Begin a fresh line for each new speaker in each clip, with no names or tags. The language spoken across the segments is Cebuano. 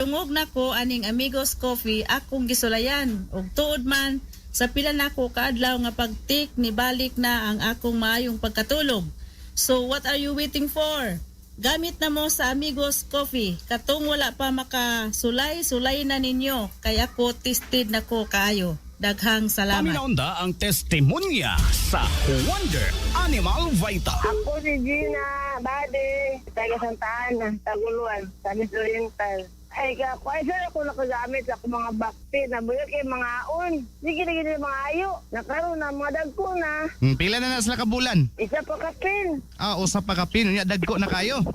Tungog nako aning Amigos Coffee, akong gisulayan og tuod man sa pila nako kaadlaw nga pag-take, nibalik na ang akong maayong pagkatulog. So what are you waiting for? Gamit na mo sa Amigos Coffee. Katong wala pa makasulay, sulay na ninyo. Kay ako, tested na ko kaayo. Daghang salamat.
Paminaon ang testimonya sa Wonder Animal Vita.
Ako si Gina Bade, taga Santa Ana, Taguluan, Misamis Oriental. Ay, ka, ay, sir, ako nakagamit sa akong mga bakti, nabuyot kay mga on. Sige na gini mga ayo. Nakaroon na, mga dagko na.
Pila na na sila ka bulan?
Isa pa kapin.
Ah, usa pa kapin. Unya dagko na kayo.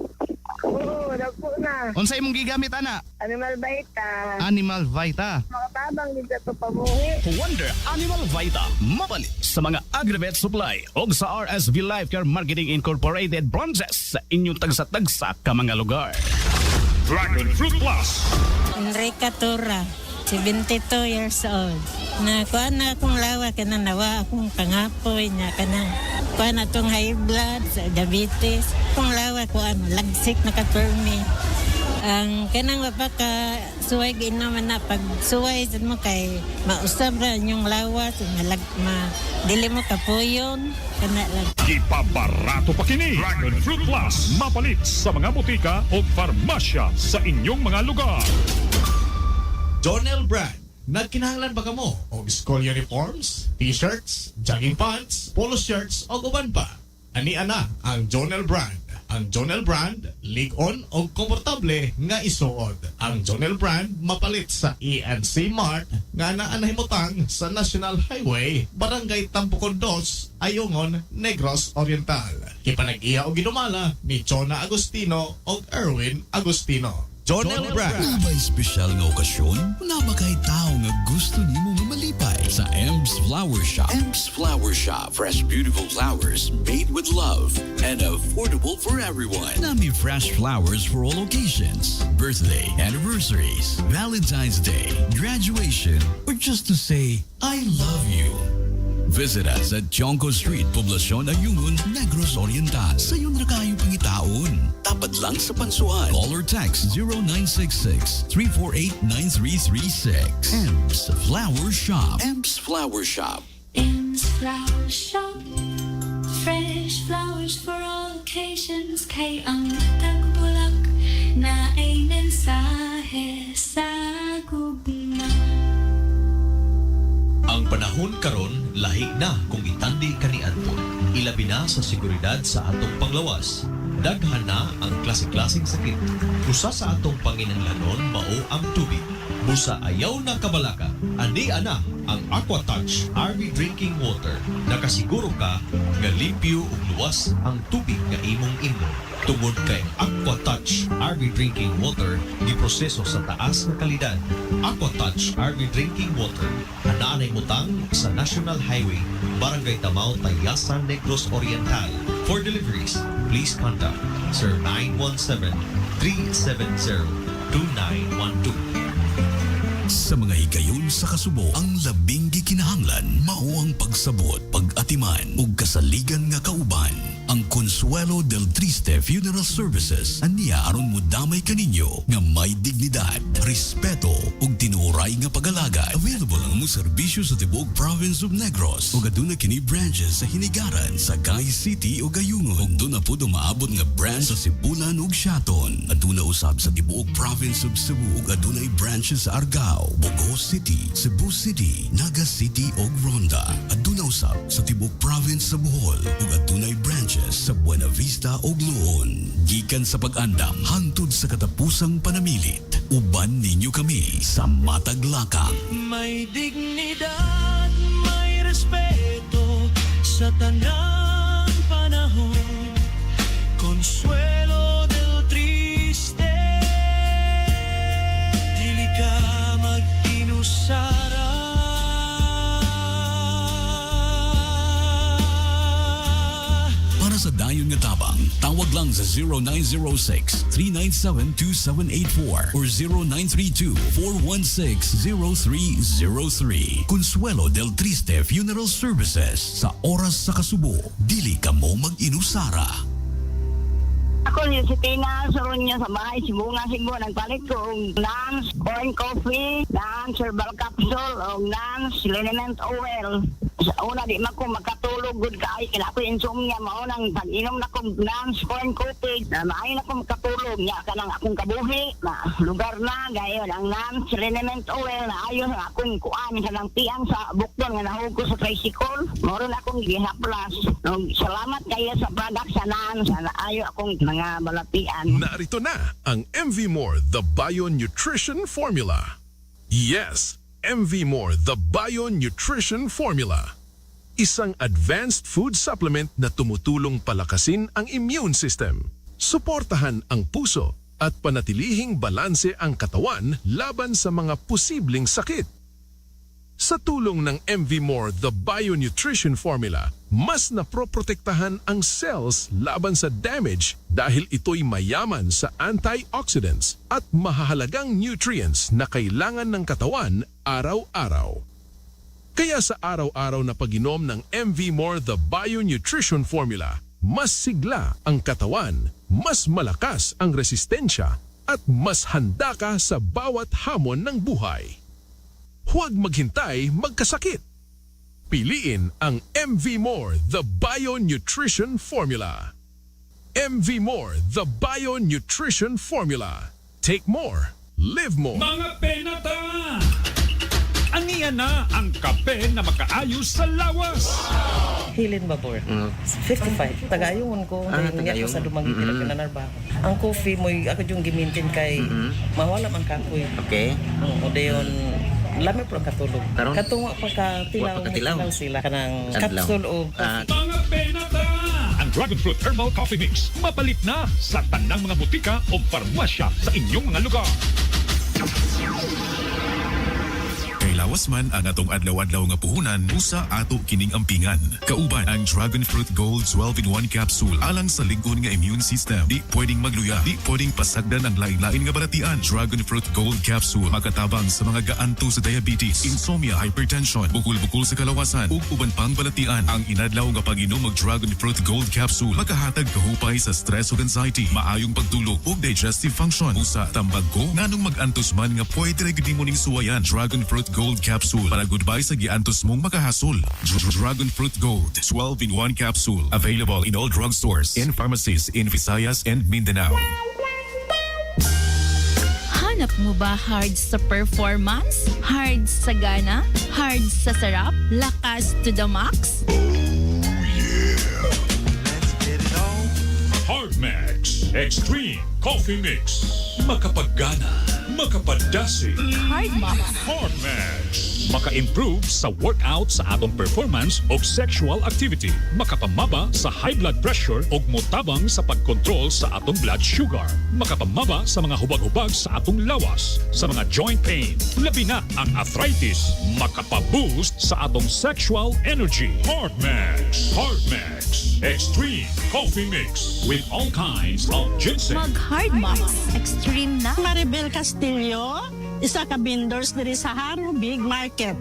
Oo, dagko na.
Unsa imong gigamit ana?
Animal Vita.
Animal Vita.
Makatabang din sa ito pamuhi.
Wonder Animal Vita, mapalit sa mga Agrivet Supply o sa RSV Life Care Marketing Incorporated branches sa inyong tagsa-tagsa ka mga lugar.
Dragon Fruit Plus.
Enrica Tura, 72 years old. Na kuan na akong lawa, kana nawa akong pangapoy niya, kana kuan na tong high blood, sa diabetes. Akong lawa kuan lagsik na ka-permi. Ang kanang wa pa ka suway giinom na, pag suway sad mo kay mausab ra inyong lawas, malag ma dili mo kapuyon, kana lang.
Ipabarato pa kini. Dragon Fruit Plus. Mapalit sa mga botika o farmasya sa inyong mga lugar.
Jonel Brand. Nagkinahanglan ba kamo og school uniforms, t-shirts, jogging pants, polo shirts o uban pa? Ani ana ang Jonel Brand. Ang Jonel Brand, lig-on og komportable nga isuod. Ang Jonel Brand mapalit sa ENC Mart nga naa nahimutang sa National Highway, Barangay Tampukon 2, Ayungon, Negros Oriental. Gipanag-iya og gidumala ni Chona Agustino og Erwin Agustino. Jonel Brand.
Naa bay espesyal nga okasyon? Naa ba kay tao nga gusto nimo nga malipay? Sa Ems Flower Shop. Ems Flower Shop. Fresh, beautiful flowers made with love and affordable for everyone. Naa mi fresh flowers for all occasions. Birthday, anniversaries, Valentine's Day, graduation, or just to say, "I love you." Visit us at Tiongco Street, Poblacion Ayungon, Negros Oriental. Sayon ra kayo pangitaon. Tapat lang sa Pansuan. Call or text 0966-348-9336. Ems Flower Shop. Ems Flower Shop.
M's Flower Shop. Fresh flowers for all occasions. Kay ang matag bulak naay mensahe sa gugma.
Ang panahon karon lahi na kung itandi kaniadto. Ilabi na sa seguridad sa atong panglawas. Daghan na ang klase-klaseng sakit. Usa sa atong panginahanglanon mao ang tubig. Busa ayaw na kabalaka. Ani ana ang AquaTouch RV Drinking Water. Nakasiguro ka nga limpyo ug luwas ang tubig nga imong imnon. Tungod kay ang AquaTouch RV Drinking Water giproseso sa taas nga kalidad. AquaTouch RV Drinking Water anaa nahimutang sa National Highway, Barangay Tamao, Tayasan, Negros Oriental. For deliveries, please contact 0917 370 2912.
Sa mga higayon sa kasubo, ang labing gikinahanglan mao ang pagsabot, pag-atiman ug kasaligan nga kauban. Ang Consuelo del Triste Funeral Services aniya aron mudamay kaninyo nga may dignidad, respeto ug tinuoray nga pag-alagad. Available ang among serbisyo sa tibuok province of Negros ug aduna kini branches sa Hinigaran, Sagay City ug Ayungon. Ug duna pud umaabot nga branch sa Sibulan ug Siaton. Aduna usab sa tibuok province of Cebu ug adunay branches sa Argao, Bogo City, Cebu City, Naga City ug Ronda. Aduna usab sa tibuok province sa Bohol ug adunay branches sa Buena Vista ug Loon. Gikan sa pag-andam hangtod sa katapusang panamilit, uban ninyo kami sa matag lakang.
May dignidad, may respeto sa tanang panahon. Consuelo del Triste, dili ka mag-inusara.
Para sa dayon nga tabang, tawag lang sa 0906-397-2784 or 0932-416-0303. Consuelo del Triste Funeral Services. Sa oras sa kasubo, dili ka mo mag-inusara.
Ako ni si Tina Sorunya sa bahay, Sibunga, Cebu. Nagpalit ko og Nance Corn Coffee, Nance Herbal Capsule, og Nance Liniment Oil. Sa una, di man ko makatulog gud kay kaya ako insomnia, mao nang pag-inom na ko Nance Corn Coffee, na maayo na ko makatulog nya kanang akong kabuhi, na lugar na gayon ang Nance Liniment Oil na ayon ang akong kuan kanang piang sa bukton nga nahug ko sa tricycle. Mao ron akong gihaplas. No, salamat kayo sa product sa Nance, na ayo akong mga balatian.
Narito na ang MV More The Bio Nutrition Formula. Yes, MV More The Bio Nutrition Formula. Isang advanced food supplement na tumutulong palakasin ang immune system, suportahan ang puso at panatilihing balanse ang katawan laban sa mga posibleng sakit. Sa tulong ng MV More The Bionutrition Formula, mas naproprotektahan ang cells laban sa damage dahil ito'y mayaman sa antioxidants at mahahalagang nutrients na kailangan ng katawan araw-araw. Kaya sa araw-araw na pag-inom ng MV More The Bionutrition Formula, mas sigla ang katawan, mas malakas ang resistensya, at mas handa ka sa bawat hamon ng buhay. Huwag maghintay magkasakit. Piliin ang MV More The Bionutrition Formula. MV More The Bionutrition Formula. Take more, live more.
Mga penata! Aniya na ang kape na makaayos sa lawas.
Helen Babor. 55. Tagayungon ko.
Ah,
Ah, ko
Tagayong.
sa Dumaguete mm -hmm. Ang coffee mo, ako yung gimintin kay mawala man kapoy. Oo, dayon lami po ang katulog.
Karon?
Katong wa pa ka tilaw,
Wa pa katilaw.
tilaw sila kanang
Adlaw.
capsule o coffee.
Mga penata! Ang Dragon Fruit Herbal Coffee Mix mapalit na sa tanang mga butika o parmasya sa inyong mga lugar.
Kay lawas man ang atong adlaw-adlaw nga puhunan, usa ato kining ampingan. Kauban ang Dragon Fruit Gold 12-in-1 capsule alang sa lig-on nga immune system. Di pwedeng magluya, di pwedeng pasagdan ang lain-lain nga balatian. Dragon Fruit Gold capsule makatabang sa mga gaanto sa diabetes, insomnia, hypertension, bukol-bukol sa kalawasan ug uban pang balatian. Ang inadlaw nga pag-inom og Dragon Fruit Gold capsule makahatag kahupay sa stress ug anxiety, maayong pagtulog ug digestive function. Usa tambag ko nganong mag-antos man nga pwede ra gid nimo ning suwayan. Dragon Fruit Gold capsule para goodbye sa giantos mong makahasol. Dragon Fruit Gold 12-in-1 capsule available in all drugstores and pharmacies in Visayas and Mindanao.
Hanap mo ba hard sa performance? Hard sa gana? Hard sa sarap? Lakas to the max?
Hard Max Extreme Coffee Mix. Makapaggana, makapadasi.
Hard Max.
Hard Max. Maka-improve sa workout sa atong performance o sexual activity. Makapamaba sa high blood pressure o motabang sa pagkontrol sa atong blood sugar. Makapamaba sa mga hubag-hubag sa atong lawas, sa mga joint pain. Labi na ang arthritis. Makapaboost sa atong sexual energy. Hard Max. Hard Max. Extreme Coffee Mix with all kinds of ginseng.
Mag Hard Max. Extreme na.
Maribel Castillo, isa ka vendors diri sa Haro Big Market.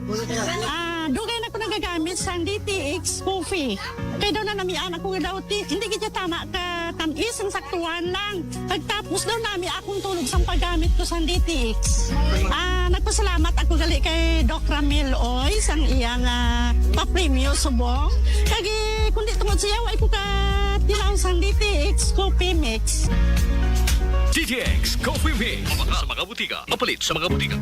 Ah, dugay na ko nagagamit sa DTX coffee. Kay daw na namian ako nga daw ti, hindi gid tama ka tamis ang saktuhan lang. Pagtapos daw nami akong tulog sa paggamit ko sa DTX. Ah, nagpasalamat ako gali kay Doc Ramil Oy sang iyang pa-premyo subong. Kagi kundi tungod siya way ko ka tilaw sang DTX coffee mix.
DTX Coffee Mix. Sa mga butika. Mapalit sa mga butika.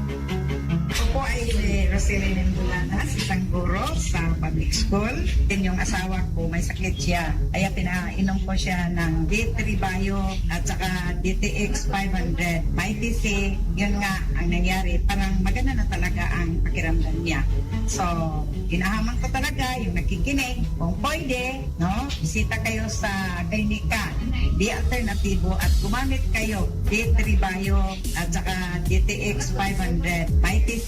Ako po ay si Roseline Bulanas, isang guro sa public school. Din yung asawa ko, may sakit siya. Kaya pinainom ko siya ng D3 Bio at saka DTX 500. May TC, yun nga ang nangyari. Parang maganda na talaga ang pakiramdam niya. So, ginahamon ko talaga yung nakikinig. Kung pwede, no, bisita kayo sa klinika, di alternatibo at gumamit kayo D3 Bio at saka DTX 500. May TC.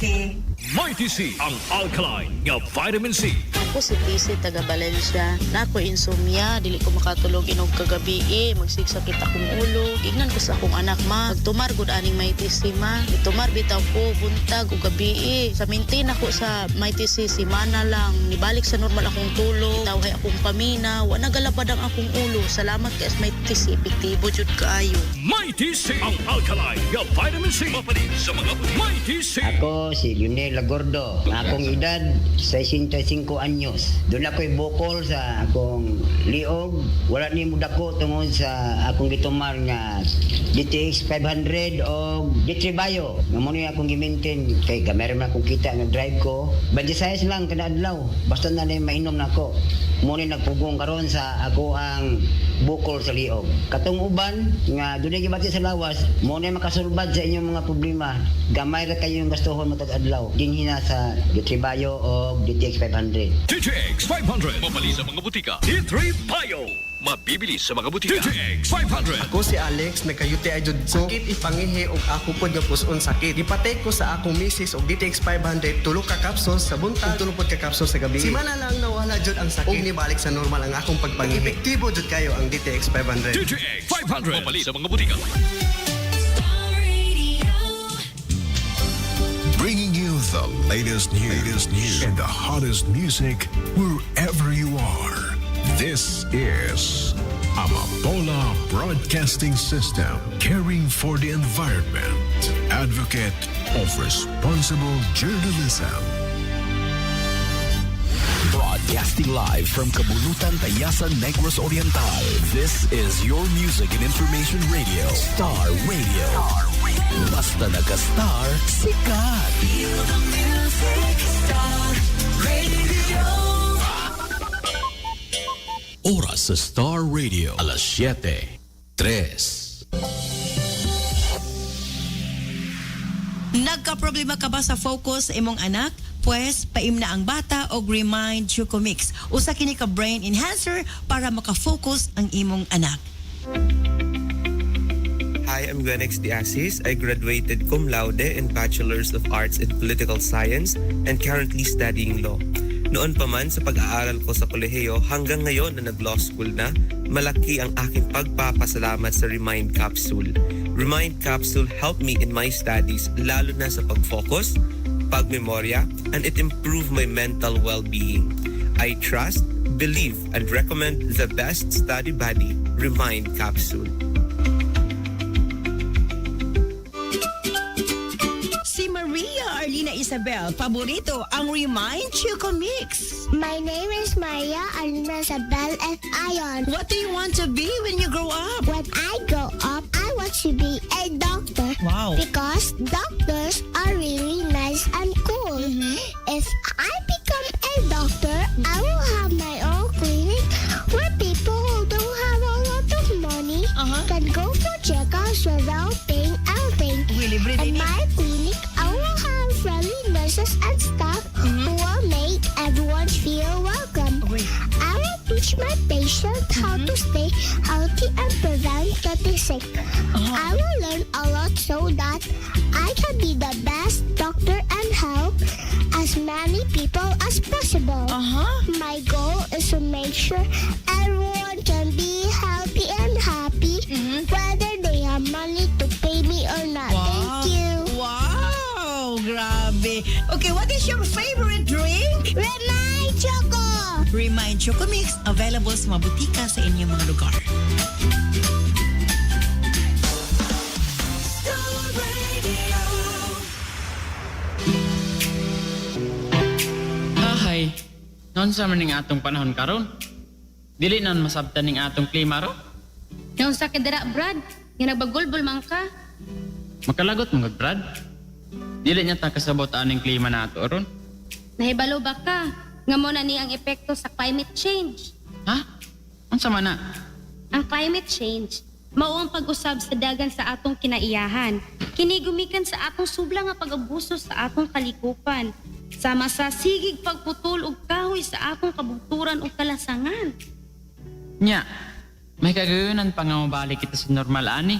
Mighty C, ang alkaline nga vitamin C.
Ako si TC taga Valencia. Nako insomnia, dili ko makatulog inog kagabi eh. Magsigsakit akong ulo. Ignan ko sa akong anak ma. Pagtumar gud aning may TC ma. Itumar bitaw ko buntag ug gabi eh. Sa maintain ako sa may TC simana lang. Nibalik sa normal akong tulog. Tawhay akong pamina. Wa nagalabad ang akong ulo. Salamat kay sa may TC epektibo jud kaayo.
Mighty C! Ang alkaline nga vitamin C. Mapalit sa mga puti. Mighty C!
Ako si Lionel Lagordo. Ang akong edad, 65 anyos. Doon ako'y bukol sa akong liog. Wala ni mudako tungod sa akong gitumar nga DTX 500 o D3 Bio. Nga mo ni akong gimaintain kay gamay man akong kita nga drive ko. Bandisayas lang kada adlaw. Basta na lang mainom nako. Mo ni nagpugong karon sa ako ang bukol sa liog. Katong uban nga dunay gibati sa lawas, mo ni makasulbad sa inyong mga problema. Gamay ra kayo yung gastuhon matag adlaw. Dinhi na sa D3 Bio o DTX 500.
DTX 500. Mabali sa mga butika. D3 Bio. Mabibili sa mga butika. DTX 500.
Ako si Alex, nagka-UTI jud ko. Sakit ipangihi og ako pod nga puson sakit. Gipatake ko sa akong misis og DTX 500 tulo ka capsules sa buntag, ug tulo pod ka capsules sa gabi. Simana lang nawala jud ang sakit ug nibalik sa normal ang akong pagpangihi. Epektibo jud kayo ang DTX 500.
DTX 500. Mabali sa mga butika.
Bringing you the latest news and the hottest music wherever you are. This is Amapola Broadcasting System, caring for the environment, advocate of responsible journalism.
Broadcasting live from Kabulutan, Tayasan, Negros Oriental. This is your music and information radio, Star Radio. Basta naka-star, sikat.
Feel the music, Star Radio.
Oras sa Star Radio, alas 7:03.
Nagka-problema ka ba sa focus sa imong anak? Pues, paimna ang bata og Remind Chocomix. Usa kini ka brain enhancer para maka-focus ang imong anak.
Hi, I'm Glenex Diasis. I graduated cum laude in Bachelor's of Arts in Political Science and currently studying law. Noon pa man sa pag-aaral ko sa kolehiyo hanggang ngayon na nag-law school na, malaki ang aking pagpapasalamat sa Remind Capsule. Remind Capsule helped me in my studies, lalo na sa pag-focus, pagmemorya, and it improved my mental well-being. I trust, believe, and recommend the best study buddy, Remind Capsule.
Si Maria Arlina Isabel, paborito ang Remind Choco Mix.
My name is Maria Arlina Isabel F. Ion.
What do you want to be when you grow up?
When I grow up, I want to be a doctor.
Wow.
Because doctors are really nice and cool. If I become a doctor, I will have my own clinic where people who don't have a lot of money can go for checkups without paying anything. In my clinic, I will have friendly nurses and staff who will make everyone feel welcome. I will teach my patients how to stay healthy and prevent getting sick. I will learn a lot so that I can be the best doctor and help as many people as possible. My goal is to make sure everyone can be healthy and happy, whether they have money to pay me or not. Thank you.
Wow! Grabe. Okay, what is your favorite drink?
Remind Choco!
Remind Choco Mix, available sa mga butika sa inyong mga lugar.
Star Radio.
Ahay, noon sa man ning atong panahon karon. Dili na masabtan ning atong klima ro.
Naunsa ka dira, Brad? Nga nagbagulbol man ka.
Makalagot man gud, Brad. Dili niya ta kasabot aning klima nato ron.
Nahibalo ba ka? Nga mo na ni ang epekto sa climate change.
Ha? Unsa man na?
Ang climate change, mao ang pag-usab sa dagan sa atong kinaiyahan. Kini gumikan sa atong subla nga pag-abuso sa atong kalikupan. Sama sa sigig pagputol og kahoy sa atong kabugturan ug kalasangan.
Nya, may kagayunan pa nga mobalik kita sa normal ani.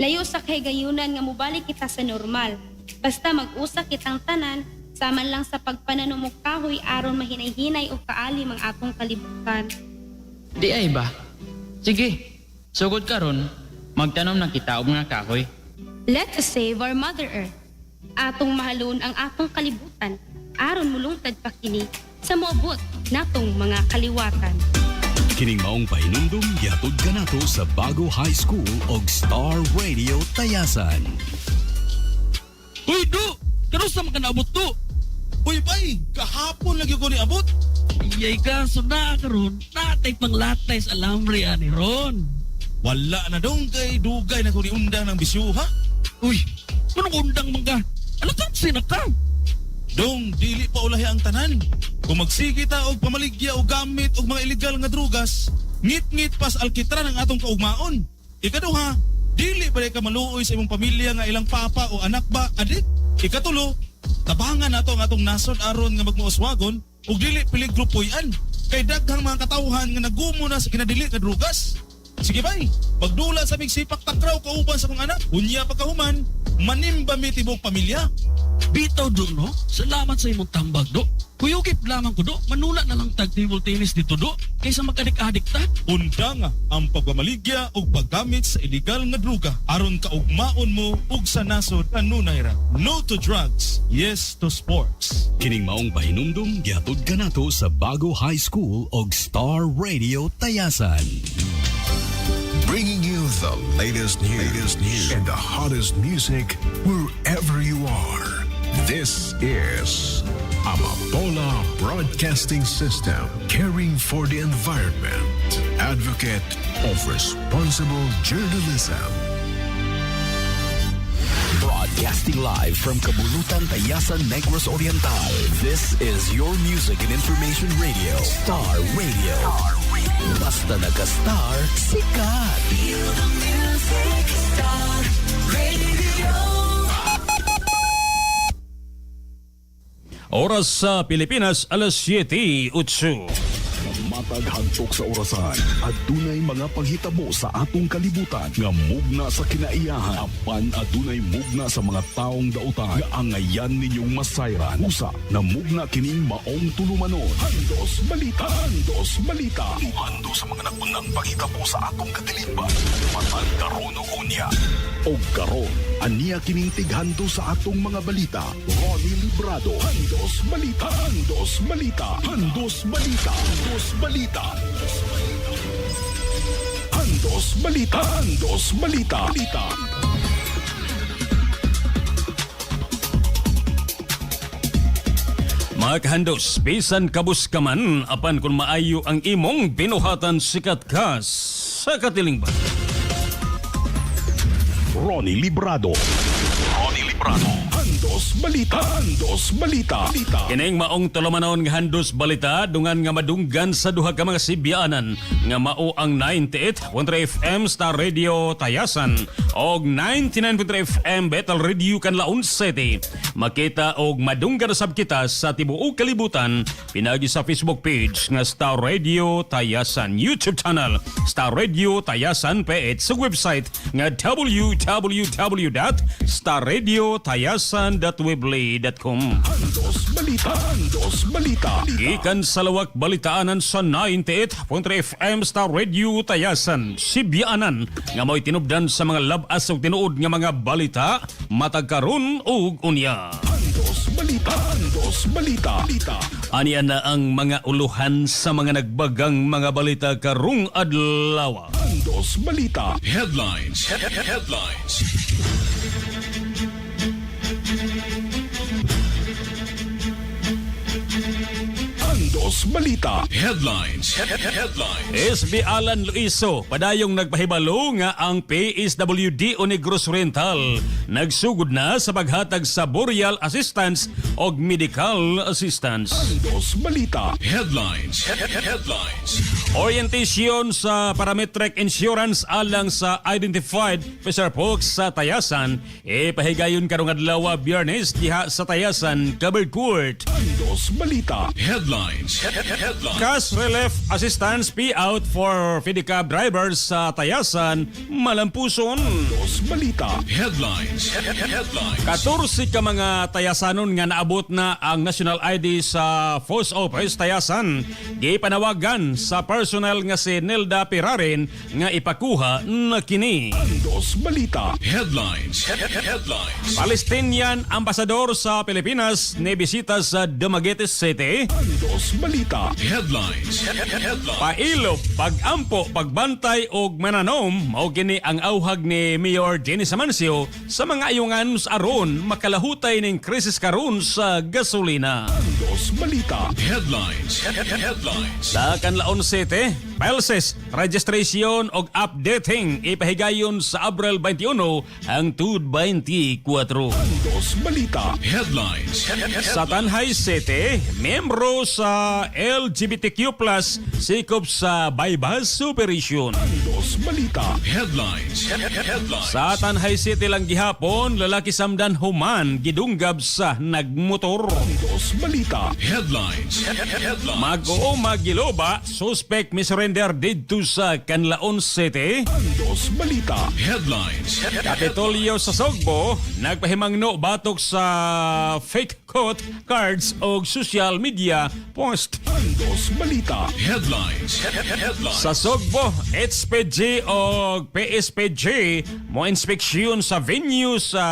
Layo sa kahigayunan nga mobalik kita sa normal. Basta mag-usa kitang tanan Sama lang sa pagpananom og kahoy aron mahinay-hinay og kaalim ang atong kalibutan.
Di ay ba? Sige, sugod karon, magtanom na kita og mga kahoy.
Let us save our Mother Earth. Atong mahalon ang atong kalibutan aron mulungtad pa kini sa moabot natong mga kaliwatan.
Kining maong pahinumdum gihatod kanato sa Bago High School og Star Radio Tayasan.
Uy, do! Kanusa man ka naabot, do?
Uy, bay! Kahapon lagi ko niabot.
Iyay ka, so naa karon, natay panglatay sa alambre ani ron.
Wala na dong kay dugay na ko niundang ng bisyo, ha?
Uy, manong undang man ka? Ano ka, sina ka?
Dong, dili pa ulahi ang tanan. Kung magsige ta og pamaligya og gamit og mga illegal nga drugas, ngit-ngit pas alkitran ang atong kaugmaon. Ikaduha, dili ba ka maluoy sa imong pamilya nga ilang papa o anak ba adik? Ikatulo, tabangan nato ang atong nasod aron nga magmauswagon ug dili peligro puy-an. Kay daghang mga katawhan nga nagumo na sa kinadili nga drugas. Sige bay, pagdula sa migsipak takraw kauban sa kong anak, unya pagkahuman, manimba mi tibok pamilya.
Bitaw do, no? Salamat sa imong tambag, do. Kuyugip lamang ko, do. Manula na lang tag table tennis dito, do. Kaysa mag-adik-adik ta.
Undanga ang pagmamaligya ug paggamit sa illegal nga druga aron kaugmaon mo ug sa nasod kanunay ra. No to drugs, yes to sports.
Kining maong pahinumdum gihatod kanato sa Bago High School og Star Radio Tayasan.
Bringing you the latest news and the hottest music wherever you are. This is Amapola Broadcasting System, caring for the environment, advocate of responsible journalism.
Broadcasting live from Kabulutan, Tayasan, Negros Oriental. This is your music and information radio, Star Radio. Basta naka-star, sikat.
Feel the music, Star Radio.
Oras sa Pilipinas, alas 7:08.
Matag hagtok sa orasan, adunay mga panghitabo sa atong kalibutan nga mugna sa kinaiyahan, apan adunay mugna sa mga taong dautan nga angayan ninyong masayran. Usa na mugna kining maong tulumanon. Handos Balita, Handos Balita. Hando sa mga nagunang panghitabo sa atong katilingban. Matag karon ug unya. Og karon, aniya kining tighando sa atong mga balita. Ronnie Librado. Handos Balita. Handos Balita. Handos Balita. Handos Balita. Handos Balita. Handos Balita. Balita.
Mga kahandos, bisan kabus ka man, apan kung maayo ang imong binuhatan, sikat ka sa katilingban.
Ronnie Librado. Ronnie Librado. Handos Balita. Handos Balita. Balita.
Kining maong tulumanon nga handos balita dungan nga madunggan sa duha ka mga sibyanan nga mao ang 98.3 FM Star Radio Tayasan og 99.3 FM Battle Radio Canlaon City. Makita og madunggan usab kita sa tibuok kalibutan pinaagi sa Facebook page nga Star Radio Tayasan, YouTube channel Star Radio Tayasan PH, sa website nga www.starradiotayasan.weebly.com.
Handos Balita. Handos Balita.
Gikan sa lawak balitaanan sa 98.3 FM Star Radio Tayasan, Sibyanan nga mo'y tinubdan sa mga labas ug tinuod nga mga balita matag karon ug unya.
Handos Balita. Handos Balita. Balita.
Aniya na ang mga uluhan sa mga nagbagang mga balita karong adlaw.
Handos Balita.
Headlines. Headlines.
Handos Balita.
Headlines. Headlines.
SB Alan Luiso padayong nagpahibalo nga ang PSWD o Negros Oriental nagsugod na sa paghatag sa burial assistance og medical assistance.
Handos Balita.
Headlines. Headlines.
Orientation sa parametric insurance alang sa identified fisher folks sa Tayasan ipahigayon karong adlaw, Biyernes, diha sa Tayasan Covered Court.
Handos Balita.
Headlines.
Headlines.
Cash relief assistance payout for Pedicab drivers sa Tayasan, Malampuson.
Dos Balita.
Headlines. Headlines.
14 ka mga Tayasanon nga naabot na ang national ID sa Post Office Tayasan. Gipanawagan sa personnel nga si Nilda Pirarin nga ipakuha na kini.
Dos Balita.
Headlines. Headlines.
Palestinian ambassador sa Pilipinas ni bisita sa Dumaguete City.
Dos Balita.
Headlines. Headlines.
Pailop, pagampo, pagbantay og mananom mao kini ang auhag ni Mayor Jenny Samancio sa mga ayungan aron makalahutay ning krisis karon sa gasolina.
Dos Balita.
Headlines. Headlines.
Sa Canlaon City, PhilSys registration og updating ipahigayon sa Abril 21 hangtod 24.
Dos Balita.
Headlines.
Sa Tanjay City, miyembro sa LGBTQ+ sikop sa bypass operation.
Dos Balita.
Headlines. Headlines.
Sa Tanjay City lang gihapon, lalaki samdan human gidunggab sa nagmotor.
Dos Balita.
Headlines. Headlines.
Mag-oo magiloba, suspect misurrender didto sa Canlaon City.
Dos Balita.
Headlines.
Kapitolyo sa Sugbo, nagpahimangno batok sa fake quote cards o social media post.
Dos Balita.
Headlines. Headlines.
Sa Sugbo, HPG o PSPG mo inspeksyon sa venue sa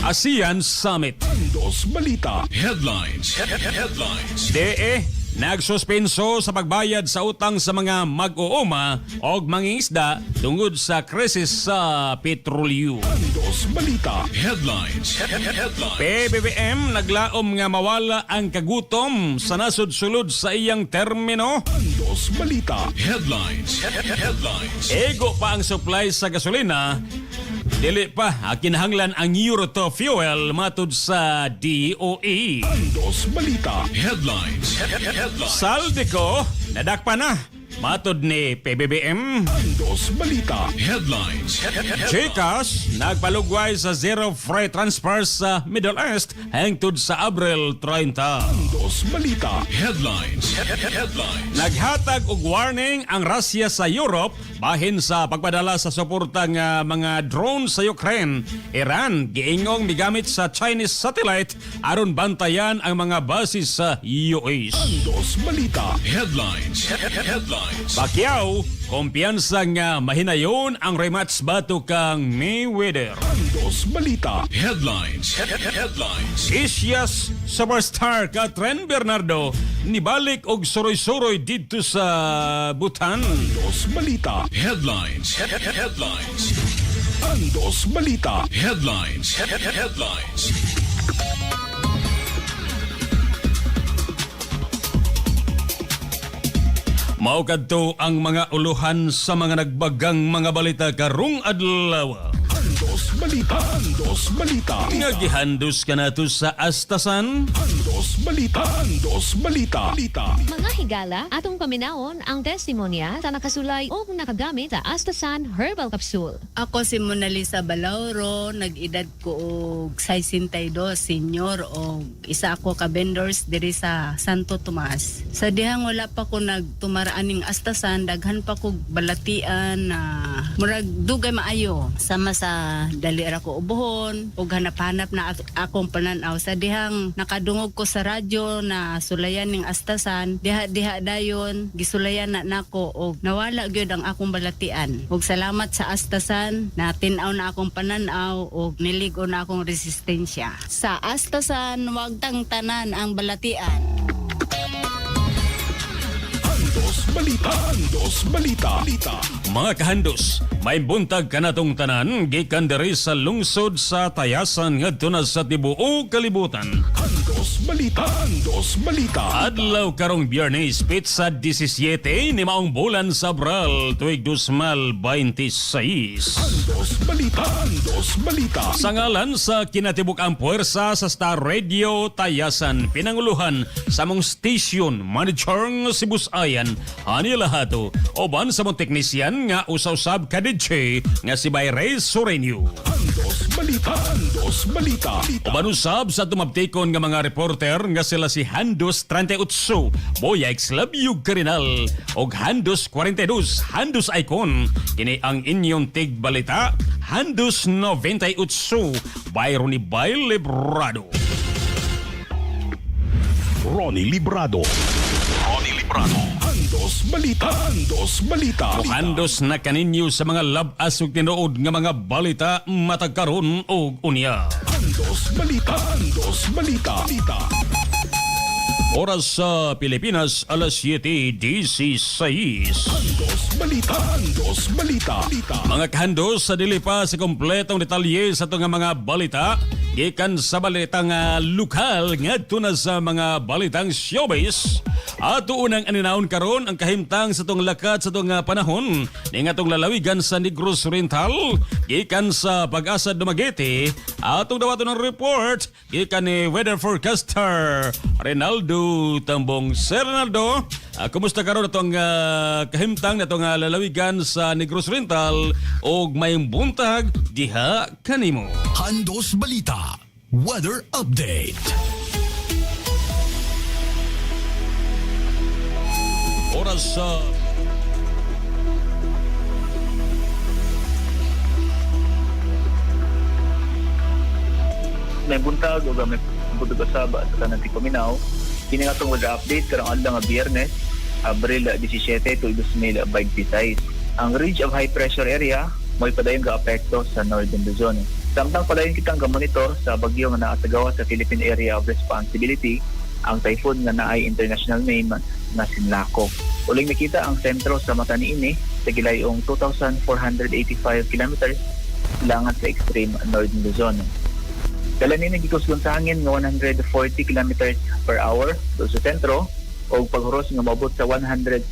ASEAN Summit.
Dos Balita.
Headlines. Headlines.
DE nagsuspenso sa pagbayad sa utang sa mga mag-uuma o mangingisda tungod sa krisis sa petrolyo.
Dos Balita.
Headlines. Headlines.
PBBM naglaom nga mawala ang kagutom sa nasod sulod sa iyang termino.
Dos Balita.
Headlines. Headlines.
Ego pa ang supply sa gasolina. Dili pa kinahanglan ang Euro 2 fuel matud sa DOE.
Dos Balita.
Headlines. Headlines.
Zaldy Co, nadakpa na matud ni PBBM.
Dos Balita.
Headlines.
GCash nagpalugway sa zero freight transfer sa Middle East hangtod sa Abril 30.
Dos Balita.
Headlines. Headlines.
Naghatag og warning ang Russia sa Europe bahin sa pagpadala sa suporta nga mga drone sa Ukraine. Iran giingong migamit sa Chinese satellite aron bantayan ang mga bases sa US.
Dos Balita.
Headlines. Headlines.
Pacquiao, kumpiyansa nga mahinayon ang rematch batok kang Mayweather.
Dos Balita.
Headlines. Headlines.
Asia's superstar Kathryn Bernardo nibalik og suroy-suroy didto sa Bhutan.
Dos Balita.
Headlines. Headlines.
Andos Balita.
Headlines. Headlines.
Mao kadto ang mga uluhan sa mga nagbagang mga balita karong adlaw.
Andos Balita. Andos Balita.
Nga gihandos kanato sa Astasan.
Andos Balita. Andos Balita. Balita.
Mga higala, atong paminawon ang testimonya sa nakasulay o nakagamit sa Astasan Herbal Capsule.
Ako si Mona Lisa Balauro, nag-edad ko og 62, senior og isa ako ka vendors diri sa Santo Tomas. Sa dihang wala pa ko nagtumaraan ning Astasan, daghan pa ko balatian na murag dugay maayo. Sama sa dali ra ko ubohon ug hanap-hanap na akong panan-aw. Sa dihang nakadungog ko sa radyo na sulayan ning Astasan, diha-diha dayon gisulayan na nako og nawala gyud ang akong balatian. Ug salamat sa Astasan na tin-aw na akong panan-aw ug nilig-on na akong resistensya. Sa Astasan, wag tang tanan ang balatian.
Andos Balita. Andos Balita. Balita.
Mga kahandos, may buntag kanatong tanan gikan diri sa lungsod sa Tayasan ngadto na sa tibuok kalibutan.
Andos Balita. Andos Balita.
Adlaw karong Biyernes, petsa 17 ni maong bulan sa Abril tuig 2026.
Andos Balita. Andos Balita.
Sa ngalan sa kinatibuk-ang puwersa sa Star Radio Tayasan, pinanguluhan sa mong station manager nga si Busayan, ani lahato, uban sa mong teknisyan nga usaw-usab ka DJ nga si Bayre Sorenio.
Andos Balita.
Handos Balita.
Uban usab sa tumabtikon nga mga reporter nga sila si Handos 38, Boy X Love You Karinal, og Handos 42, Handos Icon. Kini ang inyong tigbalita, Handos 98, by Ronnie Bay Librado.
Ronnie Librado. Ronnie Librado. Handos Balita. Handos Balita.
Handos na kaninyo sa mga labas ug tinuod nga mga balita matag karon og unya.
Handos Balita. Handos Balita. Balita.
Oras sa Pilipinas, alas 7:16.
Handos Balita. Handos Balita. Balita.
Mga kahandos, sa dili pa sa kompletong detalye sa itong mga balita, gikan sa balitang lokal ngadto na sa mga balitang showbiz. Ato unang aninawon karon ang kahimtang sa itong lakat sa itong panahon ning atong lalawigan sa Negros Oriental, gikan sa Pag-asa Dumaguete. Atong dawaton ng report gikan ni weather forecaster Rinaldo Tambong. Sir Rinaldo, kumusta karon atong kahimtang natong lalawigan sa Negros Oriental og mayong buntag diha kanimo?
Handos Balita. Weather Update.
Oras sa
May buntag o may butog usab sa tanan ti paminaw. Kini nga atong weather update karong adlaw nga Biyernes, Abril 17, 2026. Ang ridge of high pressure area mo'y padayon ga apekto sa Northern Luzon. Samtang padayon kitang gamonitor sa bagyo nga naa sa gawas sa Philippine Area of Responsibility, ang typhoon nga naay international name nga Sinlaku. Uling nakita ang sentro sa mata niini sa gilayong 2,485 kilometers langat sa extreme Northern Luzon. Dala ni gikusgon sa hangin nga 140 kilometers per hour doon sa sentro o paghuros nga moabot sa 170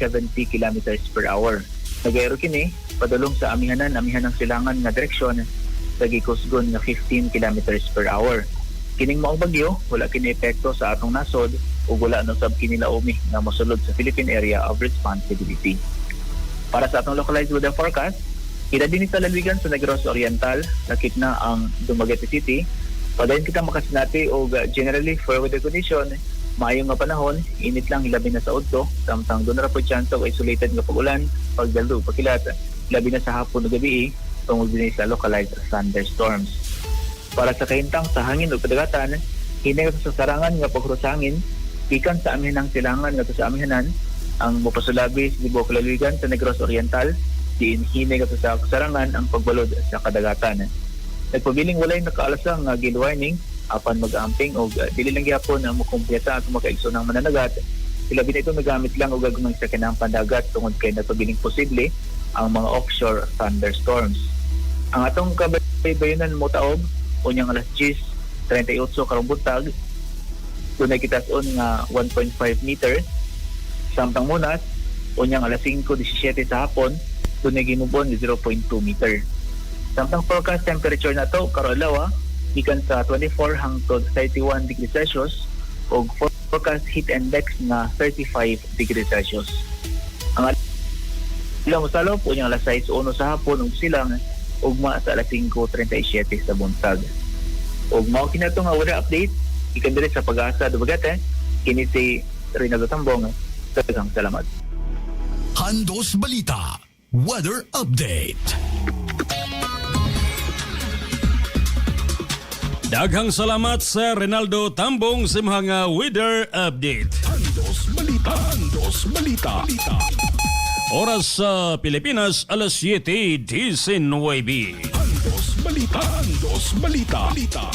kilometers per hour. Nagayro kini padulong sa amihanan amihanang silangan nga direksyon sa gikusgon nga 15 kilometers per hour. Kining maong bagyo wala kini epekto sa atong nasod ug wala no sab kini laumi nga mosulod sa Philippine Area of Responsibility. Para sa atong localized weather forecast, ida din sa lalawigan sa Negros Oriental, lakip na ang Dumaguete City. Padayon kita makasinati og generally fair weather condition, maayo nga panahon, init lang hilabi na sa udto, samtang doon ra po chance og isolated nga pag-ulan, pagdaldo ug pakilat, labi na sa hapon ug gabi tungod dinhi sa localized thunderstorms. Para sa kahimtang sa hangin ug kadagatan, hinay sa sarangan nga paghuros sa hangin, gikan sa amihanang silangan ngadto sa amihanan, ang mopasulabi sa tibuok lalawigan sa Negros Oriental, diin hinay ngadto sa kasarangan ang pagbalod sa kadagatan. Nagpabiling walay nakaalasang nga gale warning apan mag-amping og dili lang gyapon ang mokumpleta at makaigsoon ang mananagat. Ilabi na ito nagamit lang og gagmay sa kinang pandagat tungod kay nagpabiling posible ang mga offshore thunderstorms. Ang atong kabaybayonan mo taob unyang alas 10:38 karong buntag, dunay kitas-on nga 1.5 meter. Samtang munas unyang alas 5:17 sa hapon, dunay gimubon nga 0.2 meter. Samtang forecast temperature na to karon adlaw gikan sa 24 hangtod 31 degrees Celsius ug forecast heat index nga 35 degrees Celsius. Ang adlaw mosalop unyang alas 6:01 sa hapon ug silang ugma sa alas 5:37 sa buntag. Ug mao kini ato nga weather update gikan diri sa Pag-asa Dumaguete. Kini si Rinaldo Tambong. Daghang salamat.
Handos Balita Weather Update.
Daghang salamat sa Rinaldo Tambong sa mga weather update.
Handos Balita. Handos Balita. Balita.
Oras sa Pilipinas, alas 7:19.
Handos Balita. Handos Balita. Balita.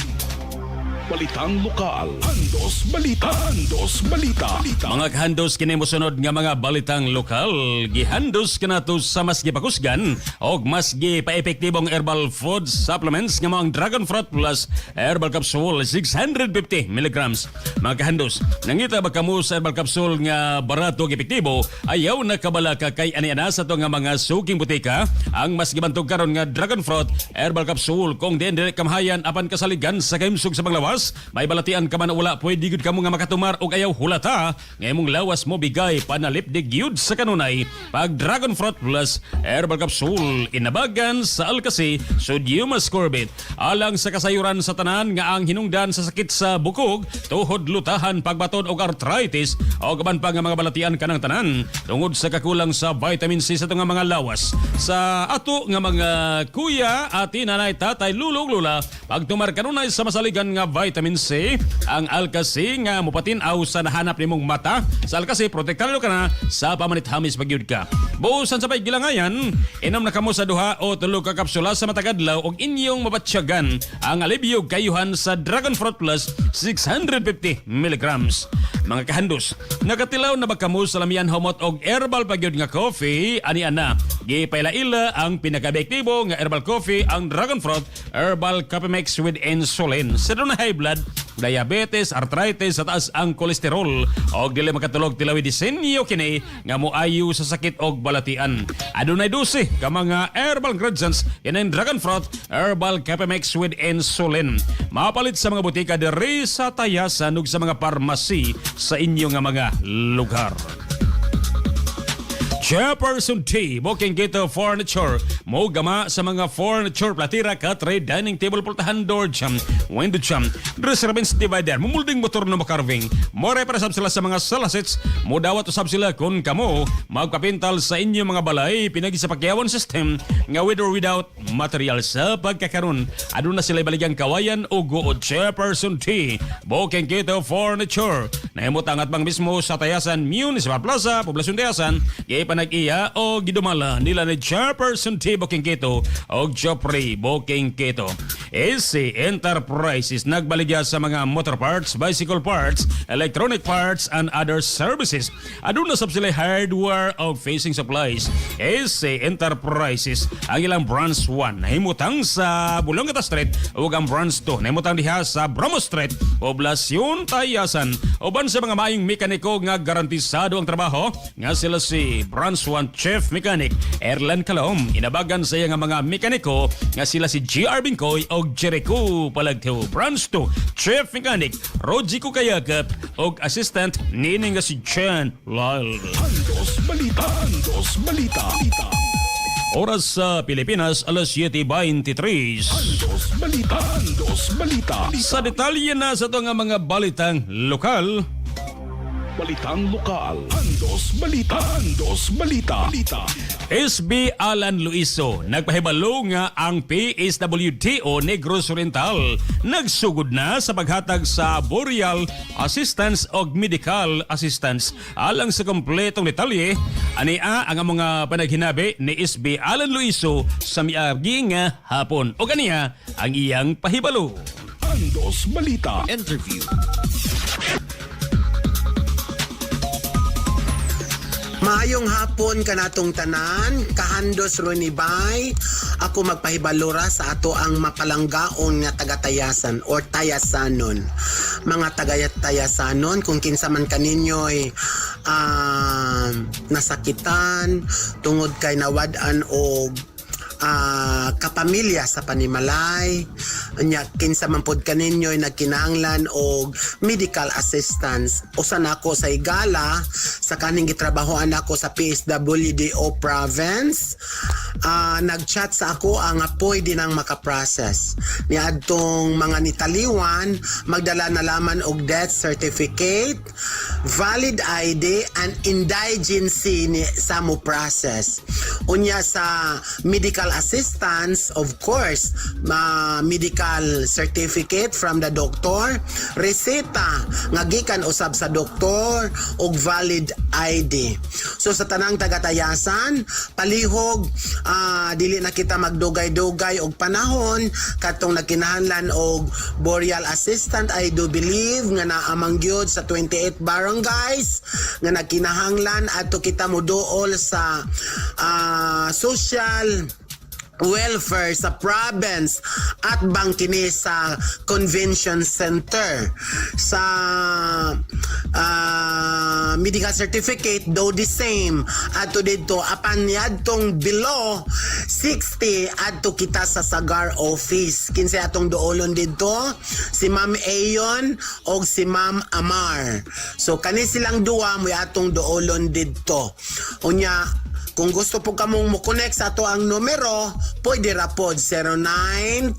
Balitang lokal. Handos Balita. Handos Balita. Balita.
Mga kahandos, kini mosunod nga mga balitang lokal. Gihandos kanato sa mas gipakusgan og mas gipaepektibong herbal food supplements nga mao ang Dragon Fruit Plus Herbal Capsule 650 milligrams. Mga kahandos, nangita ba kamo sa herbal capsule nga barato ug epektibo? Ayaw na kabala ka kay ani-ana sa to nga mga suking butika ang mas gibantog karon nga Dragon Fruit Herbal Capsule kung diin dili kamahayan apan kasaligan sa kahimsog sa panglawas. Plus, may balatian ka man o wala, pwede gud kamo nga makatumar og ayaw hulata nga imong lawas mo bigay panalipdig gyud sa kanunay. Pag Dragon Fruit Plus Herbal Capsule inabagan sa Alka-C sodium ascorbate alang sa kasayuran sa tanan nga ang hinungdan sa sakit sa bukog, tuhod, lutahan, pagbaton og arthritis o uban pa nga mga balatian kanang tanan tungod sa kakulang sa vitamin C sa itong mga lawas. Sa ato nga mga kuya, ate, nanay, tatay, lulo ug lula, pagtumar kanunay sa masaligan nga vitamin C, ang Alka-C nga mupatin-aw sa nahanap nimong mata. Sa Alka-C, protektado ka na sa pamanit-hamis pagyud ka. Buusan sa paggilangayan, inom na kamo sa 2 o 3 ka kapsula sa matag adlaw og inyong mabatsyagan ang alibyo kayuhan sa Dragon Fruit Plus 650 milligrams. Mga kahandos, nakatilaw na ba kamo sa lamian humot og herbal pagyud nga coffee? Ani ana, gipailaila ang pinaka-epektibo nga herbal coffee, ang Dragon Fruit Herbal Coffee Mix with Insulin. Sa na high blood, diabetes, arthritis, sa taas ang kolesterol og dili makatulog, tilawi disenyo kini nga moayo sa sakit og balatian. Adunay 12 ka mga herbal ingredients kining Dragon Fruit Herbal Coffee Mix with Insulin. Mapalit sa mga butika diri sa Tayasan ug sa mga parmasi sa inyo nga mga lugar. Jefferson T. Booking Gito Furniture. Mo gama sa mga furniture, platira, katre, dining table, pultahan, door jamb, window jamb, dresser, bench, divider, mumulding motor na makarving. Mo repara sab sila sa mga salasets. Mo dawat usab sila kung kamo magpapintal sa inyong mga balay pinagi sa pakyawan system nga with or without material sa pagkakaron. Aduna sila baligang kawayan o guod. Jefferson T. Booking Gito Furniture. Nahimutang at bang mismo sa Tayasan Municipal Plaza, Poblasyon Tayasan, nag-iya o gidumala nila ni Chairperson T. Bokingkito o Joffrey Bokingkito. AC Enterprises nagbaligya sa mga motor parts, bicycle parts, electronic parts, and other services. Aduna sab sila hardware of facing supplies. AC Enterprises ang ilang branch 1 nahimutang sa Bulongata Street ug ang branch 2 nahimutang diha sa Bromo Street, Poblasyon Tayasan. Uban sa mga maayong mekaniko nga garantisado ang trabaho nga sila si Branch 1 Chief Mechanic Erlan Calom inabagan sa iya nga mga mekaniko nga sila si GR Bingkoy og Jericho Palagteo. Branch 2 Chief Mechanic Rojico Kayakap og assistant nining nga si Chen Lyle.
Andos Balita. Andos Balita.
Oras sa Pilipinas, alas 7:23.
Andos Balita. Andos Balita.
Sa detalye na sa ito nga mga balitang lokal.
Balitang lokal. Andos Balita. Andos Balita. Balita.
SB Alan Luiso nagpahibalo nga ang PSWDO Negros Oriental nagsugod na sa paghatag sa burial assistance og medical assistance. Alang sa kompletong detalye, ania ang mga panaghinabi ni SB Alan Luiso sa miagi nga hapon. O kaniya ang iyang pahibalo.
Andos Balita.
Interview.
Maayong hapon kanatong tanan, kahandos Ronibay. Ako magpahibalora sa ato ang mapalanggaon nga tagatayasan or tayasanon. Mga tagatayasanon, kung kinsa man kaninyo'y nasakitan tungod kay nawad-an og kapamilya sa panimalay, nya kinsa man pod kaninyo'y nagkinahanglan og medical assistance, usa nako sa higala sa kaning gitrabahoan nako sa PSWDO province. Nagchat sa ako ang pwede nang makaprocess niadtong mga nitaliwan, magdala na laman og death certificate, valid ID and indigency ni sa mo process. Unya sa medical assistance, of course, ma medical certificate from the doctor, reseta nga gikan usab sa doktor ug valid ID. So sa tanang tagatayasan, palihog dili na kita magdugay-dugay og panahon katong nagkinahanglan og burial assistant. I do believe nga naamang gyud sa 28 barangays nga nagkinahanglan adto kita moduol sa social Welfare sa province at bangkini sa convention center. Sa medical certificate, though the same adto didto, apan niadtong below 60, adto kita sa Sagar office. Kinsay atong duolon didto? Si Ma'am Ayon og si Ma'am Amar. So kani silang duwa mo atong duolon didto. Unya kung gusto po kamong mo-connect sa ato ang numero, pwede ra pod 0936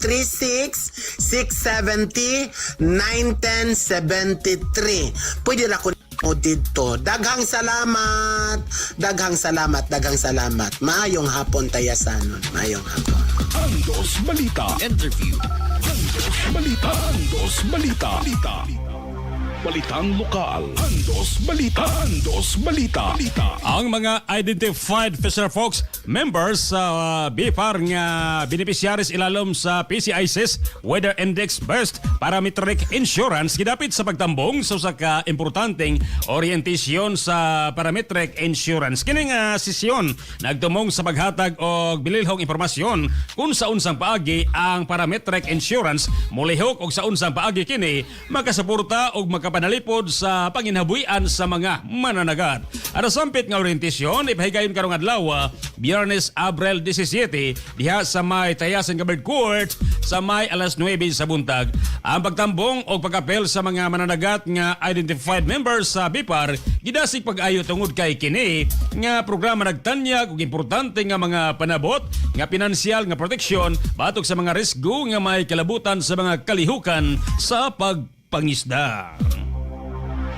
670 1973. Pwede ra ko mo didto. Daghang salamat. Daghang salamat, daghang salamat. Maayong hapon, Tayasanon. Maayong hapon.
Andos Balita. Interview. Andos Balita. Andos Balita. Balita. Balitang lokal. Andos Balita. Andos Balita. Balita.
Ang mga identified fisher folks members sa BFAR nga beneficiaries ilalom sa PCICIS Weather Index Based Parametric Insurance gidapit sa pagtambong sa usa ka importanteng orientasyon sa parametric insurance. Kini nga sesyon nagtumong sa paghatag og bililhong impormasyon kung sa unsang paagi ang parametric insurance molihok og sa unsang paagi kini makasuporta og makapanalipod sa panginhabuy-an sa mga mananagat. Ara sampit nga orientasyon ipahigayon karong adlaw, Biyernes, Abril 17, diha sa may Tayasan Covered Court sa may alas 9 sa buntag. Ang pagtambong og pagkapel sa mga mananagat nga identified members sa BIPAR gidasig pag-ayo tungod kay kini nga programa nagtanyag og importante nga mga panabot nga pinansyal nga proteksyon batok sa mga risgo nga may kalabutan sa mga kalihukan sa pagpangisda.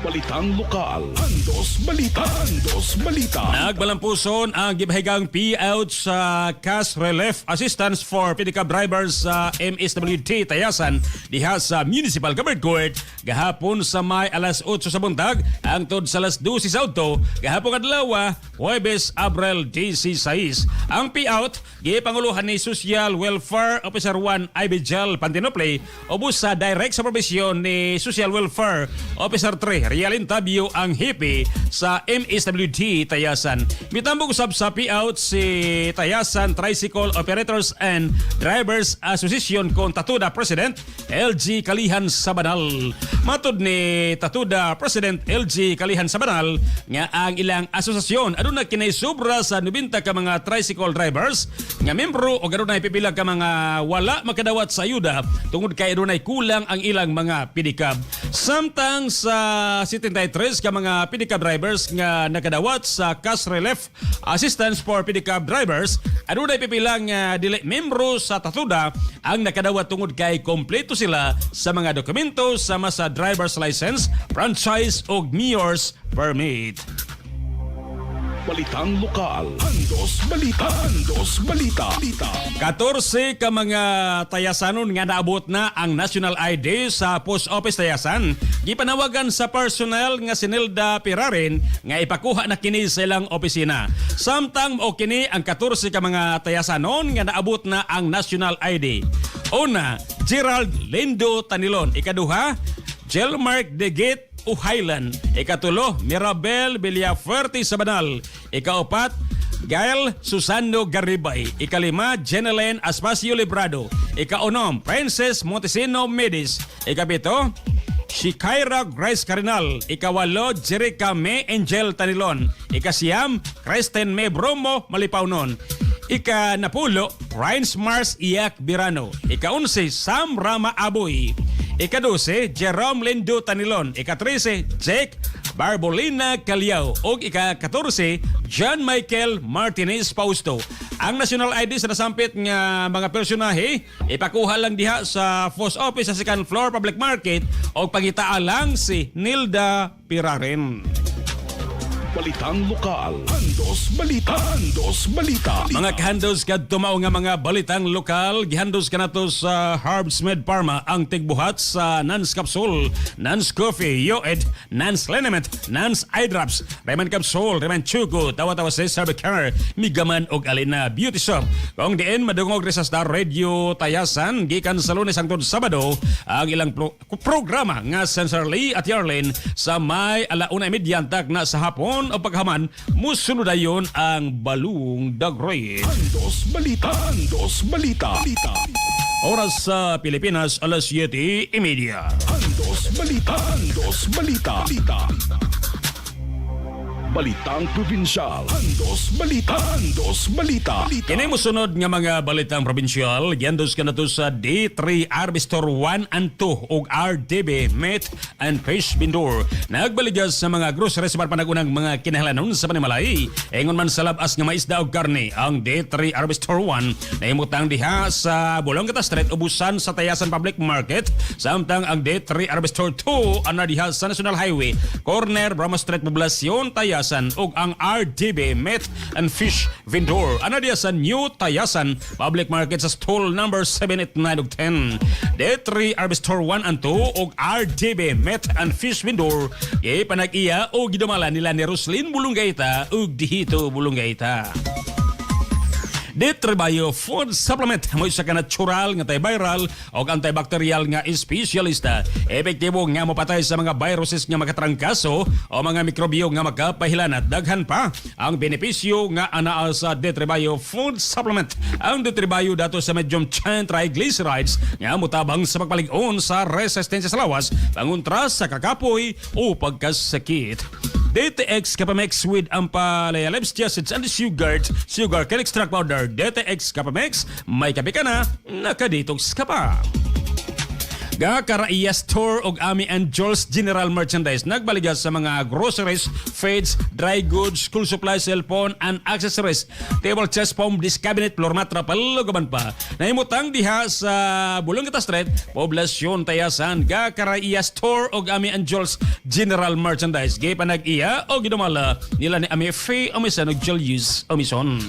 Balitang lokal. Andos Balita. Andos Balita.
Nagbalampuson ang gibahigang payout sa cash relief assistance for pedicab drivers sa MSWD Tayasan diha sa Municipal Covered Court gahapon sa may alas 8 sa buntag hangtod sa alas 12 sa udto gahapon adlaw, Huwebes, Abril 16. Ang payout gipanguluhan ni Social Welfare Officer 1 Ivy Gel Pantinople ubos sa direct supervision ni Social Welfare Officer 3 Rialin Tabio, ang hepe sa MSWD Tayasan. Mitambong usab sa payout si Tayasan Tricycle Operators and Drivers Association kon Tatuda President LG Kalihan Sabanal. Matod ni Tatuda President LG Kalihan Sabanal nga ang ilang asosasyon aduna kini sobra sa 90 ka mga tricycle drivers nga membro o adunay pipila ka mga wala makadawat sa ayuda tungod kay adunay kulang ang ilang mga pedicab. Samtang sa 73 ka mga pedicab drivers nga nakadawat sa cash relief assistance for pedicab drivers, adunay pipilang dili membro sa Tatuda ang nakadawat tungod kay kompleto sila sa mga dokumento sama sa driver's license, franchise ug mayor's permit.
Balitang lokal. Andos Balita. Andos Balita. Balita.
14 ka mga Tayasanon nga naabot na ang national ID sa Post Office Tayasan. Gipanawagan sa personnel nga si Nilda Pirarin nga ipakuha na kini sa ilang opisina. Samtang o kini ang 14 ka mga Tayasanon nga naabot na ang national ID. Una, Gerald Lindo Tanilon. Ikaduha, Jelmark Degit Uhailan. Ikatulo, Mirabel Villafuerte Sabanal. Ikaupat, Gael Susano Garibay. Ikalima, Jeneline Aspacio Librado. Ikaunom, Princess Montesino Medis. Ikapito, Shikaira Grace Carinal. Ikawalo, Jerica May Angel Tanilon. Ikasiyam, Kristen May Bromo Malipaunon. Ika-napulo, Ryan Mars Iyak Birano. Ika-11, Sam Rama Aboy. Ika-12, Jerome Lindo Tanilon. Ika-13, Jake Barbolina Caliao. O ika-14, John Michael Martinez Fausto. Ang national ID sa nasampit nga mga personahe, ipakuha lang diha sa post office sa second floor public market o pangitaa lang si Nilda Pirarin.
Balitang lokal. Andos Balita. Andos Balita.
Mga kahandos, kadto mao nga mga balitang lokal, gihandos kanato sa Herbs Med Pharma, ang tigbuhat sa Nans Capsule, Nans Coffee, Yoed, Nans Liniment, Nans Eye Drops, Rayman Capsule, Rayman Chuko, Tawa-Tawa sa Cervicar, Migaman og Alina Beauty Shop. Kung diin madungog rin sa Star Radio Tayasan gikan sa Lunes hangtod Sabado ang ilang programa nga Sensor Lee at Yarlene sa may 1:30 na sa hapon. Pagkahuman o paghaman, musunod dayon ang Balung the Great.
Andos Balita. Andos Balita. Balita.
Oras sa Pilipinas, alas 7:30.
Andos Balita. Andos Balita. Balita. Balitang Probinsyal. Andos Balita. Andos Balita.
Kini mosunod nga mga balitang probinsyal, giandos kanato sa D3 Arbistor 1 and 2 ug RDB Meat and Fish Vendor. Nagbaligya sa mga groceries para panagunang mga kinahanglanon sa panimalay. Ingon man sa labas nga maisda og karne, ang D3 Arbistor 1 nahimutang diha sa Bolongeta Street ubusan sa Tayasan Public Market, samtang ang D3 Arbistor 2 ana diha sa National Highway, corner Brahma Street, Poblacion, Tayasan, ug ang RDB Meat and Fish Vendor ana diha sa New Tayasan Public Market sa stall number 7, 8, 9 ug 10. D3 Arbistor 1 and 2 ug RDB Meat and Fish Vendor gipanag-iya og gidumala nila ni Roslyn Bulungaita ug Dihito Bulungaita. Detribayo Food Supplement mo isa ka natural nga antiviral o antibacterial nga espesyalista. Epektibo nga mopatay sa mga viruses nga makatrangkaso o mga mikrobyo nga makapahilanat. Daghan pa ang benepisyo nga anaa sa Detribayo Food Supplement. Ang Detribayo dato sa medium chain triglycerides nga motabang sa pagpalig-on sa resistensya sa lawas pangontra sa kakapoy o pagkasakit. DTX Kapamex with Ampalaya Lips, Seeds and Sugar, Sugar Cane Extract Powder. DTX Kapamex, may kape ka na, nakadetox ka pa. Gakaraiya Store og Ami and Jules General Merchandise nagbaligya sa mga groceries, feeds, dry goods, school supplies, cellphone and accessories, table, chest, foam, disc cabinet, floor mat, trapal, uban pa. Nahimutang diha sa Bulongita Street, Poblasyon, Tayasan. Gakaraiya Store og Ami and Jules General Merchandise. Gipanag-iya og gidumala nila ni Ami Faye Omison og Julius Omison.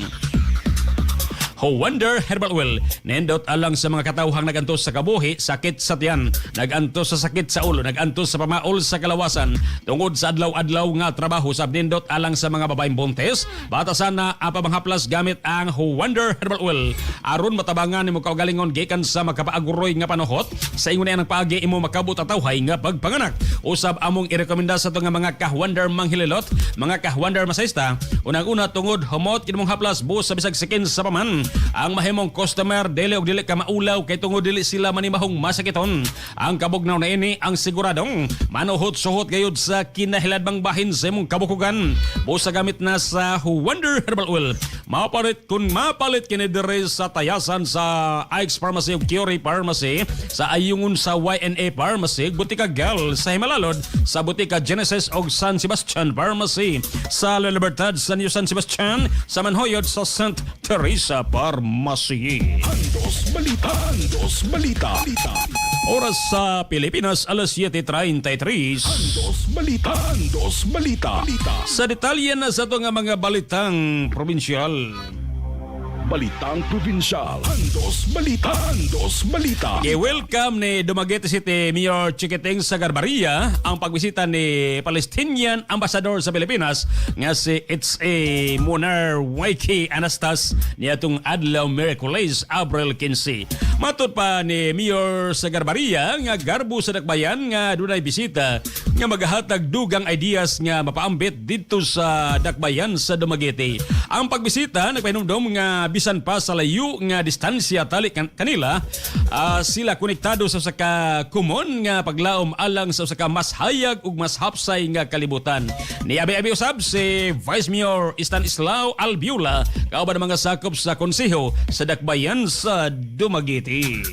Wonder Herbal Oil. Nindot alang sa mga katawhang nagantos sa kabuhi, sakit sa tiyan, nagantos sa sakit sa ulo, nagantos sa pamaol sa kalawasan, tungod sa adlaw-adlaw nga trabaho sa nindot alang sa mga babaeng buntis, batasan na ang pamanghaplas gamit ang Wonder Herbal Oil. Aron matabangan nimo kaugalingon gikan sa makapaaguroy nga panuhot, sa ingon ang paagi imo makabot atawhay nga pagpanganak. Usab among irekomenda sa nga mga ka-Wonder manghililot, mga ka-Wonder masahista, unang-una tungod humot kinimong haplas buos sa bisag sikin sa paman. Ang mahimong customer dili og dili ka maulaw kay tungod dili sila manimahong masakiton. Ang kabugnaw na ini ang siguradong manuhot-suhot gayud sa kinahiladbang bahin sa imong kabukugan. Busa gamit na sa Wonder Herbal Oil. Mapalit kung mapalit kini diri sa Tayasan sa Ike's Pharmacy ug Curie Pharmacy, sa Ayungon sa YNA Pharmacy, Butika Gal sa Himalalod, sa Butika Genesis og San Sebastian Pharmacy, sa La Libertad sa New San Sebastian, sa Manhoyod sa St. Teresa Pharmacy.
Andos Balita. Andos Balita. Balita.
Oras sa Pilipinas, alas 7:33.
Andos Balita. Andos Balita. Balita.
Sa detalye na sa ito nga mga balitang probinsyal.
Balitang Probinsyal. Andos Balita. Andos Balita.
I-welcome ni Dumaguete City Mayor Chiquiting Sagarbarria ang pagbisita ni Palestinian Ambassador sa Pilipinas nga si It's a Munar Waiki Anastas niadtong adlaw Miyerkules, Abril 15. Matod pa ni Mayor Sagarbarria nga garbo sa dakbayan nga dunay bisita nga magahatag dugang ideas nga mapaambit didto sa dakbayan sa Dumaguete. Ang pagbisita nagpahinumdom nga bisan pa sa layo nga distansya tali kanila sila konektado sa usa ka komon nga paglaom alang sa usa ka mas hayag ug mas hapsay nga kalibutan. Niabi-abi usab si Vice Mayor Stanislao Albiula kauban ang mga sakop sa konseho sa dakbayan sa Dumaguete.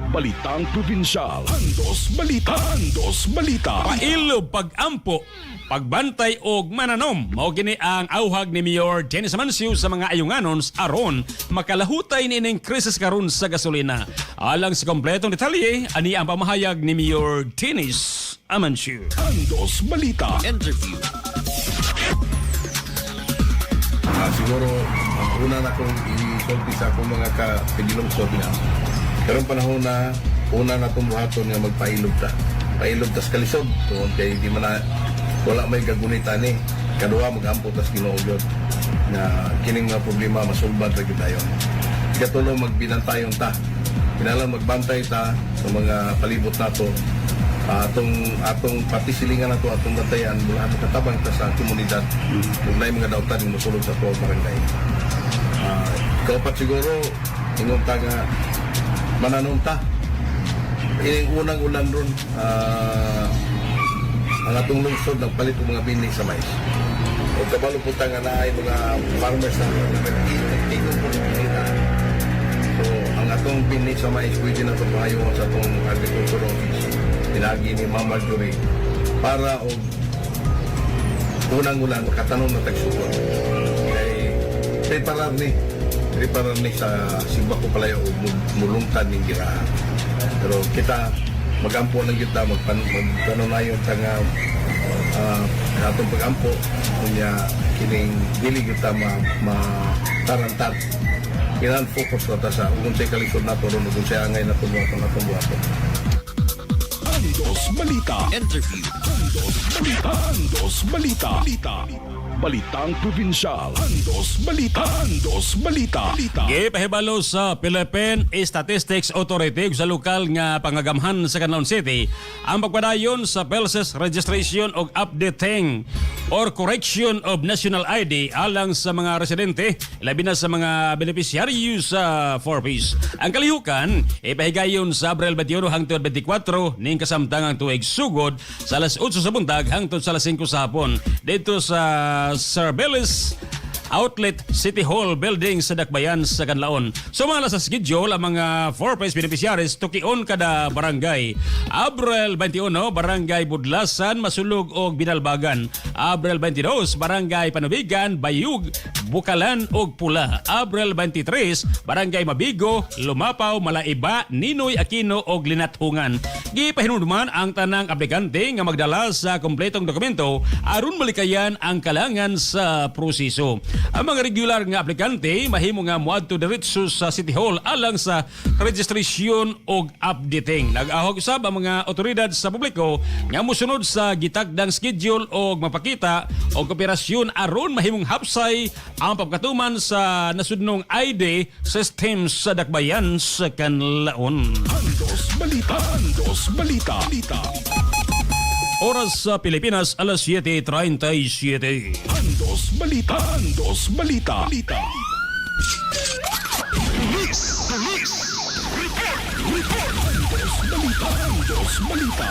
Balitang Probinsyal. Andos Balita. Andos Balita.
Pailob pag-ampo, pagbantay og mananom. Mao kini ang auhag ni Mayor Dennis Amancio sa mga ayunganon aron makalahutay niining krisis karon sa gasolina. Alang sa kompletong detalye, ani ang pamahayag ni Mayor Dennis Amancio.
Andos Balita.
Interview.
Siguro, ang una na kong isulti sa akong mga kapigilungsod nga, karong panahon na una na itong buhaton nga magpailob ta. Pailob tas kalisod. Tungod kay di man na, wala may gagunitan ni. Kaduha mag-ampo tas Ginoo gyud na kining mga problema masulbad ra gyud tayo. Ikatulo, magbinantayon ta. Kinahanglan magbantay ta sa mga palibot nato. Atong atong pati silingan nato, atong bantayan, mula makatabang ta sa komunidad ug naay mga dautan nga mosulod sa tuwa barangay. Kaupat siguro ingon ta nga mananom ta. Ining unang ulan ron, ang atong lungsod nagpalit og mga binhi sa mais. O kabalo po ta nga naay mga farmers na nagtigong po ng binhi. So, ang atong binhi sa mais pwede na itong pahayon sa atong agriculture office. Pinagi ni Ma'am Marjorie para og unang ulan makatanom na tagsukod. Kay preparar ni sa simbako palayo og mulungtad ning giraha. Pero kita magampo lang kita, magpanunayon ta nga atong pagampo unya kining dili kita ma matarantat. Kailangan focus na ta sa ug unsay kalisod nato ron ug unsay angay nato buhaton atong buhaton.
Andos Balita. Interview. Andos Balita. Andos Balita. Balita. Balitang Probinsyal. Andos Balita. Andos Balita. Balita.
Gipahibalo sa Philippine Statistics Authority ug sa lokal nga pangagamhan sa Canlaon City ang pagpadayon sa PhilSys registration og updating or correction of national ID alang sa mga residente, labi na sa mga benepisyaryo sa 4Ps. Ang kalihukan ipahigayon sa Abril 21 hangtod 24 ning kasamtangang tuig sugod sa alas 8 sa buntag hangtod sa alas 5 sa hapon dito sa Serbelis Outlet City Hall Building sa Dakbayan sa Canlaon. Sumala sa schedule ang mga 4Ps beneficiaries, tukion kada barangay. Abril 21, Barangay Budlasan, Masulog og Binalbagan. Abril 22, Barangay Panubigan, Bayug, Bukalan ug Pula. Abril 23, Barangay Mabigo, Lumapaw, Malaiba, Ninoy Aquino ug Linathungan. Gipahinumduman ang tanang aplikante nga magdala sa kompletong dokumento aron malikayan ang kalangan sa proseso. Ang mga regular nga aplikante mahimo nga moadto diretso sa City Hall alang sa registrasyon og updating. Nag-ahog usab ang mga otoridad sa publiko nga mosunod sa gitagdang schedule og mapakita og kooperasyon aron mahimong hapsay ang pagkatuman sa nasudnong ID system sa Dakbayan sa Canlaon.
Andos Balita. Andos Balita. Balita.
Oras sa Pilipinas, alas 7:37.
Andos Balita. Andos Balita. Balita. Police. Police. Report. Report. Andos Balita. Andos Balita.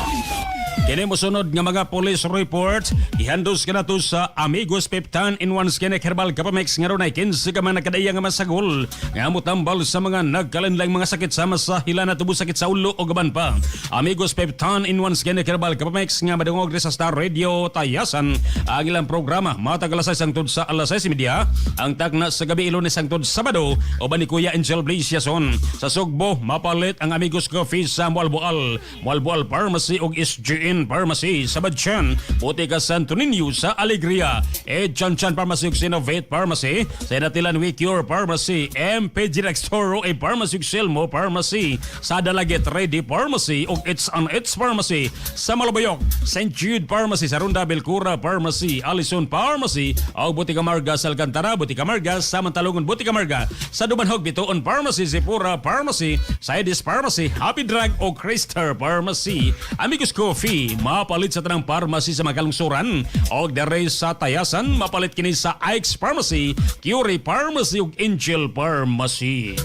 Kini mosunod nga mga police report ihandos kanato sa Amigos Peptan in One Skin Herbal Kapamix nga dunay 15 ka mga nakadaya nga masagol nga motambal sa mga nagkalanlang mga sakit sama sa hilana, tubo, sakit sa ulo o gaban pa. Amigos Peptan in One Skin Herbal Kapamix nga madungog sa Star Radio Tayasan ang ilang programa matag alas 6 hangtod sa alas 6:30, ang tagna sa gabi Lunes hangtod Sabado uban ni Kuya Angel Blaze Yason. Sa Sugbo mapalit ang Amigos Coffee sa Moalboal, Moalboal Pharmacy ug SGN Pharmacy sa Batjan, Botika Santo Niño sa Alegria, Ed Chan Chan Pharmacy ug Sinovate Pharmacy sa Natilan, We Cure Pharmacy, MPG Rextoro A Pharmacy ug Selmo Pharmacy sa Dalaguete, Ready Pharmacy ug It's on It's Pharmacy sa Malabayok, St. Jude Pharmacy sa Ronda, Belcura Pharmacy, Allison Pharmacy ug Botika Marga sa Alcantara, Botika Marga sa Mantalongon, Botika Marga sa Dumanhog, Bituon Pharmacy, Zipura Pharmacy, Saidis Pharmacy, Happy Drug o Krister Pharmacy. Amigos Coffee, mapalit sa tanang pharmacy sa makalungsuran og dere sa Tayasan mapalit kini sa Ike's Pharmacy, Curie Pharmacy ug Angel Pharmacy.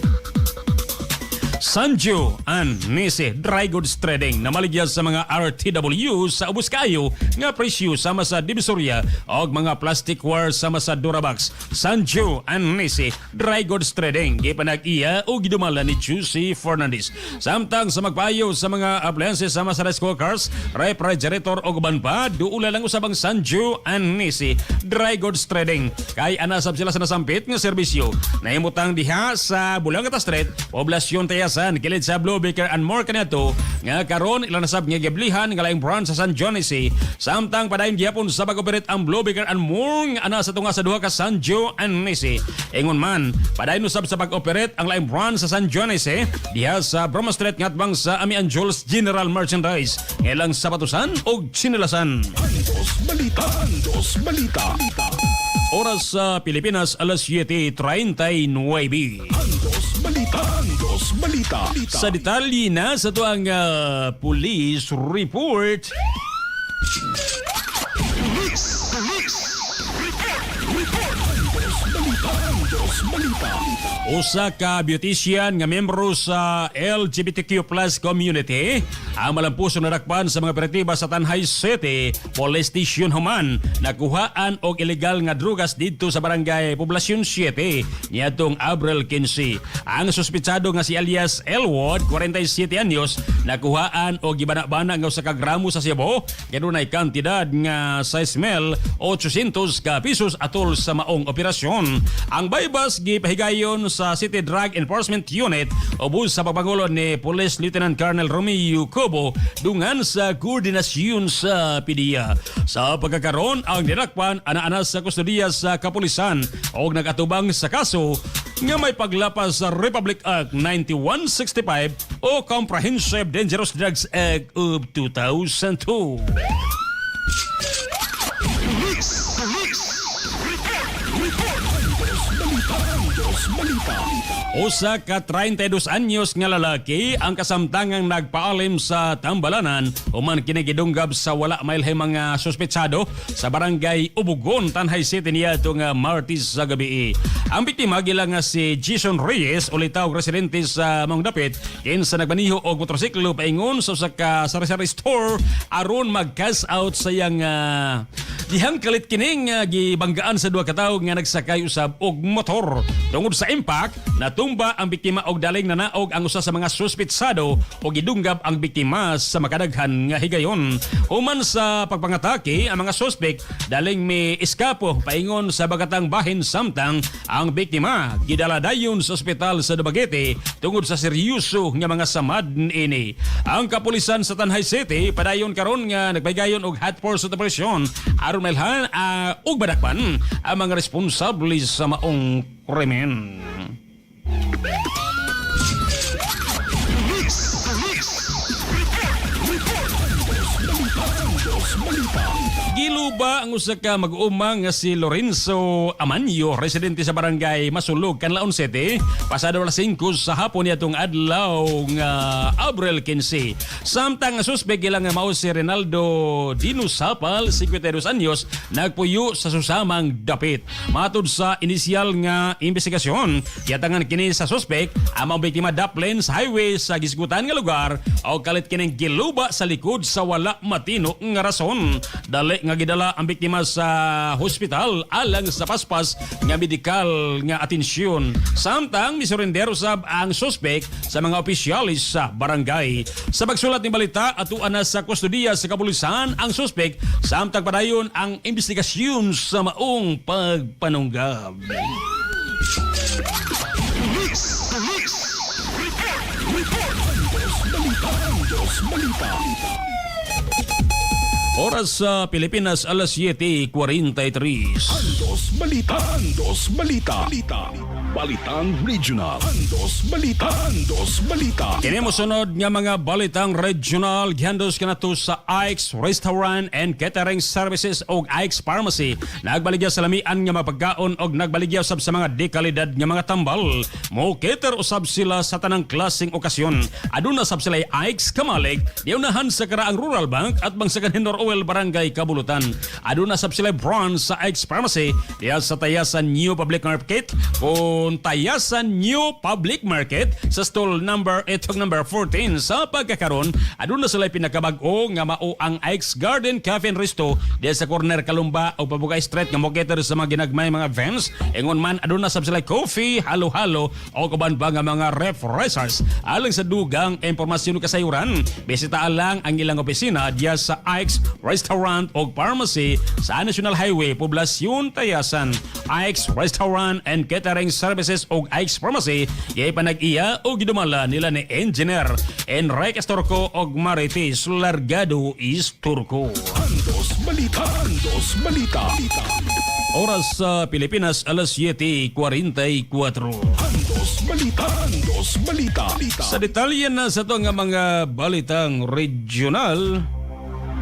Sanjo and Nisi Dry Goods Trading namaligya sa mga RTW sa ubos kayo nga presyo sama sa Divisoria og mga plastic wire sama sa Durabox. Sanjo and Nisi Dry Goods Trading gipanag-iya og gidumala ni Juicy Fernandez. Samtang sa magpayo sa mga appliances sama sa rice cookers, refrigerator og uban pa, duula lang usab ang Sanjo and Nisi Dry Goods Trading. Kay anasab sila sa nasampit nga serbisyo. Nahimutang diha sa Bulangata Street, Poblasyon Tayasan, kilid sa Blue Baker and More kaniadto nga karon ilang nasab nga giblihan nga laing branch sa San Dionisi. Samtang padayon gihapon sa pag-operate ang Blue Baker and More nga ana sa tunga sa duha ka San Dionisi. Ingon man, padayon usab sa pag-operate ang laing branch sa San Dionisi diha sa Broma Street ngatbang sa Ami Angeles General Merchandise. Ngelang sapatusan og tsinelasan.
Andos Balita. Andos Balita.
Oras sa Pilipinas, alas 7:39.
Andos Balita. Andos Balita.
Sa detalye na sa tuang police report.
Police. Police. Report. Report. Andos Balita. Andos Balita.
Usa ka beautician nga membro sa LGBTQ+ community ang malampuso nadakpan sa mga operatiba sa Tanjay City Police Station human nakuhaan og ilegal nga drugas didto sa barangay Poblacion 7 niadtong Abril 15. Ang suspetsado nga si alias Elwood, 47 anyos, nakuhaan og gibana-bana nga usa ka gramo sa shabu, kanunay kantidad nga 6 mil 800 ka pesos atol sa maong operasyon. Ang baybas gipahigayon sa City Drug Enforcement Unit ubos sa pagpangulo ni Police Lieutenant Colonel Romeo Cobo dungan sa koordinasyon sa PDEA. Sa pagkakaroon, ang dinakpan ana-ana sa kustodiya sa kapulisan og nagatubang sa kaso nga may paglapas sa Republic Act 9165 o Comprehensive Dangerous Drugs Act of 2002.
Police. Police. Report. Report. Andos Balita. Andos Balita.
Usa ka 32 anyos nga lalaki ang kasamtangang nagpaalim sa Tambalanan human kini gidunggab sa wala mailhay mga suspetsado sa barangay Ubugon, Tanjay City niadto nga Martes sa gabi. Ang biktima gila nga si Jason Reyes, ulitaw residente sa maong dapit, kinsa nagmaniho og motorsiklo paingon sa usa ka sari-sari store aron mag-cash out sa iyang dihang kalit kining gibanggaan sa duha ka tawo nga nagsakay usab og motor. Tungod sa impact, natumba ang biktima og daling nanaog ang usa sa mga suspetsado og gidunggab ang biktima sa makadaghan nga higayon. Human sa pagpangatake, ang mga suspek daling mi eskapo paingon sa bagatang bahin samtang ang biktima gidala dayon sa ospital sa Dumaguete tungod sa seryoso nga mga samad niini. Ang kapulisan sa Tanjay City padayon karon nga nagpaygayon og hot pursuit operation aron mailhan ug madakpan ang mga responsable sa maong krimen.
Police. Police. Report. Report. Andos Balita. Andos Balita.
Giluba ang usa ka mag-uuma nga si Lorenzo Amanyo, residente sa barangay Masulog, Canlaon City, pasado alas 5 sa hapon niadtong adlaw nga Abril 15. Samtang ang suspek ilang nga mao si Rinaldo Dino Sapal, 52 anyos, nagpuyo sa susamang dapit. Matud sa inisyal nga investigasyon, giatangan kini sa suspek ang mga biktima daplin sa highway sa gisgutan nga lugar o kalit kining giluba sa likod sa wala matino nga rason. Dali nga gidala ang biktima sa hospital alang sa paspas nga medikal nga atensyon. Samtang misurender usab ang suspek sa mga opisyalis sa barangay. Sa pagsulat ni balita, atuan na sa kustodiya sa kapulisan ang suspek samtang padayon ang investigasyon sa maong pagpanunggab.
Police. Police. Report. Report. Andos Balita. Andos Balita.
Oras sa Pilipinas, alas 7:43.
Andos Balita. Andos Balita. Balita. Balitang Regional. Andos Balita. Andos Balita.
Kini mosunod nga mga balitang regional, gihandos kanato sa Ike's Restaurant and Catering Services og Ike's Pharmacy. Nagbaligya sa lamian nga mapagkaon og nagbaligya usab sa mga dekalidad nga mga tambal. Mo cater usab sila sa tanang klaseng okasyon. Aduna sab sila Ike's Kamalig, diunahan sa Karaang Rural Bank at bangsakan Hinor Oil Barangay Kabulutan. Aduna sab sila branch sa Ike's Pharmacy diya sa Tayasan New Public Market kung Tayasan New Public Market sa stall number 8 ug number 14. Sa pagkakaron, aduna sila pinakabag-o nga mao ang Ike's Garden Cafe and Resto diya sa corner Kalumba o Pabugay Street nga mo-cater sa mga ginagmay mga events. Ingon man aduna sab sila coffee, halo-halo o uban pa nga mga refreshers. Alang sa dugang impormasyon ug kasayuran, bisita lang ang ilang opisina diya sa Ike's Restaurant o Pharmacy sa National Highway, Poblacion, Tayasan. Ike's Restaurant and Catering Services og Ike's Pharmacy gipanag-iya o gidumala nila ni Engineer Enrique Estorco og Marites Largado Isturco.
Andos Balita. Andos Balita.
Oras sa Pilipinas, alas 7:44.
Andos Balita. Andos Balita.
Sa detalye na sa ito nga mga balitang regional.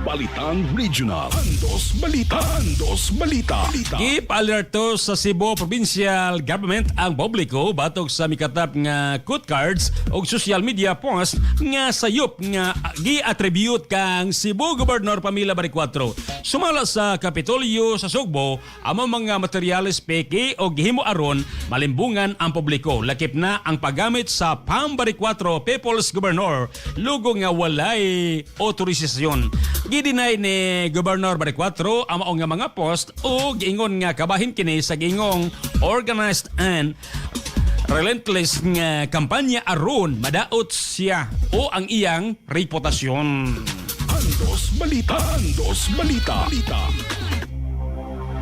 Balitang Regional. Andos Balita. Andos Balita.
Gipa-alerto sa Cebu Provincial Government ang publiko batok sa mikatap nga quote cards o social media post nga sayop nga gi-attribute kang Cebu Governor Pamela Baricuatro. Sumala sa Kapitolyo sa Sugbo, ang mga materyales peke o gihimo aron malimbungan ang publiko. Lakip na ang paggamit sa Pam Baricuatro People's Governor lugo nga walay otorisasyon. Gideny ni Governor Baricuatro ang mao nga mga post o giingon nga kabahin kini sa giingong organized and relentless nga kampanya aron madaot siya o ang iyang reputasyon.
Andos Balita. Andos Balita. Balita.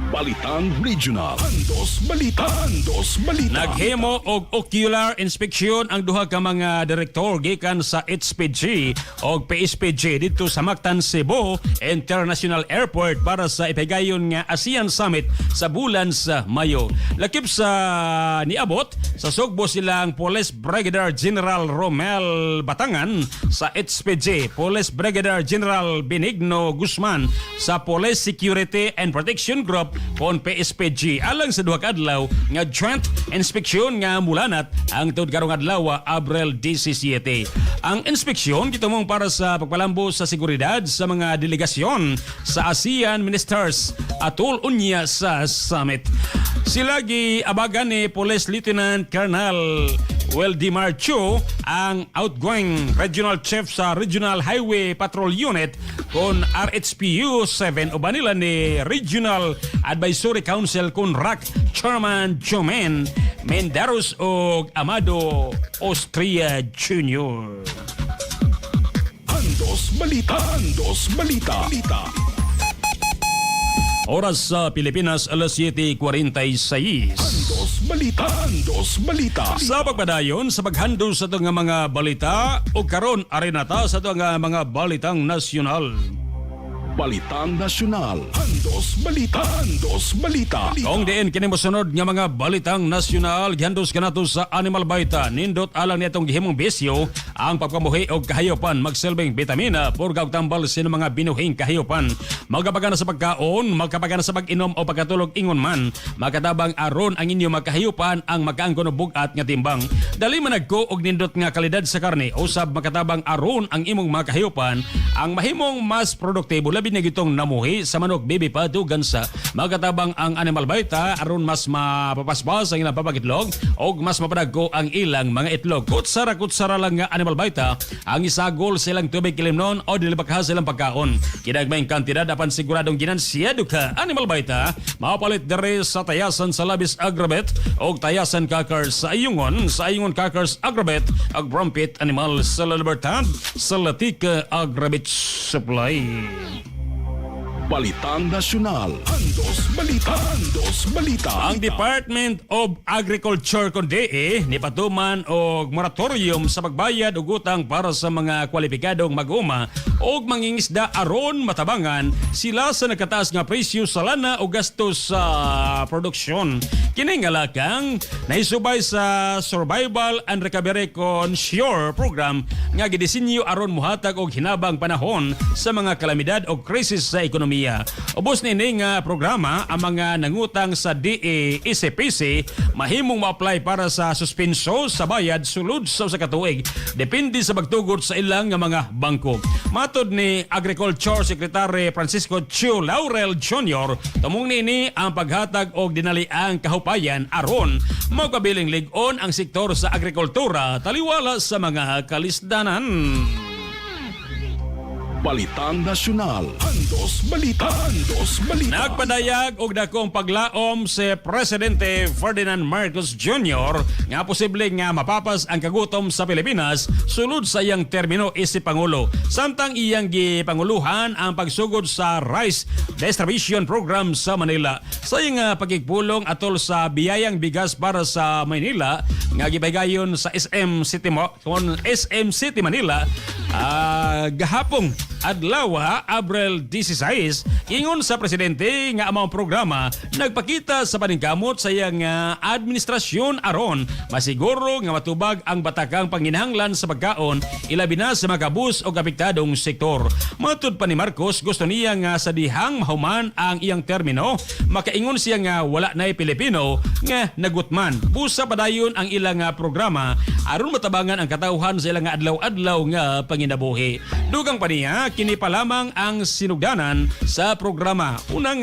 Balitang Regional. Andos Balita. Andos Balita.
Naghimo og ocular inspection ang duha ka mga direktor gikan sa HPG og PSPG didto sa Mactan Cebu International Airport para sa ipigayon nga ASEAN Summit sa bulan sa Mayo. Lakip sa niabot sa Sugbo silang Police Brigadier General Romel Batangan sa HPG, Police Brigadier General Benigno Guzman sa Police Security and Protection Group kon PSPG alang sa duha ka adlaw nga joint inspection nga mulanat ang tuod karong adlaw, Abril 17. Ang inspeksyon gitumong para sa pagpalambo sa seguridad sa mga delegasyon sa ASEAN Ministers atol unya sa summit. Sila giabagan ni Police Lieutenant Colonel Wildemar Chu, ang outgoing Regional Chief sa Regional Highway Patrol Unit kon RHPU 7, uban nila ni Regional Advisory Council kon RAC Chairman Jomen Mendaros og Amado Austria Jr.
Andos Balita. Andos Balita. Balita.
Oras sa Pilipinas, alas 7:46.
Andos Balita. Andos Balita.
Sa pagpadayon sa paghandos sa itong mga balita o karon arinata sa itong mga balitang nasyonal.
Balitang Nasyonal. Andos Balita. Andos Balita.
Kung diin kini mosunod nga mga balitang nasyonal, gihandos kanato sa Animal Vita. Nindot alang nitong gihimong bisyo ang pagpamuhi og kahayopan, magsilbing bitamina, purga og tambal sa mga binuhing kahayopan. Magkapagana sa pagkaon, magkapagana sa pag-inom o pagkatulog, ingon man makatabang aron ang inyong makahayopan ang makaangkon og bug-at nga timbang. Dali managko og nindot nga kalidad sa karne usab makatabang aron ang imong makahayopan ang mahimong mas produktibo, labi na gitong namuhi sa manok, baby pa gansa. Magatabang ang Animal Vita aron mas mapapaspas ang ilang papagitlog og mas mapadagko ang ilang mga itlog. Kutsara kutsara lang nga Animal Vita ang isagol sa ilang tubig ilimnon o dilibakha sa ilang pagkaon. Kinagmayng kantidad apan siguradong ginansiyado ka. Animal Vita mapalit diri sa Tayasan sa Labis Agrovet og Tayasan Kakars sa Ayungon, sa Ayungon Kakars Agrovet ug Brompit Animal sa La Libertad sa Latika Agrovet Supply.
Balitang Nasyonal. Andos Balita. Andos Balita.
Ang Department of Agriculture kon DA nipatuman og moratorium sa pagbayad og utang para sa mga kwalipikadong mag-uma og mangingisda aron matabangan sila sa nakataas nga presyo sa lana o gastos sa produksyon. Kini nga lakang nahisubay sa Survival and Recovery kon SURE program nga gidisenyo aron mohatag og hinabang panahon sa mga kalamidad o krisis sa ekonomiya. Ubos niini nga programa, ang mga nangutang sa DA ECPC mahimong ma-apply para sa suspenso sa bayad sulod sa usa ka tuig, depende sa pagtugot sa ilang nga mga bangko. Matod ni Agriculture Secretary Francisco Tiu Laurel Jr., tumong niini ang paghatag og dinaliang kahupayan aron magpabiling lig-on ang sektor sa agrikultura taliwala sa mga kalisdanan.
Balitang Nasyonal. Andos Balita. Andos Balita.
Nagpadayag og dakong paglaom si Presidente Ferdinand Marcos Jr. nga posible nga mapapas ang kagutom sa Pilipinas sulod sa iyang termino isip Pangulo. Samtang iyang gipanguluhan ang pagsugod sa Rice Distribution Program sa Manila. Sa iyang pagkikpulong atol sa biyayang bigas para sa Manila nga gibaygayon sa SM City Manila gahapong Adlaw, Abril 16, ingon sa presidente nga amang programa nagpakita sa paningkamot sa iyang administrasyon aron masiguro nga matubag ang batakang panginahanglan sa pagkaon, ilabi na sa makabus o apektadong sektor. Matud pa ni Marcos, gusto niya nga sa dihang mahuman ang iyang termino, makaingon siya nga wala na'y Pilipino nga nagutman. Busa padayon ang ilang programa aron matabangan ang katawhan sa ilang adlaw-adlaw nga panginabuhi. Dugang pa niya, kini pa lamang ang sinugdanan sa programa. Unang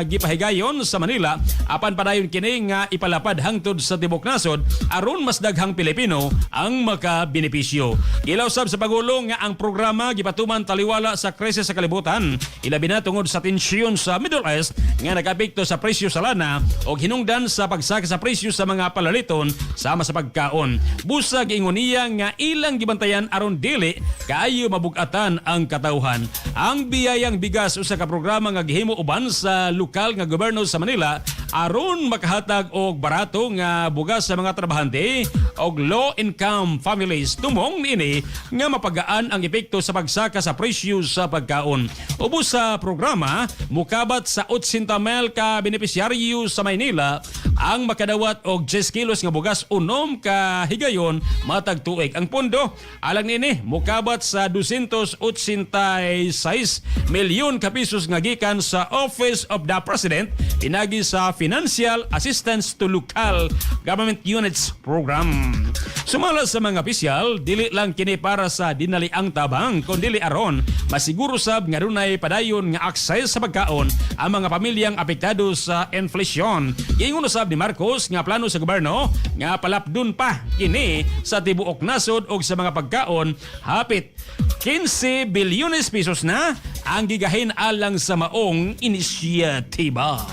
gipahigayon sa Manila, apan padayon kini nga ipalapad hangtod sa tibok nasod aron mas daghang Pilipino ang makabenepisyo. Gilaw sab sa Pangulo nga ang programa gipatuman taliwala sa krisis sa kalibutan, ilabi na tungod sa tensyon sa Middle East nga nakaapekto sa presyo sa lana o hinungdan sa pagsaka sa presyo sa mga palaliton sama sa pagkaon. Busag ingon niya nga ilang gibantayan aron dili kaayo mabugatan ang katawhan. Ang Biyayang Bigas, usa ka programa nga gihimo uban sa lokal nga gobyerno sa Manila aron makahatag og barato nga bugas sa mga trabahante og low income families. Tumong niini nga mapagaan ang epekto sa pagsaka sa presyo sa pagkaon. Ubos sa programa, mukabat sa 80 mil ka benepisyaryo sa Maynila ang makadawat og 10 kilos nga bugas unom ka higayon matag tuig. Ang pondo alang niini mukabat sa 286 milyon ka pesos nga gikan sa Office of the President pinagi sa Financial Assistance to Local Government Units Program. Sumala sa mga opisyal, dili lang kini para sa dinaliang tabang, kundi aron masiguro sab nga dunay padayon nga access sa pagkaon ang mga pamilyang apektado sa inflation. Giingon usab ni Marcos nga plano sa gobyerno nga palapdon pa kini sa tibuok nasod og sa mga pagkaon, hapit 15 bilyones pesos na ang gigahin alang sa maong inisyatiba.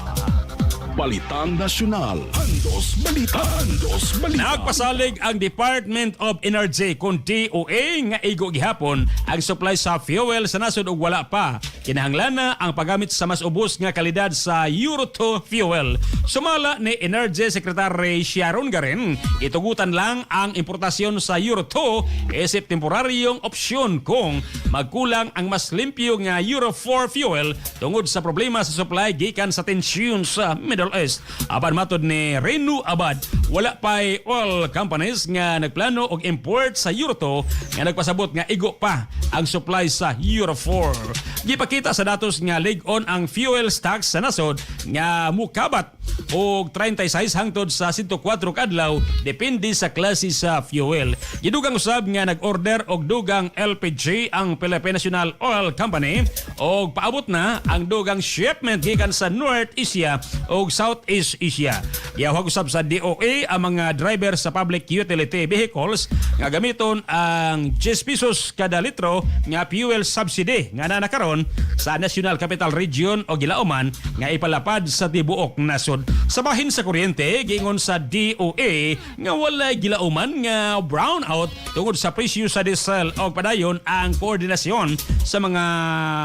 Balitang Nasyonal. Andos Balita. Andos Balita.
Nagpasalig ang Department of Energy kung DOE nga igo gihapon ang supply sa fuel sa nasod og wala pa. Kinahanglan na ang paggamit sa mas ubos nga kalidad sa Euro 2 fuel. Sumala ni Energy Secretary Sharon Garin, itugutan lang ang importasyon sa Euro 2 isip temporaryong opsyon kung magkulang ang mas limpyo nga Euro 4 fuel tungod sa problema sa supply gikan sa tensyon sa Middle East. Apan matod ni Renu Abad, wala pa'y oil companies nga nagplano og import sa Euro 2 nga nagpasabot nga igo pa ang supply sa Euro 4. Gipakita sa datos nga lig-on ang fuel stocks sa nasod nga mukabat og 36 hangtod sa 104 kadlaw depende sa klase sa fuel. Gidugang usab nga nag-order og dugang LPG ang Philippine National Oil Company og paabot na ang dugang shipment gikan sa North Asia og Southeast Asia. Giawhag usab sa DOE ang mga driver sa public utility vehicles nga gamiton ang 10 pesos kada litro nga fuel subsidy nga naa karon sa National Capital Region o gilauman nga ipalapad sa tibuok nasod. Sa bahin sa kuryente, giingon sa DOE nga walay gilauman nga brownout tungod sa presyo sa diesel og padayon ang koordinasyon sa mga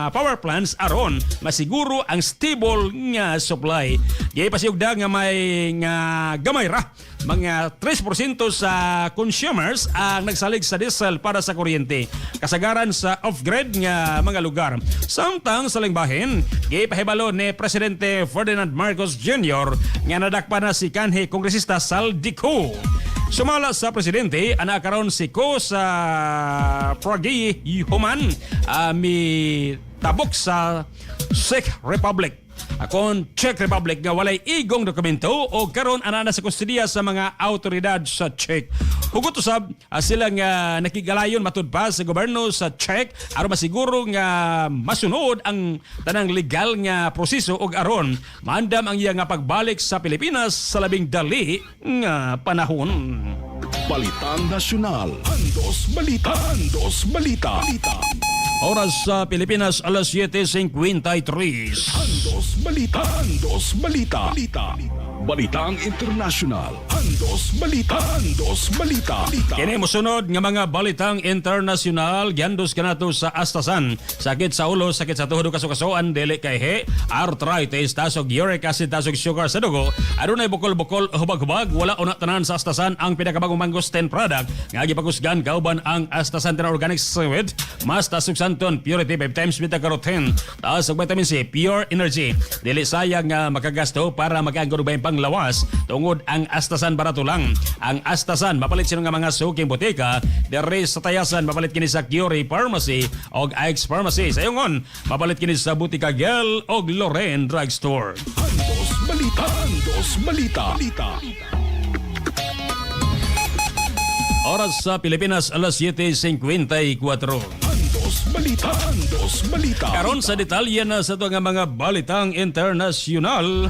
power plants aron masiguro ang stable nga supply. Gipasiyugda nga may nga gamay ra mga 3% sa consumers ang nagsalig sa diesel para sa kuryente, kasagaran sa off-grid nga mga lugar. Samtang sa lingbahin, gipahibalo ni Presidente Ferdinand Marcos Jr. nga nadakpan na si kanhi Kongresista Zaldy Co. Sumala sa presidente, ana karon si Co sa Prague human mi tabok sa Czech Republic. Akon Czech Republic nga walay igong dokumento o karon ana na sa kustodiya sa mga autoridad sa Czech. Hugot usab sila nga nakigalayon matud pa sa gobyerno sa Czech aron masiguro nga masunod ang tanang legal nga proseso og aron maandam ang iya nga pagbalik sa Pilipinas sa labing dali nga panahon.
Balitang Nasyonal. Andos Balita. Andos Balita.
Oras sa Pilipinas, alas 7:53.
Andos Balita. Andos Balita. Balita. Balitang International.
Andos Balita. Andos Balita.
Kini mosunod nga mga balitang internasyonal giandos kanato sa Astasan. Sakit sa ulo, sakit sa tuhod ug kasukasuan, dili kay arthritis, tasog uric acid, tasog sugar sa dugo. Adunay bukol-bukol, hubag-hubag, wala una tanan sa Astasan ang pinakabagong mangosteen product nga gipakusgan kauban ang Astasan Organic Seaweed, mas tasog santon, purity 5 times beta carotene, tasog vitamin C, pure energy. Dili sayang nga makagasto para makaangkon og panglawas tungod ang Astasan barato lang. Ang Astasan mapalit sino nga mga suking botika diri sa Tayasan, mapalit kini sa Curie Pharmacy og Ike's Pharmacy. Sa Ingon, mapalit kini sa Butika Gel og Loren Drugstore.
Andos Balita. Andos Balita. Balita.
Oras sa Pilipinas, alas 7:54.
Andos Balita. Andos Balita.
Karon sa detalye na sa ato nga mga balitang internasyonal.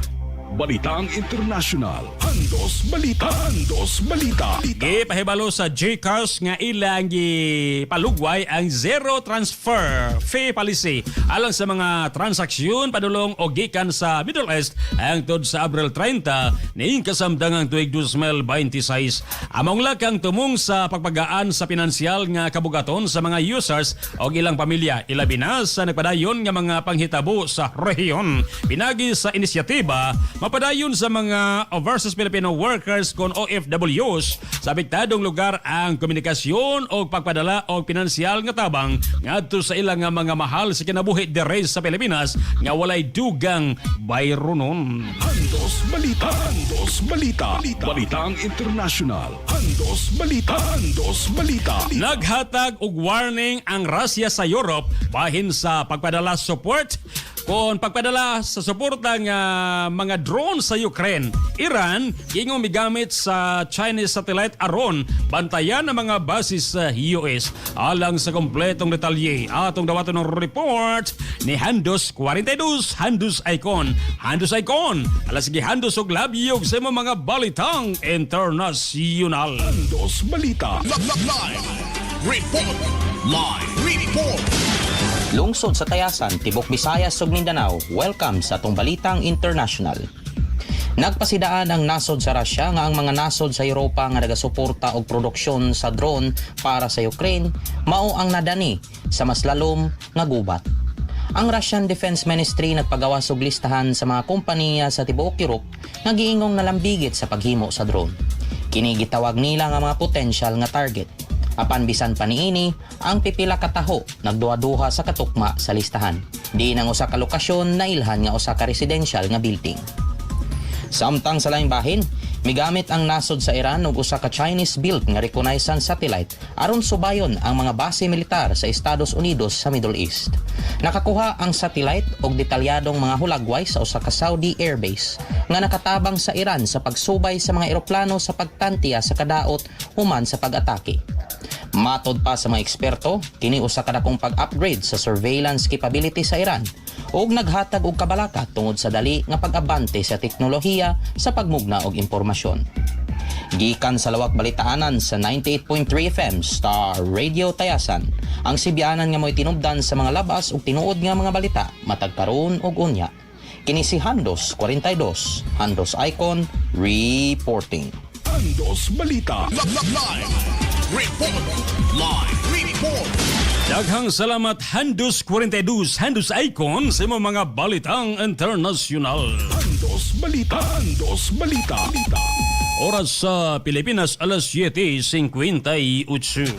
Balitang International. Andos Balita. Andos Balita.
Gipahibalo sa GCash nga ilang gipalugway ang zero transfer fee policy alang sa mga transaksyon padulong o gikan sa Middle East hangtod sa Abril 30 niing kasamdangang tuig 2026. Among lakang tumong sa pagpagaan sa pinansyal nga kabugaton sa mga users o ilang pamilya, ilabi na sa nagpadayon nga mga panghitabo sa rehiyon. Pinagi sa inisyatiba mapadayon sa mga overseas Filipino workers kon OFWs sa apektadong lugar ang komunikasyon o pagpadala og pinansyal nga tabang ngadto sa ilang nga mga mahal sa kinabuhi diri sa Pilipinas nga walay dugang bayronon.
Andos Balita. Andos Balita. Balitang International. Andos Balita. Andos Balita.
Naghatag og warning ang Russia sa Europe bahin sa pagpadala support kon pagpadala sa suporta nga mga drone sa Ukraine. Iran ingong migamit sa Chinese satellite aron bantayan ang mga basis sa US. Alang sa kompletong detalye, atong dawaton ng report ni Handos 42, Handos Icon. Handos Icon, alas sige Handos og labyog sa imong mga balitang internasyonal.
Andos Balita. Live. Report. Live. Report.
Lungsod sa Tayasan, Tibok Visayas ug Mindanao, welcome sa atong Balitang International. Nagpasidaan ang nasod sa Russia nga ang mga nasod sa Europa nga nagasuporta og produksyon sa drone para sa Ukraine mao ang nadani sa mas lalom nga gubat. Ang Russian Defense Ministry nagpagawas og listahan sa mga kompanya sa tibuok Europe nga giingong nalambigit sa paghimo sa drone. Kini gitawag nila nga mga potensyal nga target. Apan bisan pa niini, ang pipila ka taho nagduha-duha sa katukma sa listahan. Di nang usa ka lokasyon nailhan nga usa ka residential nga building. Samtang sa laing bahin, migamit ang nasod sa Iran og usa ka Chinese-built nga reconnaissance satellite aron subayon ang mga base militar sa Estados Unidos sa Middle East. Nakakuha ang satellite og detalyadong mga hulagway sa usa ka Saudi airbase nga nakatabang sa Iran sa pagsubay sa mga eroplano sa pagtantiya sa kadaot human sa pag-atake. Matod pa sa mga eksperto, kini usa ka dakong pag-upgrade sa surveillance capability sa Iran ug naghatag og kabalaka tungod sa dali nga pag-abante sa teknolohiya sa pagmugna og impormasyon. Gikan sa lawak balitaanan sa 98.3 FM Star Radio Tayasan, ang Sibianan nga mo'y tinubdan sa mga labas ug tinuod nga mga balita matag karon ug unya. Kini si Handos 42, Handos Icon reporting.
Andos Balita. Live. Report. Live. Report.
Daghang salamat Handus 42, Handus Icon sa imong mga balitang internasyonal.
Andos Balita. Andos Balita.
Oras sa Pilipinas, alas 7:58.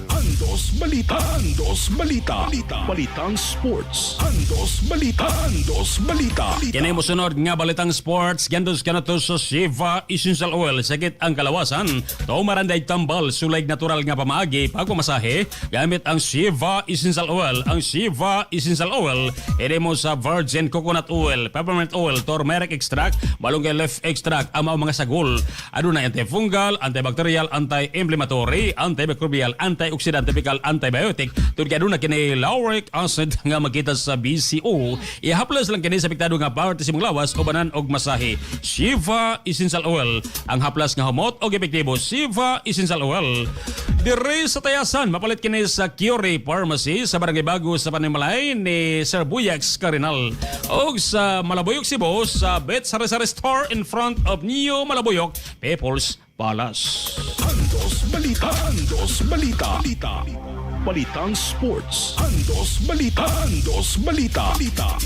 Andos Balita. Andos Balita. Balitang Sports. Andos Balita. Andos Balita.
Kini mosunod nga balitang sports, gandos kanato sa Shiva Essential Oil. Sakit ang kalawasan, tumaranday tambal, sulay natural nga pamaagi pagpamasahe gamit ang Shiva Essential Oil. Ang Shiva Essential Oil ini mo sa virgin coconut oil, peppermint oil, turmeric extract, malunggay leaf extract, ang mga sagol. Aduna antifungal, antibacterial, anti-inflammatory, antimicrobial, antioxidant, typical antibiotic. Tud kay aduna kini lauric acid nga makita sa BCO. Ihaplas lang kini sa apektado nga parte sa imong lawas ubanan og masahe. Shiva Essential Oil ang haplas nga humot og epektibo. Shiva Essential Oil. Dire sa Tayasan, mapalit kini sa Curie Pharmacy sa Barangay Bago sa Panimalay ni Sir Buyax Carinal. Og sa Malabuyok, Cebu sa Bet Sari Sari Store in front of Neo Malabuyok People's Palace.
Andos Balita. Andos Balita. Balita. Balitang Sports. Andos Balita. Andos Balita. Balita.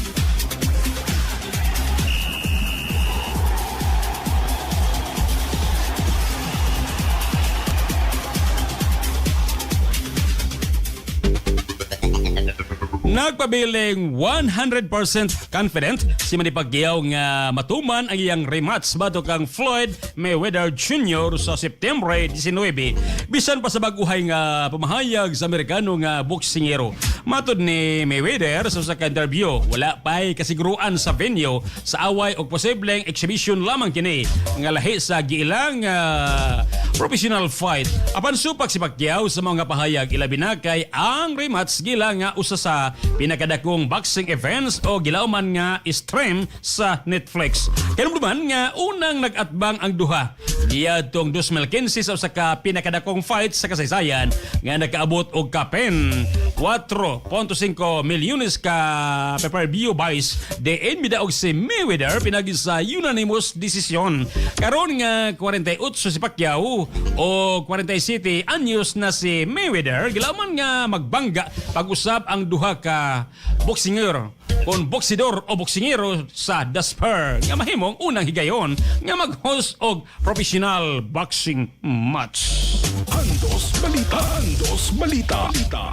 Nagpabiling 100% confident si Manny Pacquiao nga matuman ang iyang rematch batok kang Floyd Mayweather Jr. sa September 19. Bisan pa sa baguhay nga pamahayag sa Amerikano nga boksingero. Matod ni Mayweather sa usa ka interview, wala pa'y kasiguruan sa venue sa away og posibleng exhibition lamang kini nga lahi sa giilang professional fight. Apan supak si Pacquiao sa mga pahayag, ilabi na kay ang rematch gila nga usa sa pinakadakong boxing events o gilauman nga stream sa Netflix. Kanumduman nga unang nag-atbang ang duha diadtong 2015 sa usa ka pinakadakong fight sa kasaysayan nga nakaabot og kapin 4.5 milyones ka pay-per-view buys diin midaog si Mayweather pinagi sa unanimous decision. Karon nga 48 si Pacquiao o 47 anyos na si Mayweather, gilauman nga magbangga pag-usab ang duha ka boksingero kon boksidor o boksingero sa The Spur nga mahimong unang higayon nga mag-host og professional boxing match.
Andos Balita. Andos Balita. Balita.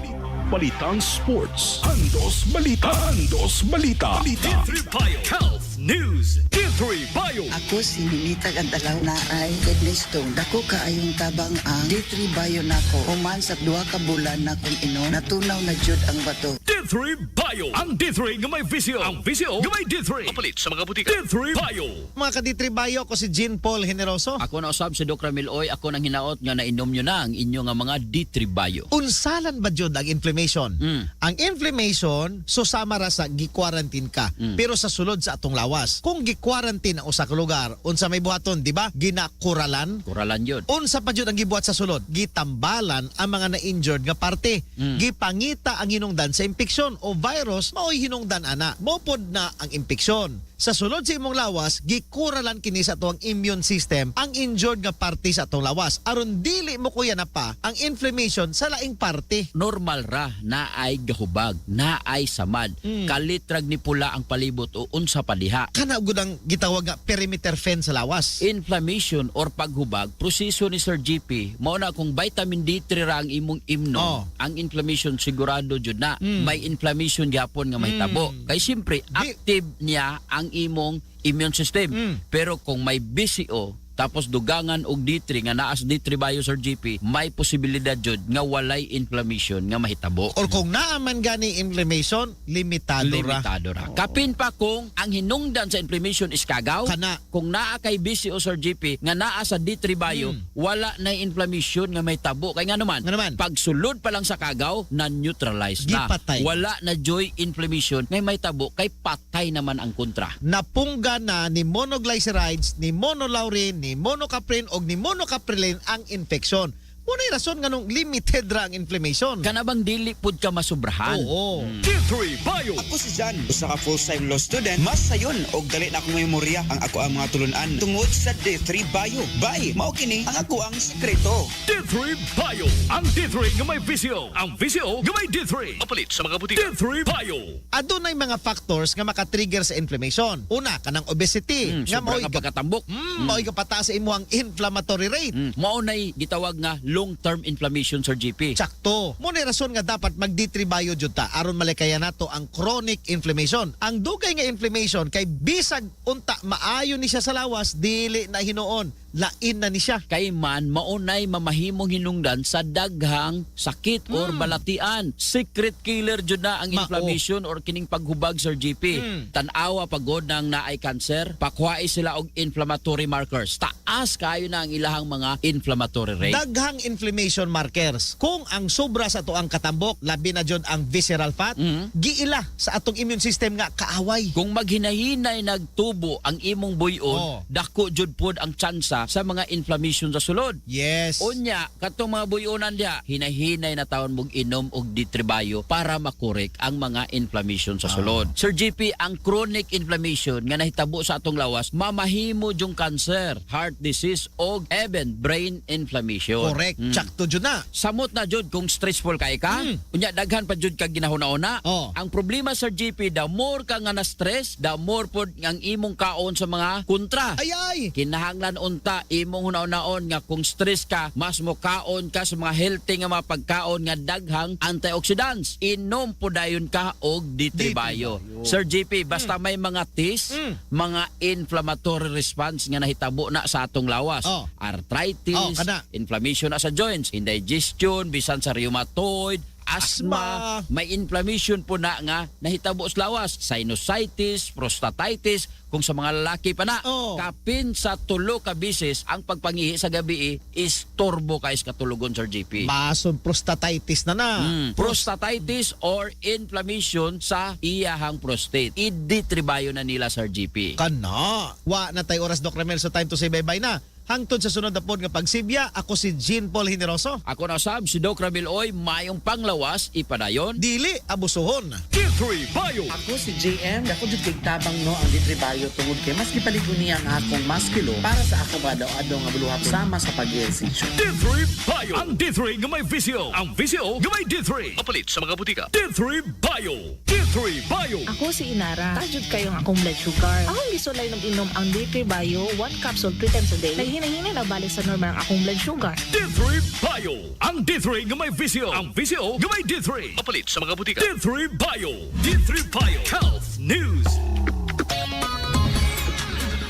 Balitang Sports. Andos Balita. Andos Balita. Balita.
D3 Bio Health News. D3 Bio.
Ako si Ninita Gantalaw na ay kidney stone. Dako kaayong tabang ang D3 Bio nako. Human sa 2 ka bulan na kong inom, natunaw na jud ang bato.
D3 Bio. Ang D3 nga may VCO. Ang VCO nga may D3. Mapalit sa mga butika. D3 Bio.
Mga ka-D3 Bio, ako si Jean Paul Generoso.
Ako na usab si Doc Ramil Oy, ako nang hinaot nga nainom nyo na ang inyo nga mga D3 Bio.
Unsalan ba jud ang inflammation? Ang inflammation, susama ra sa gi-quarantine ka, pero sa sulod sa atong lawas. Kung gi-quarantine ang usa ka lugar, unsa may buhaton, di ba? Ginakuralan.
Kuralan yun.
Unsa pa jud ang gibuhat sa sulod? Gitambalan ang mga na-injured nga parte. Gipangita ang hinungdan sa impeksyon o virus, mao'y hinungdan ana. Mopod na ang impeksyon. Sa sulod sa imong lawas, gikuralan kini sa atong immune system ang injured nga parte sa atong lawas aron dili mo kuya na pa ang inflammation sa laing parte.
Normal ra na ay gahubag, na ay samad. Kalitrag ni pula ang palibot o unsa pa diha.
Kana gud ang gitawag nga perimeter fence sa lawas.
Inflammation or paghubag, proseso ni Sir GP, mao na kung vitamin D3 ra ang imong imnom, ang inflammation sigurado jud na. May inflammation gyapon nga mahitabo. Kay siyempre active niya ang imong immune system. Pero kung may BCO tapos dugangan og D3 nga naas D3 Bio Sir GP, may posibilidad jud nga walay inflammation nga mahitabo.
Or kung naaman gani inflammation, limitado ra.
Limitado ra. Kapin pa kung ang hinungdan sa inflammation is kagaw,
Kana.
kung naa kay BCO Sir GP nga naa sa D3 Bio, wala na inflammation nga may tabo. Kay nga naman, pagsulod pa lang sa kagaw, na-neutralize na.
Gipatay.
Wala na joy inflammation nga may tabo kay patay naman ang kontra.
Napungga na ni monoglycerides, ni monolaurin, ni monocaprin og ni monocaprilin ang infection. Muna'y rason nga nung limited ra ang inflammation.
Kana bang dili pud ka masubrahan?
Oo.
D3 Bio.
Ako si Jan, usa ka full-time law student. Mas sayon og dali na akong memorya ang ako ang mga tulunan tungod sa D3 Bio. Bye, mao kini ang ako ang sekreto.
D3 Bio. Ang D3 nga may VCO. Ang VCO nga may D3. Mapalit sa mga butika. D3 Bio.
Adunay mga factors nga makatrigger sa inflammation. Una, kanang obesity. Nga
sobra
mao'y
nga pagkatambok.
Mao'y gapataas sa imong inflammatory rate.
Mao nay gitawag nga long-term inflammation Sir GP.
Sakto. Mo ni rason nga dapat mag D3 Bio jud ta aron malikayan nato ang chronic inflammation. Ang dugay nga inflammation kay bisag unta maayo ni siya sa lawas, dili na hinuon, lain na ni siya.
Kay man maunay mamahimong hinungdan sa daghang sakit or balatian. Secret killer jud na ang inflammation or kining paghubag Sir GP. Tan-awa pagod nang naay cancer, pakuhae sila og inflammatory markers. Taas kayo na ang ilahang mga inflammatory rate.
Daghang inflammation markers. Kung ang sobra sa ato ang katambok, labi na jud ang visceral fat, giila sa atong immune system nga kaaway.
Kung maghinahinay nagtubo ang imong buyon, dako jud pod ang tsansa sa sa mga inflammation sa sulod.
Yes.
Unya, katong mga buyonan diha, hinahinay na taon mong inom og D3 Bio para makorek ang mga inflammation sa sulod. Sir JP, ang chronic inflammation nga nahitabo sa atong lawas, mamahimo yung cancer, heart disease og even brain inflammation.
Correct. Tsakto jud na.
Samot na jud kung stressful kay ka. Unya daghan pa jud kag ginahuna-una. Ang problema, Sir JP, the more ka nga na stress, the more pod ang imong kaon sa mga kontra.
Ay ay.
Kinahanglan unta imong huna-hunaon nga kung stress ka, mas mo kaon ka sa mga healthy nga mga pagkaon nga daghang antioxidants. Inom po dayon ka og D3 Bio. Sir JP, basta may mga tis, mga inflammatory response nga nahitabo na sa atong lawas. Arthritis,
Oh, kana.
inflammation na sa joints, indigestion, bisan sa rheumatoid, asthma, may inflammation po na nga nahitabo sa lawas, sinusitis, prostatitis, kung sa mga lalaki pa na, kapin sa 3 ka bisis ang pagpangihi sa gabi is turbo kay katulugon, Sir JP.
Mason prostatitis na na.
Prostatitis or inflammation sa iyahang prostate. I-D3 Bio na nila, Sir JP.
Kana. Wa na tay oras, Doc Ramel, so time to say bye-bye na. Hangtod sa sunod na pod nga pagsibya, ako si Jean Paul Generoso.
Ako na sab si Doc Ramil Oy, mayong panglawas ipadayon.
Dili abusuhon.
D3 Bio.
Ako si JM, dako jud kay tabang no ang D3 Bio tungod kay mas gipaligo niya ang akong musculo para sa akong adlaw-adlaw nga buluhaton sama sa pag-ehersisyo.
D3 Bio. Ang D3 nga may VCO. Ang VCO nga may D3. Mapalit sa mga butika. D3 Bio. D3 Bio.
Ako si Inara. Tajud kayo ang akong blood sugar. Akong gisulay ng inom ang D3 Bio, 1 capsule 3 times a day. Naghinahina na balik sa normal ang akong blood sugar.
D3 Bio. Ang D3 nga may VCO. Ang VCO nga may D3. Mapalit sa mga butika. D3 Bio. D3 Bio. Health News.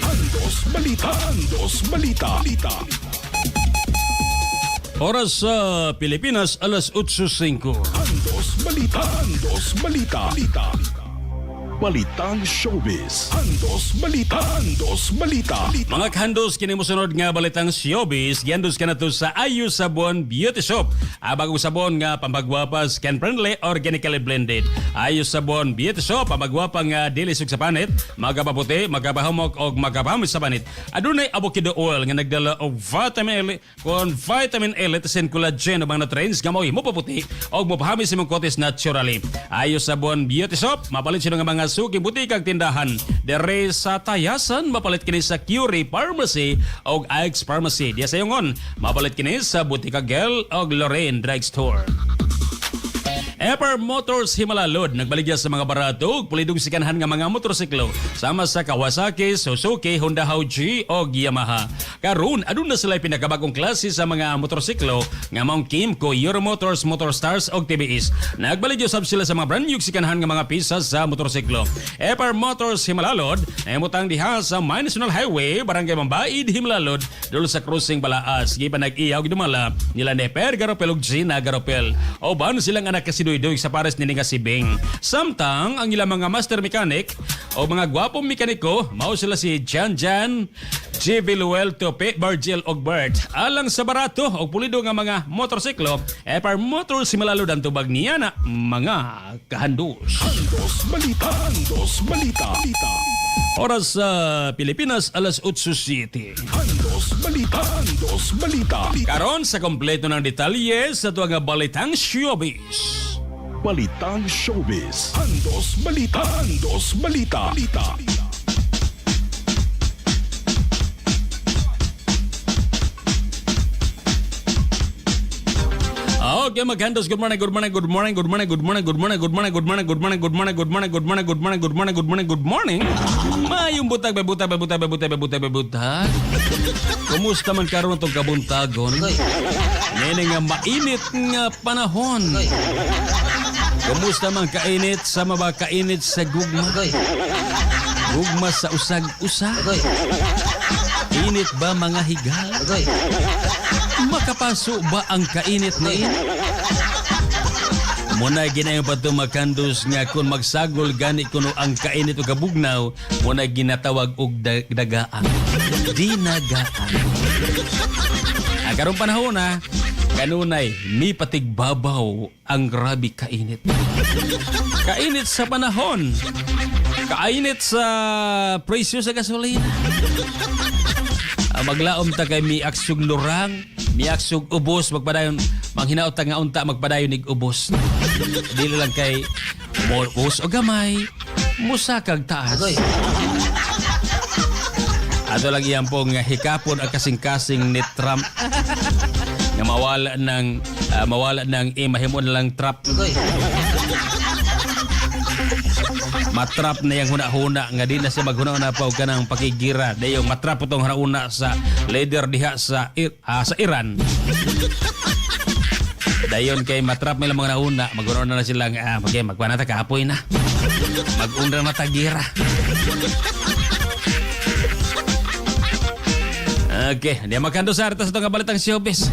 Andos Balita. Andos Balita. Balita.
Oras sa Pilipinas, alas 8:05.
Andos Balita. Andos Balita. Balita. Balitang Showbiz. Andos Balita. Andos Balita.
Mga kahandos, kini mosunod nga balitang showbiz, giandos ka na to sa Ayu Sabon Beauty Shop. Bagong sabon nga pambagwapa, skin friendly, organically blended. Ayu Sabon Beauty Shop, pambagwapa nga dili sug sa panit, magapaputi, magapahumok og magapahamit sa panit. Adunay avocado oil nga nagdala og vitamin L kon vitamin L and collagen ug mga nutrients nga mao'y mopaputi og mopahamit sa imong kutis naturally. Ayu Sabon Beauty Shop, mapalit siya nga mga suki butikag tindahan. Dere sa Tayasan, mapalit kini sa Curie Pharmacy og Ike's Pharmacy. Diya sa Yongon, mapalit kini sa Butika Gel og Lorraine Drugstore. Eper Motors Himalalod nagbaligya sa mga barato ug pulidong sikanhan nga mga motorsiklo sama sa Kawasaki, Suzuki, Honda Hauji og Yamaha. Karon aduna sila pinakabagong klase sa mga motorsiklo nga maong Kymco, Euro Motors, Motorstars og TBS. Nagbaligya sab sila sa mga brand new sikanhan nga mga pisa sa motorsiklo. Eper Motors Himalalod nahimutang diha sa Main National Highway, Barangay Mambaid, Himalalod, dulo sa crossing Balaas. Gipa nag-iyaw gidumala nila Neper Garopel ug Gina Garopel. Uban silang anak kasi Duy-duy sa pares nini nga si Bing. Samtang ang ilang mga master mechanic o mga gwapong mekaniko, mao sila si Jan Jan, G. Viluel, Tope, Bargel og Bert. Alang sa barato og pulido nga mga motorsiklo, Epar Motors Himalalod ang tubag niya na mga kahandus.
Andos Balita. Andos Balita. Balita.
Oras sa Pilipinas, alas 8:07.
Andos Balita. Andos Balita.
Karon sa kompleto ng detalye sa tuwang nga Balitang Showbiz.
Balitang Showbiz. Andos Balita. Andos Balita. Balita.
Okay, maghandos. Good morning, good morning, good morning, good morning, good morning, good morning, good morning, good morning, good morning, good morning, good morning, good morning, good morning, good morning, good morning, good morning. Mayong butag, may butag, may butag, may butag, may butag, may butag. Kumusta man karon itong kabuntagon? Nene nga mainit nga panahon. Kumusta man kainit sa maba kainit sa gugma? Gugma sa usag-usag. Init ba mga higal? Makapaso ba ang kainit na ini? Muna ginayon pa ito makandos nga kung magsagol gani kuno ang kainit o kabugnaw, muna ginatawag og dagaan. Dinagaan. Karong panahon na, kanunay, mi patigbabaw ang grabe kainit. Kainit sa panahon. Kainit sa presyo sa gasolina. Maglaom ta kay miaksog lurang, miaksog ubos, magpadayon manghinaot ta nga unta magpadayon nig ubos. Dili lang kay ubos o gamay, musakag taas. Ato lang iyan pong hikapon ang kasing-kasing ni Trump nga mawala ng mahimo na lang trap. Matrap na yang huna-huna nga di na siya maghuna-huna pa og kanang pakigira. Dayong matrap itong huna-huna sa leader diha sa Iran. Dayon kay matrap nila mga nauna, maghuna na sila nga okay, magpanata kapoy na. Mag-undang na tagira. Okay, di makando sa artas itong kabalitang showbiz.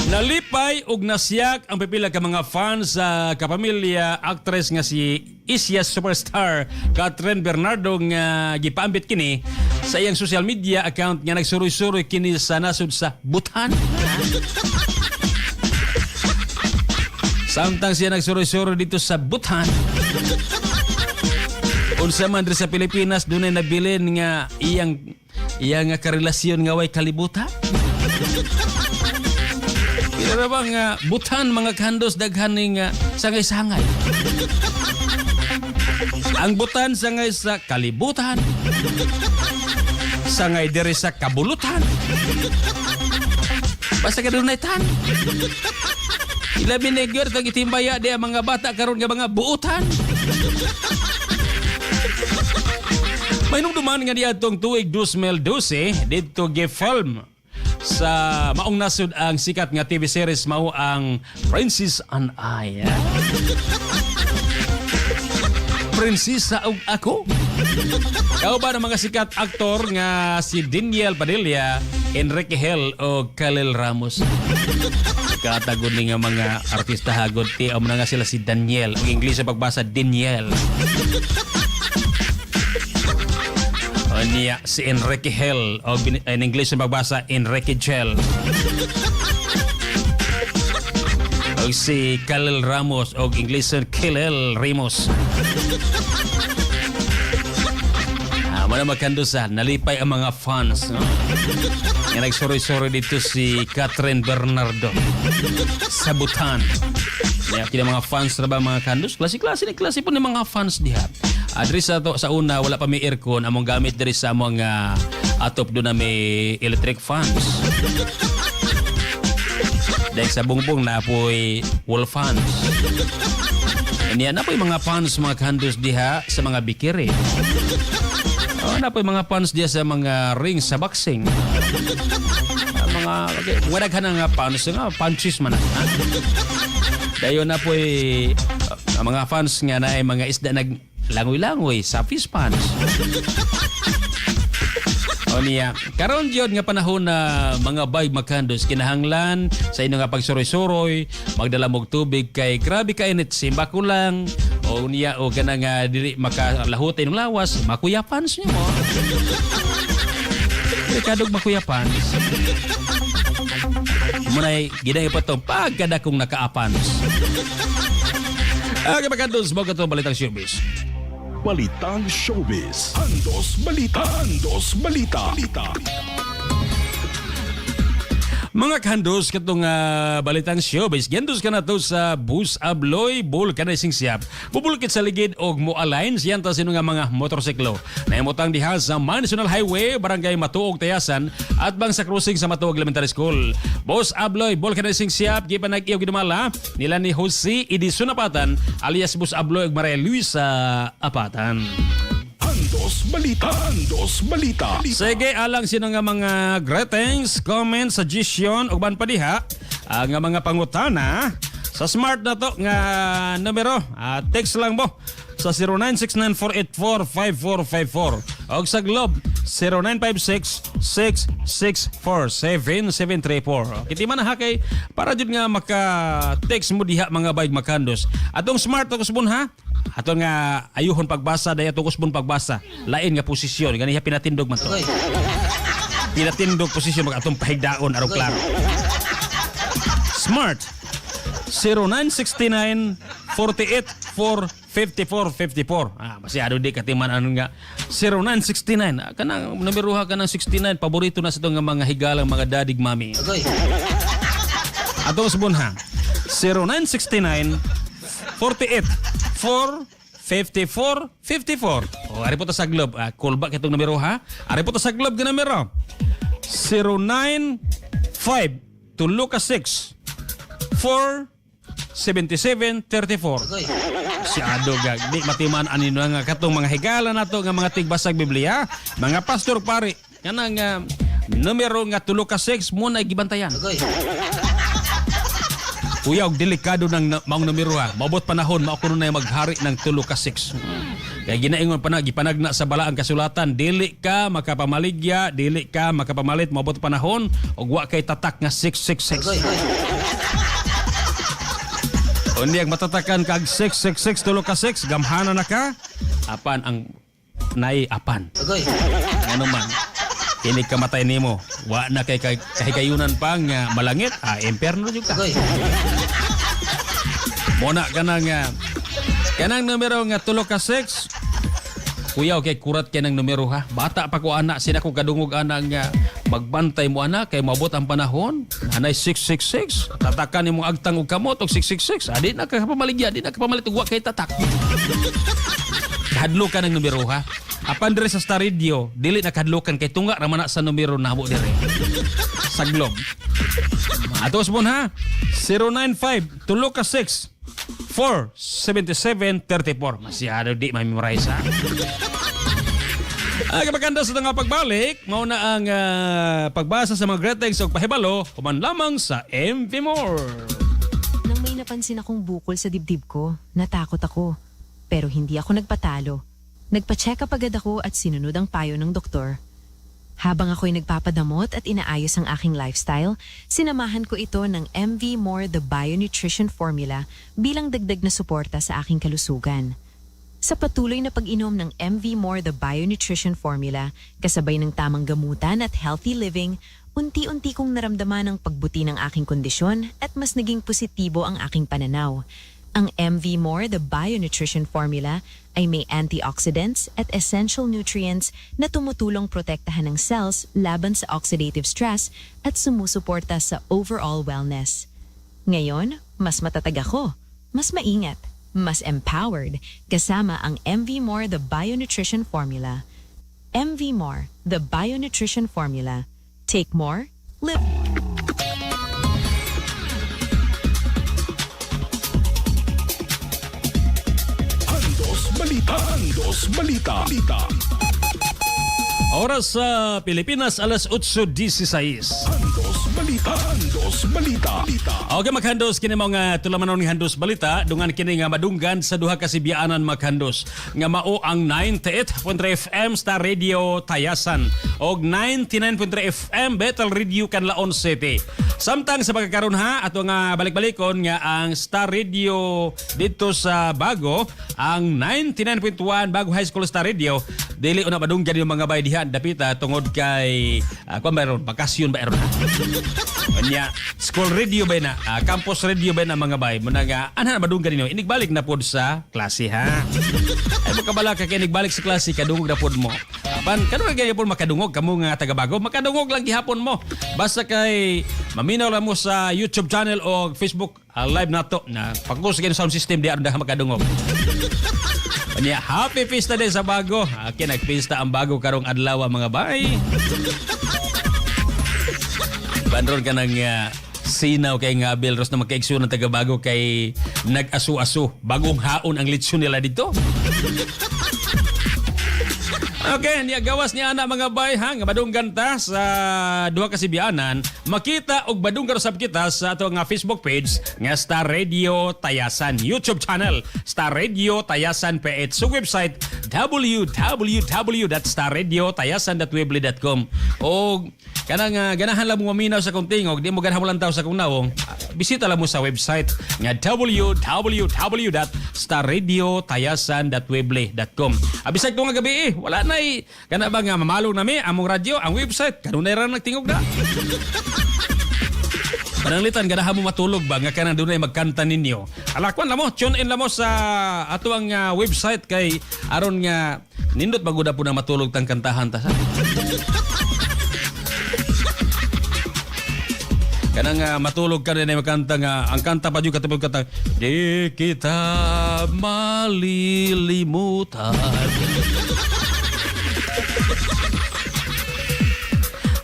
Nalipay og nasiyak ang pipila ka mga fans sa kapamilya actress nga si Isya superstar Kathryn Bernardo nga gipaambit kini sa iyang social media account nga nagsuroy-suroy kini sa nasod sa Bhutan. Samtang siya nagsuroy-suroy dito sa Bhutan, unsa man diri sa Pilipinas dunay nabilin nga iyang iyang nga karelasyon nga way kalibutan. Kira ba nga Bhutan, mga kandos, daghan ning sangay-sangay. Ang Bhutan sangay sa kalibutan. Sangay diri sa kabulutan. Basta ka dunay tan. Ilabi na gyud tag itimbaya di ang mga bata karon nga mga buutan. May duman nga diadtong tuig 2012 didto gi-film sa maong nasod ang sikat nga TV series, mao ang Princess and I. Prinsesa ug ako. Kauban ang mga sikat aktor nga si Daniel Padilla, Enrique Gil o Khalil Ramos. Katagod ni nga mga artista hagod ti amo na nga sila si Daniel. Ang English sa pagbasa, Daniel. O niya si Enrique Gil o in English sa pagbasa, Enrique Gel. O si Khalil Ramos o English, Khalil Ramos. Mana makandusa, nalipay ang mga fans, no? Nga nagsuroy-suroy dito si Kathryn Bernardo sa Bhutan. Ya, kina mga fans ra ba, mga kandos? Klase-klase ni klase po ni mga fans diha. Diri sa to, sa una wala pa may aircon, among gamit diri sa among atop do na may electric fans. Dahil sa bungbong na po'y wall fans. Niya na po'y mga fans, mga kandos, diha sa mga bikiri. Oh, na po'y mga fans diha sa mga ring sa boxing. Mga okay, wala ka na nga fans nga punches man. Ha? Dayon na po'y mga fans nga na ay mga isda nag langoy-langoy sa fish ponds. O niya, karon jud nga panahon na mga bay makandos, kinahanglan sa inyo nga pagsuroy-suroy, magdala mog tubig kay grabe ka init, simba ko lang o niya o kana nga dili makalahutin ng lawas, makuyapans niyo mo. Rekadog makuyapans. Munay ginay pa to pagkadakong nakaapans. Okay, makandos, mo katong balitang showbiz.
Balitang Showbiz. Andos Balita. Andos Balita. Balita.
Mga kandos, katong balitang showbiz, giandos ka na to sa Bus Abloy Vulcanizing Shop. Bubulkit sa ligid og mo-align siyan ta sino nga mga motorsiklo. Nahimutang diha sa National Highway, Barangay Matuog, Tayasan, at bang sa crossing sa Matuog Elementary School. Boss Abloy Vulcanizing Shop, gipanag-iyo gidumala nila ni Jose Edison Apatan alias Boss Abloy ug Maria Luisa Apatan.
Andos Balita. Andos Balita.
Sige, alang sino nga mga greetings, comments, suggestion ug ban pa diha nga mga pangutana sa Smart na to nga numero, text lang mo sa 0969-484-5454 og sa Globe 0956-664-7734. Kiti man ha kay para jud nga maka-text mo diha, mga bayg makandos. Atong Smart to kusbon ha. Ato nga ayuhon pagbasa day, atong kusbon pagbasa. Lain nga posisyon ganiha, pinatindog man to. Pinatindog posisyon mag atong pahigdaon aron klaro. Smart 0969 48 4 54 54. Ah, masyado di katiman ano nga 0969. Ah, kanang numeroha kanang 69 paborito na sa itong nga mga higalang mga dadig mami. Atong subon ha. 0969 48 4 54 54. O, ari po ta sa Globe. Ah, call back itong numero ha. Ari po ta sa Globe ga numero. 095 tulo ka 6 4 77 34. Si Ado gag di matiman ani nga katong mga higala nato nga mga tigbasag Biblia, mga pastor pare kanang numero nga tulo ka 6 mo na gibantayan. Kuya, og delikado ng maong numero ha. Maabot panahon, mao kuno na maghari ng tulo ka 6. Kaya ginaingon pa na, gipanagna sa balaang kasulatan, dili ka makapamaligya, dili ka makapamalit, maabot panahon, og wa kay tatak nga 666. Unya matatakan kag 666 tulo ka 6, gamhana na ka, apan ang nai apan. Ano man, kini kamatay nimo, wa na kay kahigayunan pa nga malangit, impyerno jud ka. Mona kanang kanang numero nga tulo ka 6. Kuya, okay, kurat kay ng numero ha. Bata pa ko ana, sina ko kadungog ana nga magbantay mo ana kay maabot ang panahon. Anay 666. Tatakan nimo agtang og kamot og 666. Adi na ka pamaligya, di na ka pamalit og wa kay tatak. Kahadlokan ang numero ha. Apan diri sa Star Radio, dili na kahadlokan kay tunga ra man na sa numero namo diri. Sa Globe. Atos mo ha. 095 tulo ka 6 4 77 34. Masyado di ma-memorize ha. Ang kapaganda sa nga pagbalik, mao na ang pagbasa sa mga greetings ug pahibalo human lamang sa MV More.
Nang may napansin akong bukol sa dibdib ko, natakot ako. Pero hindi ako nagpatalo. Nagpa-check up agad ako at sinunod ang payo ng doktor. Habang ako'y nagpapadamot at inaayos ang aking lifestyle, sinamahan ko ito ng MV More The Bionutrition Formula bilang dagdag na suporta sa aking kalusugan. Sa patuloy na pag-inom ng MV More The Bionutrition Formula, kasabay ng tamang gamutan at healthy living, unti-unti kong naramdaman ang pagbuti ng aking kondisyon at mas naging positibo ang aking pananaw. Ang MV More The Bionutrition Formula ay may antioxidants at essential nutrients na tumutulong protektahan ng cells laban sa oxidative stress at sumusuporta sa overall wellness. Ngayon, mas matatag ako, mas maingat, mas empowered, kasama ang MV More The Bionutrition Formula. MV More, The Bionutrition Formula. Take more, live.
Andos Balita. Andos Balita. Balita.
Oras sa Pilipinas, alas 8:16.
Andos Balita. Andos Balita. Balita.
Okay, maghandos kini mga tulamanon nga handos balita dungan kini nga madunggan sa duha ka sibyaanan maghandos nga mao ang 98.3 FM Star Radio Tayasan og 99.3 FM Bethel Radio Canlaon City. Samtang sa pagkakaron ha ato nga balik-balikon nga ang Star Radio dito sa Bago, ang 99.1 Bago High School Star Radio dili una madunggan yung mga bay diha dapita tungod kay kuan ba ron bakasyon ba ron. Unya school radio ba na, campus radio ba na mga bay muna nga ana na madunggan ninyo inigbalik na pod sa klase ha. Ay mo kabala ka kay inigbalik sa klase kadungog na pod mo. Apan kanu kay pod makadungog kamo nga taga Bago makadungog lang gihapon mo. Basta kay maminaw lang mo sa YouTube channel o Facebook live nato na pagkus sa sound system di aron daha makadungog. Unya happy pista day sa Bago. Okay, nagpista ang Bago karong adlaw mga bay. Bandron ka ng sinaw kay Ngabel Ros na magkaigsoon ng taga Bago kay nag-asu-asu. Bagong haon ang litsyon nila dito. Okay, niya gawas niya ana mga bay ha nga madunggan ta sa duha ka sibyaanan, makita og madunggan usab kita sa ato nga Facebook page nga Star Radio Tayasan, YouTube channel Star Radio Tayasan PH, sa website www.starradiotayasan.weebly.com. Og kanang ganahan lang mo maminaw sa kong tingog, di mo ganahan mo lantaw sa kong nawong, bisita lang mo sa website nga www.starradiotayasan.weebly.com. Abisag ko nga gabi wala na kana ba nga mamalong nami among radyo, ang website kanunay ra nagtingog na. Pananglitan ganahan mo matulog ba nga kanang dunay magkanta ninyo. Alakwan la mo, tune in la mo sa ato ang website kay aron nga nindot maguda po na matulog tang kantahan ta sa. Kanang matulog ka rin ay magkanta nga ang kanta pa jud katapos kanta di kita malilimutan.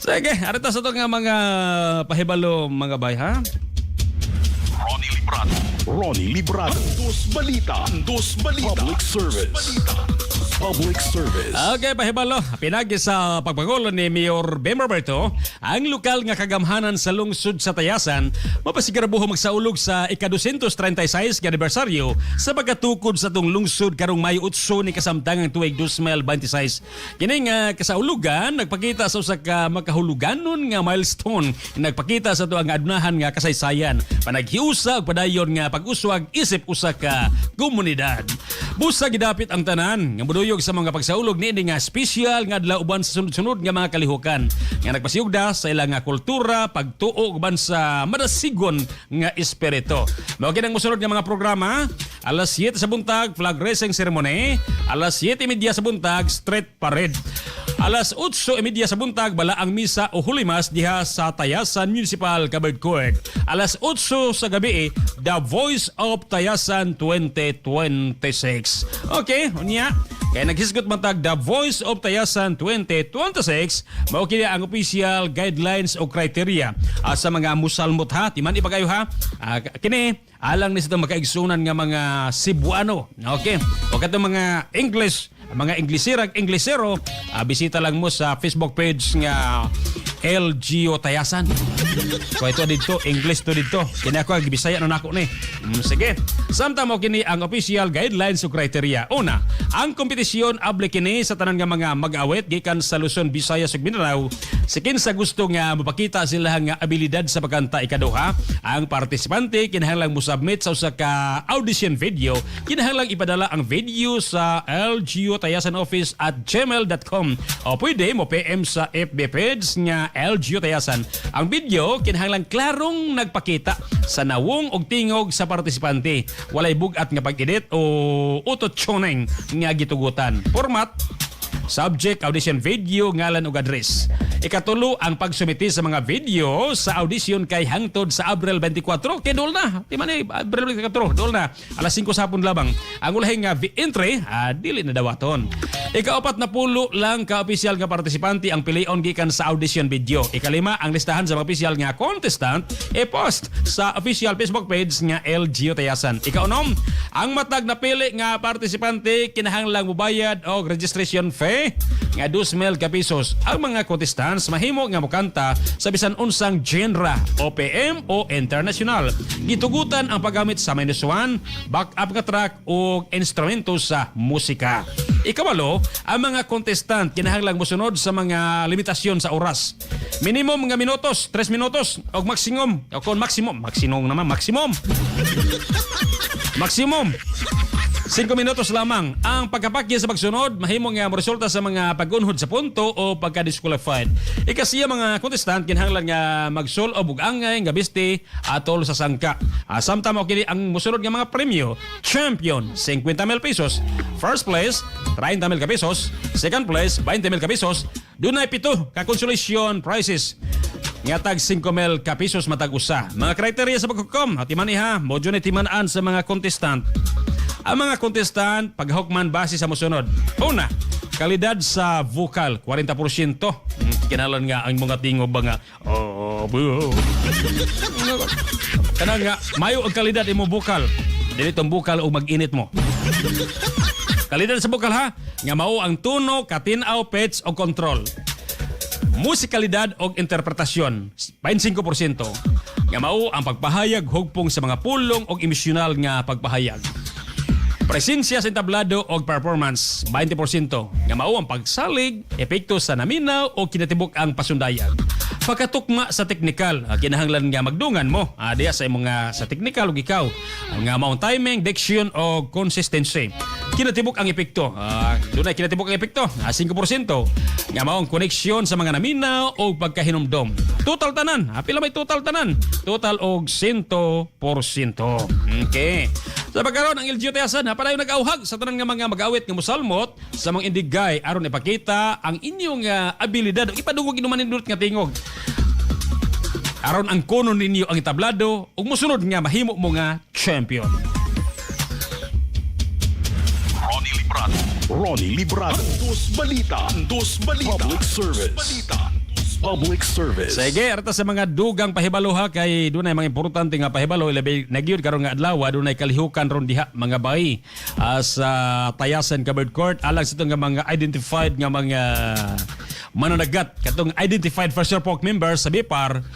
Sige, arita sa to nga mga pahibalo mga bay ha.
Ronnie Librado. Ronnie Librado. Dos Balita. Dos Balita. Public Service. Public Service.
Okay, pahibalo. Pinagi sa pagpangulo ni Mayor Bem Roberto, ang lokal nga kagamhanan sa lungsod sa Tayasan, mapasigarabuho magsaulog sa ika-236 nga anibersaryo sa pagkatukod sa tong lungsod karong Mayo 8 ni kasamtangang tuig 2026. Kini nga kasaulugan nagpakita sa usa ka makahuluganon nga milestone, nagpakita sa tuang adnahan nga kasaysayan, panaghiusa ug padayon nga pag-uswag isip usa ka komunidad. Busa gidapit ang tanan nga moduyog sa mga pagsaulog niini nga espesyal nga adlaw uban sa sunod-sunod nga mga kalihukan nga nagpasiyugda sa ilang nga kultura, pagtuo uban sa madasigon nga espiritu. Mao kini ang mosunod nga mga programa: alas 7 sa buntag flag raising ceremony, alas 7:30 sa buntag street parade, alas 8:30 sa buntag balaang misa o Holy Mass diha sa Tayasan Municipal Covered Court. Alas 8 sa gabi, The Voice of Tayasan 2026. Okay, unya. Kaya naghisgot man tag The Voice of Tayasan 2026, mao kini ang official guidelines o criteria sa mga musalmot ha. Timan ipagayo ha. Kini alang ni sa itong makaigsunan nga mga Cebuano. Okay. O katong mga English, mga Inglesirag, Inglesero, bisita lang mo sa Facebook page nga LGO Tayasan. So ito dito, English to dito. Kini ako, Bisaya na nako ni. Sige. Samtang mo kini ang official guidelines o criteria. Una, ang kompetisyon able kini sa tanan nga mga mag-awit gikan sa Luzon, Visayas ug Mindanao. Sikin sa gusto nga mapakita sila nga abilidad sa pagkanta. Ikaduha, ang partisipante kinahanglang mo-submit sa usa ka audition video. Kinahanglang ipadala ang video sa lgotayasanoffice@gmail.com o pwede mo PM sa FB page nga LGU Tayasan. Ang video kinahanglang klarong nagpakita sa nawong og tingog sa partisipante. Walay bug-at nga pag-edit o auto-tuning nga gitugutan. Format: subject, audition video, ngalan ug address. Ikatulo, ang pagsumiti sa mga video sa audition kay hangtod sa Abril 24. Kay dol na. Di man eh, Abril 24, dol na. Alas 5 sa hapon labang. Ang ulahing nga entry, dili na dawaton. Ikaapat na pulo lang ka-opisyal nga partisipante ang pilion gikan sa audition video. Ikalima, ang listahan sa mga opisyal nga contestant e-post sa official Facebook page nga LGU Tayasan. Ikaunom, ang matag na pili nga partisipante kinahanglang mubayad og registration fee nga 2,000 ka pesos. Ang mga contestants mahimo nga mokanta sa bisan unsang genre, OPM o international. Gitugutan ang paggamit sa -1, backup nga track o instrumento sa musika. Ikawalo, ang mga contestant kinahanglang mosunod sa mga limitasyon sa oras. Minimum nga minutos, 3 minutos og maximum, o kon maximum, maximum naman, maximum. Maximum 5 minutos lamang. Ang pagkapakya sa pagsunod, mahimo nga moresulta sa mga pag-unhod sa punto o pagka-disqualified. Ikasiya, mga contestant kinahanglan nga magsul o bugangay nga bisti atol sa sangka. Samtang mao kini ang mosunod nga mga premyo: champion 50,000 pesos, first place 30,000 ka pesos, second place 20,000 ka pesos. Dunay pito ka consolation prizes nga tag 5,000 ka pesos matag usa. Mga criteria sa paghukom, atiman iha, mo ni timan-an sa mga contestant. Ang mga contestant paghukman base sa mosunod. Una, kalidad sa vocal 40%. Kinahanglan nga ang mga tingog ba nga oh, bu. Kanang nga mayo ang kalidad imong vocal. Dili tong vocal o mag-init mo. Kalidad sa vocal ha, nga mao ang tono, katinaw, pitch o control. Musikalidad o interpretasyon 25%. Nga mao ang pagpahayag hugpong sa mga pulong o emosyonal nga pagpahayag. Presensya sa entablado o performance 20%. Nga mao ang pagsalig, epekto sa naminaw o kinatibuk ang pasundayag. Pagkatukma sa teknikal, kinahanglan nga magdungan mo diya sa imong sa teknikal ug ikaw nga mao ang timing, diction o consistency. Kinatibuk ang epekto. Dunay kinatibuk ang epekto. 5% nga mao ang koneksyon sa mga naminaw o pagkahinumdom. Total tanan. Pila may total tanan? Total og 100%. Okay. Sa pagkaron ang LGU Tayasan ha, padayon nag-auhag sa tanan nga mga mag-awit nga mosalmot sa mga indigay aron ipakita ang inyong abilidad ug ipadungog inyong manindot nga tingog. Aron ang kuno ninyo ang itablado ug mosunod nga mahimo mo nga champion.
Ronnie Librado. Ronnie Librado. Antos Balita. Antos Balita. Public Service. Balita. Public Service.
Sige, arta sa mga dugang pahibalo ha kay dunay mga importante nga pahibalo ilabi nagyud karon nga adlaw dunay kalihukan ron diha mga bay sa Tayasan Covered Court alang sa itong nga mga identified nga mga mananagat katong identified fisher folk members sa BIPAR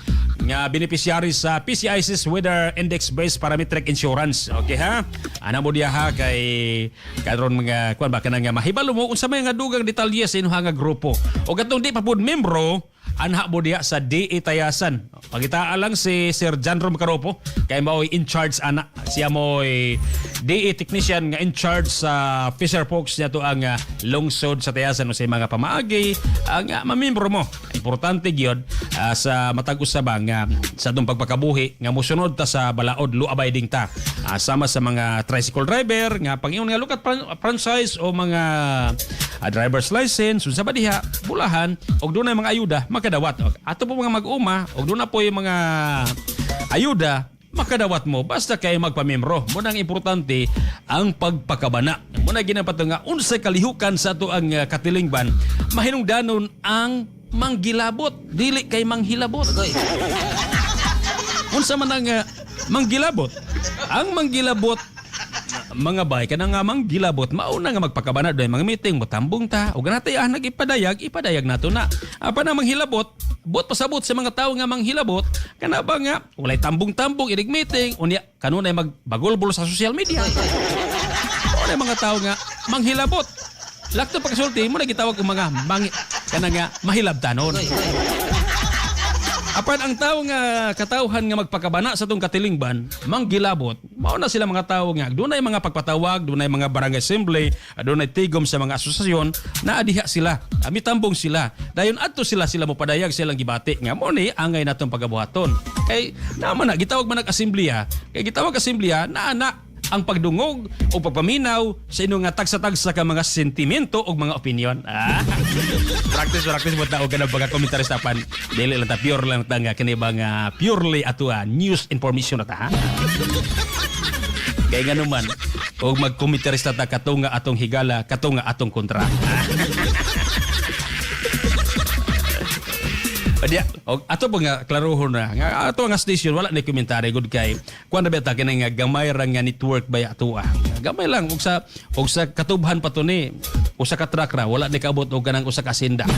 nga beneficiary sa PCIC's Weather Index Based Parametric Insurance. Okay ha? Ana mo diha ha kay karon mga kuan ba kanang nga mahibalo mo unsa may nga dugang detalye sa inyong nga grupo. O katong di pa pud membro anha mo diha sa DA Tayasan. Pagitaa lang si Sir John Rom Caropo kay maoy in charge ana. Siya mo'y DA technician nga in charge sa Fisher Folks niya to ang lungsod sa Tayasan o sa mga pamaagi ang mamembro mo. Importante gyud sa matag usaba nga sa atong pagpakabuhi nga mosunod ta sa balaod law abiding ta. Sama sa mga tricycle driver nga pangingon nga look at franchise o mga driver's license unsa ba diha bulahan og dunay mga ayuda makadawat. Ato po mga mag-uma og doon na po yung mga ayuda makadawat mo basta kay magpamembro. Muna ang importante ang pagpakabana. Muna ginapato nga unsay kalihukan sa ato ang katilingban mahinungdanon ang manggilabot dili kay manghilabot. Unsa man ang manggilabot? Ang manggilabot mga bay kanang nga manggilabot mauna nga magpakabana doy mga meeting motambong ta og natay nag-ipadayag ipadayag nato na. Apa na manghilabot buot pasabot sa mga tawo nga manghilabot kana ba nga walay tambong-tambong inig meeting unya kanunay magbagulbol sa social media. Walay mga tawo nga manghilabot. Lakto pagkasulti mo na gitawag og mga kana nga mahilabtanon. Apan ang tao nga katawhan nga magpakabana sa tong katilingban, manggilabot, mao na sila mga tao nga dunay mga pagpatawag, dunay mga barangay assembly, dunay tigom sa mga asosasyon, naa diha sila, mitambong sila. Dayon adto sila mopadayag silang gibati nga mo ni angay natong pagabuhaton. Kay naman na gitawag man nag-asembleya, kay gitawag asembleya naa na ang pagdungog o pagpaminaw sa inyong nga tagsa-tagsa ka mga sentimento o mga opinion. Practice mo tao ka na baga komentarista pan. Dili lang ta, pure lang ta nga kini ba nga purely ato news information na ta ha. Kay nga naman og magkomentarista ta katunga atong higala, katunga atong kontra. Dia, og ato pa nga klarohon na nga ato nga station wala ni komentary good kay kuan na ba ta kini nga gamay ra nga network ba ato ah. Gamay lang og sa katubhan pa to ni usa ka truck ra wala ni kaabot og kanang usa ka asinda.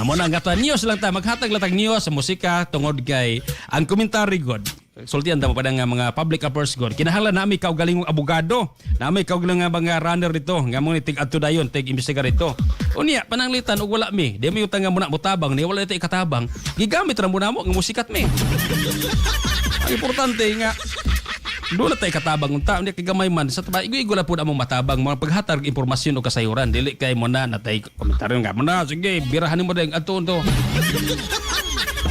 Mo na nga ta news lang ta maghatag lang tag news sa musika tungod kay ang komentary god. Sultian ta mo pa nga mga public affairs god. Kinahanglan nami kaugalingong abogado, nami kaugalingong nga mga runner dito, nga mo ni tig adto dayon, tig imbestigar dito. Unya pananglitan og wala mi, di mi utang nga muna motabang ni wala ito ikatabang. Gigamit ra mo namo nga musikat mi. Ang importante nga doon na tayo katabang unta, hindi kay gamay man sa taba igo-igo la pud among matabang mga paghatag impormasyon o kasayuran dili kay mo na natay komentaryo nga mo na sige birahan nimo dayong adto to.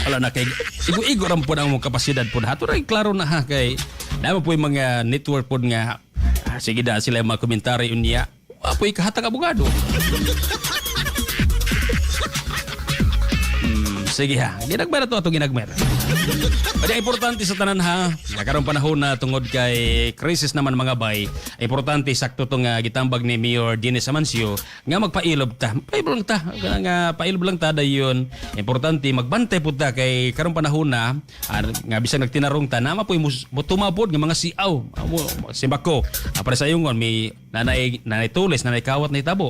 Wala na kay igo-igo ra pud ang among kapasidad pud hato ra klaro na ha kay namo po yung mga network pud nga sige da sila yung mga komentaryo unya wa po ikahatag abogado. Sige ha, ginagmay na to atong ginagmay. Pero importante sa tanan ha, nakaroon panahon na tungod kay crisis naman mga bay, importante sakto tong gitambag ni Mayor Dennis Amancio nga magpailob ta. Pailog lang ta, nga pailob lang ta dayon. Importante magbantay pud ta kay karon panahon na nga bisan nagtinarong ta na mapoy tumabod nga mga siaw. Simbako, para sa ingon may nanay tulis, nanay kawat na itabo.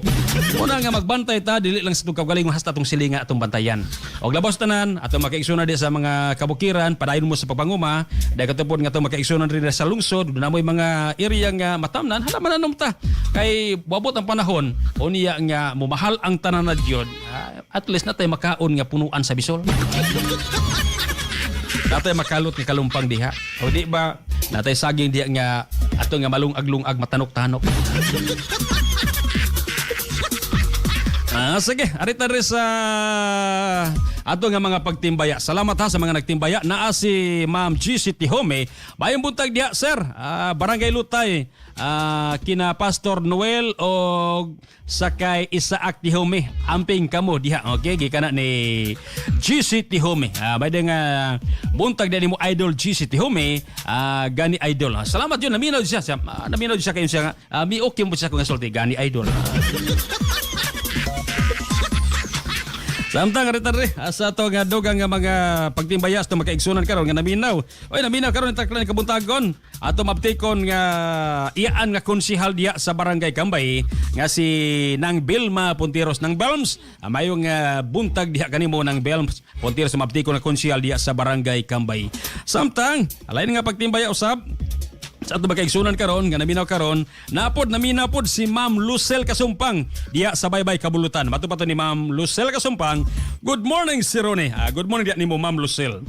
Una nga magbantay ta dili lang sa tong kaugalingon hasta atong silinga atong bantayan. Og labos tanan atong makaigsoon di sa mga kabukiran, padayon mo sa pagpanguma, dahil katupod nga atong makaigsoon rin sa lungsod, doon mo mga area nga matamnan, hala mananom ta. Kay wabot ang panahon, unya nga mumahal ang tanan na gyud, at least natay makaon nga punuan sa bisol. Natay makalot nga kalumpang diha. O di ba natay saging diha nga Ato nga malungag-lungag matanok-tanok. Sige, arita rin sa ato nga mga pagtimbaya. Salamat ha sa mga nagtimbaya. Naa si Ma'am GC Tihome. Mayong buntag diha, sir. Barangay Lutay. Kina Pastor Noel o sakay Isaac Tihome. Amping kamo diha. Okay, gikan na ni GC Tihome. May nga buntag diha nimo idol GC Tihome. Gani idol. Salamat yun. Naminaw siya. Naminaw siya kayo siya. Mi okay mo siya kung sulti. Gani idol. Samtang arita rin sa ato nga dugang nga mga pagtimbayas to makaigsunan karon nga naminaw. Oy, naminaw karon taklan kabuntagon ato maptikon nga iyaan nga konsihal diya sa Barangay Kambay nga si Nang Bilma Pontiros ng Belms. Mayong buntag diha kanimo nang Belms Pontiros maptikon nga konsihal diya sa Barangay Kambay. Samtang alain nga pagtimbaya usab sa ato makaigsunan karon nga naminaw karon napod naminapod si Ma'am Lucel Kasumpang diya sa Baybay Kabulutan. Mato pa to ni Ma'am Lucel Kasumpang. Good morning si Ronnie. Good morning diya nimo Ma'am Lucel.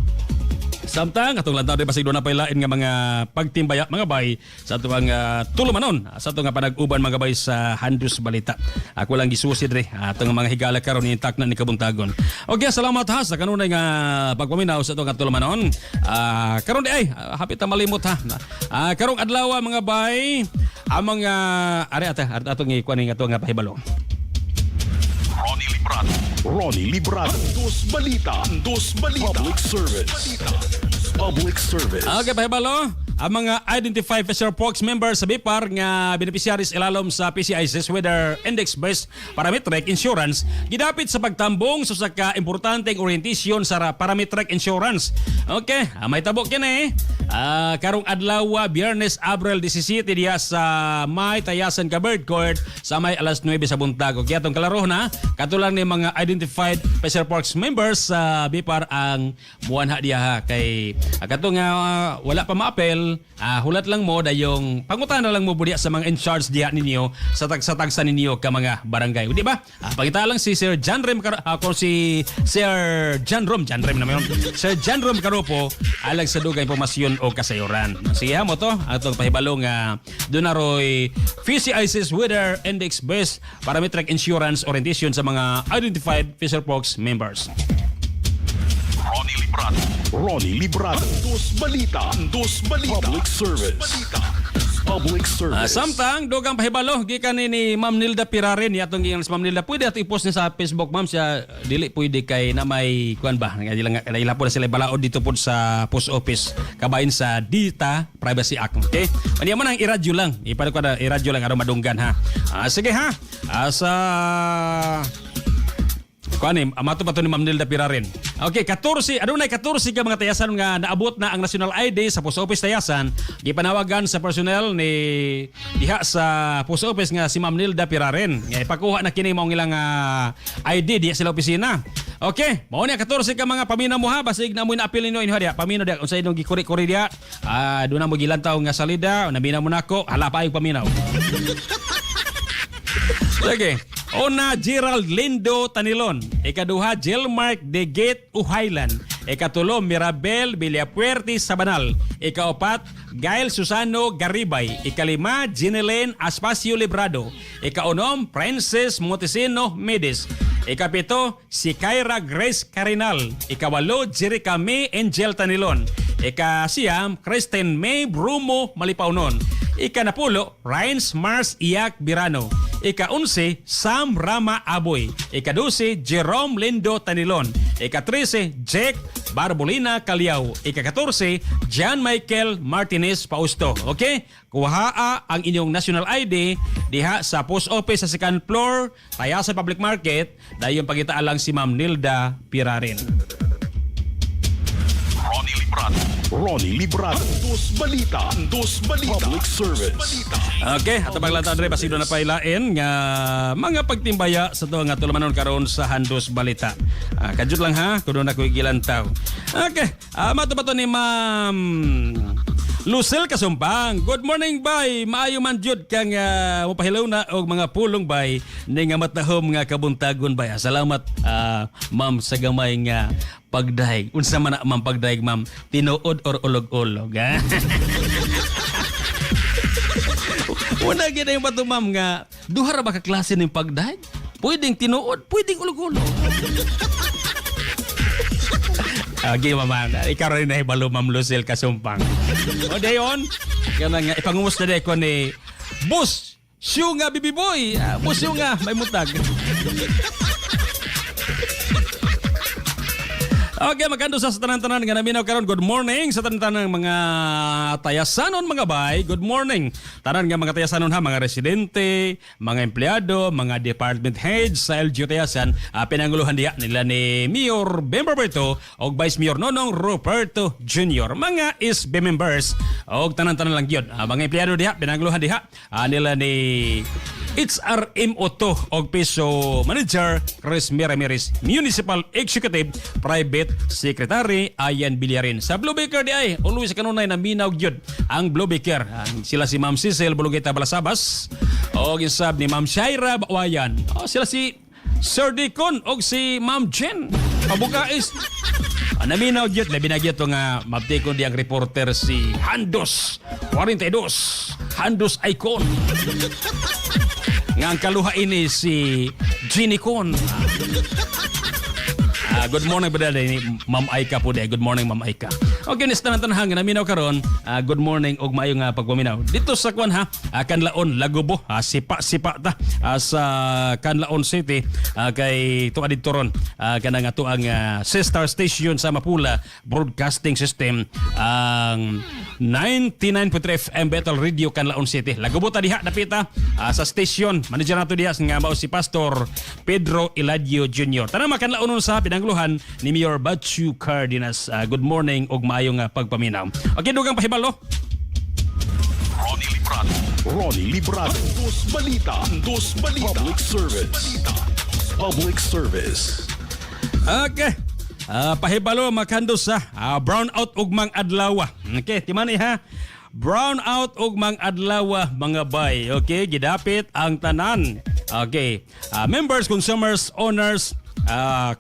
Samtang atong lantaw di basig doon na pailain nga mga pagtimbaya mga bay sa atong tulumanon sa atong nga panag-uban mga bay sa Handus Balita. Ako lang gisusid re atong mga higala karon intak na ni kabuntagon. Okay, salamat ha sa kanunay nga pagpaminaw sa atong nga tulumanon. Karon di ay hapit ta malimot ha. Karong adlaw mga bay ang mga ari ate atong ikuan ning atong nga pahibalo.
Ronnie Librado. Ronnie Librado. Andos Balita. Andos Balita. Public Service. Public Service.
Okay, pahibalo. Ang mga identified Fisher Folks members sa BIPAR nga beneficiaries ilalom sa PCIC's Weather Index-Based Parametric Insurance gidapit sa pagtambong sa usa ka importanteng orientation sa parametric insurance. Okay, may tabo kini. Karong adlaw Biyernes Abril 17 diya sa May Tayasan ka Bird Court sa may alas 9 sa buntag. Okay, atong kalaro na katulang ni mga identified Fisher Parks members sa BIPAR ang muanha diya ha kay katong wala pa maapel, hulat lang mo dayong pangutana lang mo budiya sa mga in charge diya ninyo sa tagsa-tagsa ninyo ka mga barangay. Di ba? Pangita lang si Sir John Rem kung si Sir John Rom, John Rem naman yun. Sir John Rom Caropo alag sa dugay impormasyon o kasayuran. Sige ha mo to atong pahibalo nga doon na roy PCIC's Weather Index Based Parametric Insurance Orientation sa mga identified Fisher Folks members.
Ronnie Librado. Ronnie Librado. Andos Balita. Andos Balita. Public Service. Public Service.
Samtang dugang pahibalo gikan ni Ma'am Nilda Pirarin atong giingon si Ma'am Nilda pwede ato i-post niya sa Facebook ma'am siya dili pwede kay na may kuan ba nga ila po na sila balaod dito pod sa post office kabahin sa Data Privacy Act. Okay? Aniya man ang iradyo lang. Ipano ko na iradyo lang aron madunggan ha. Sige ha. Sa kuan amato pa to ni Ma'am Nilda Pirarin. Okay, 14, adunay 14 ka mga tayasan nga naabot na ang National ID sa Post Office Tayasan. Gipanawagan sa personnel ni diha sa Post Office nga si Ma'am Nilda Pirarin. Nga ipakuha na kini mao ang ilang ID diha sila opisina. Okay, mao ni 14 ka mga paminaw mo ha, basig na mo na-appeal ninyo inyo diha. Paminaw diha unsay inyong gikuri-kuri diha. Doon na mo gilantaw nga salida, naminaw mo nako, hala pa yung paminaw. Sige. Una, Gerald Lindo Tanilon. Ikaduha, Gilmark De Gate Uhaylan. Ikatulo, Mirabel Villapuerte Sabanal. Ikaapat, Gail Susano Garibay. Ikalima, Ginelen Aspacio Librado. Ikaunom, Princess Montesino Medes. Ikapito, si Kyra Grace Carinal. Ikawalo, Jerica May Angel Tanilon. Ikasiyam, Kristen May Brumo Malipaunon. Ikanapulo, Ryan Mars Iyak Birano. Ika-11, Sam Rama Aboy. Ika-12, Jerome Lindo Tanilon. Ika-13, Jack Barbolina Caliao. Ika-14, John Michael Martinez Pausto. Okay? Kuhaa ang inyong national ID diha sa post office sa second floor, Tayasan Public Market, dayon pagita lang si Ma'am Nilda Pirarin.
Ronnie Librado. Ronnie Librado. Andos Balita. Andos Balita. Public Service.
Okay, at paglantaw Andre, basido na pailain nga mga pagtimbaya sa to nga tulumanon karon sa Handos Balita. Kajut lang ha, kuno na ko'y gilantaw. Okay, mato ba to ni Ma'am Lucel Kasumpang. Good morning bay. Maayo man jud kang mopahilaw na og mga pulong bay ning nga matahom nga kabuntagon bay. Salamat ma'am sa gamay nga pagdahig. Unsa man na ma'am pagdahig ma'am? Tinuod or ulog-ulog? Ha? Una gyud yung bato, ma'am, nga duha ra ba ka klase ning pagdaig? Pwedeng tinuod, pwedeng ulog-ulog. Okay, mama. Ikaw rin na hibalo, Ma'am Lucille Kasumpang. O dayon, kana nga ipangumusta day ko ni Boss Siyo nga, bibi boy. Ah, Boss Siyo nga, may mutag. Okay, magkando sa tanan-tanan nga naminaw karon. Good morning sa tanan-tanan mga tayasanon, mga bay. Good morning. Tanan nga mga tayasanon ha, mga residente, mga empleyado, mga department heads sa LGU Tayasan, pinanguluhan diha nila ni Mayor Ben Roberto og Vice Mayor Nonong Roberto Jr. Mga SB members og tanan-tanan lang gyud. Mga empleyado diha, pinanguluhan diha nila ni HRMO2 og Piso Manager Chris Ramirez, Municipal Executive Private Secretary Ayan Villarin. Sa Blue Baker di ay always kanunay na minaw gyud ang Blue Baker. Sila si Ma'am Cecil Bulugita Balasabas og isab ni Ma'am Shaira Bawayan. O, sila si Sir Deacon og si Ma'am Jen Pabukais. Naminaw gyud, labi na gyud to nga mabtikon di ang reporter si Handos 42, Handos Icon. Nga ang kaluha ini si Ginny Con. Good morning ba ni Ma'am Aika po day. Good morning, Ma'am Aika. Okay, nis tanan tanahang naminaw karon. Good morning og maayo nga pagpaminaw. Dito sa kwan ha, Kanlaon Lagubo, sipa-sipa ta sa Kanlaon City, kay tuwa didto ron, kanang ato ang sister station sa Mapula Broadcasting System, ang 99.3 FM Battle Radio Kanlaon City. Lagubo ta diha dapita sa station. Manager nato diha nga mao si Pastor Pedro Eladio Jr. Tanang makanlaonon sa pinangluhan ni Mayor Bachu Cardenas. Good morning og maayong pagpaminaw. Okay, dugang pahibalo.
Ronnie Librado. Ronnie Librado. Dos Balita. Dos Balita. Public Service. Public Service.
Okay. Pahibalo makando sa brown out ugmang adlaw. Okay, timani ha. Brown out ugmang adlaw, mga bay. Okay, gidapit ang tanan. Okay. Members, consumers, owners,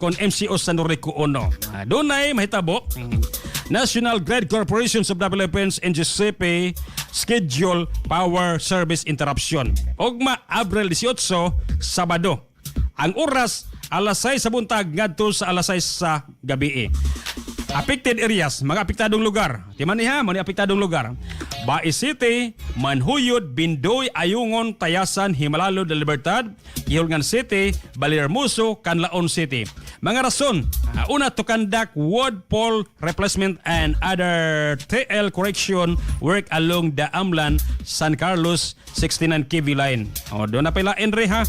kon MCO sa Norico Uno. Dunay mahitabo. National Grid Corporation of the Philippines NGCP schedule power service interruption. Ugma Abril 18, Sabado. Ang oras alas 6 sa buntag ngadto sa alas 6 sa gabi. Affected areas, mga apektadong lugar. Timan ha, mga apektadong lugar. Bais City, Manhuyod, Bindoy, Ayungon, Tayasan, Himalalo de Libertad, Guihulngan City, Vallehermoso, Canlaon City. Mga rason, una, to conduct wood pole replacement and other TL correction work along the Amlan, San Carlos 69 kV line. O, doon na pala Enre ha.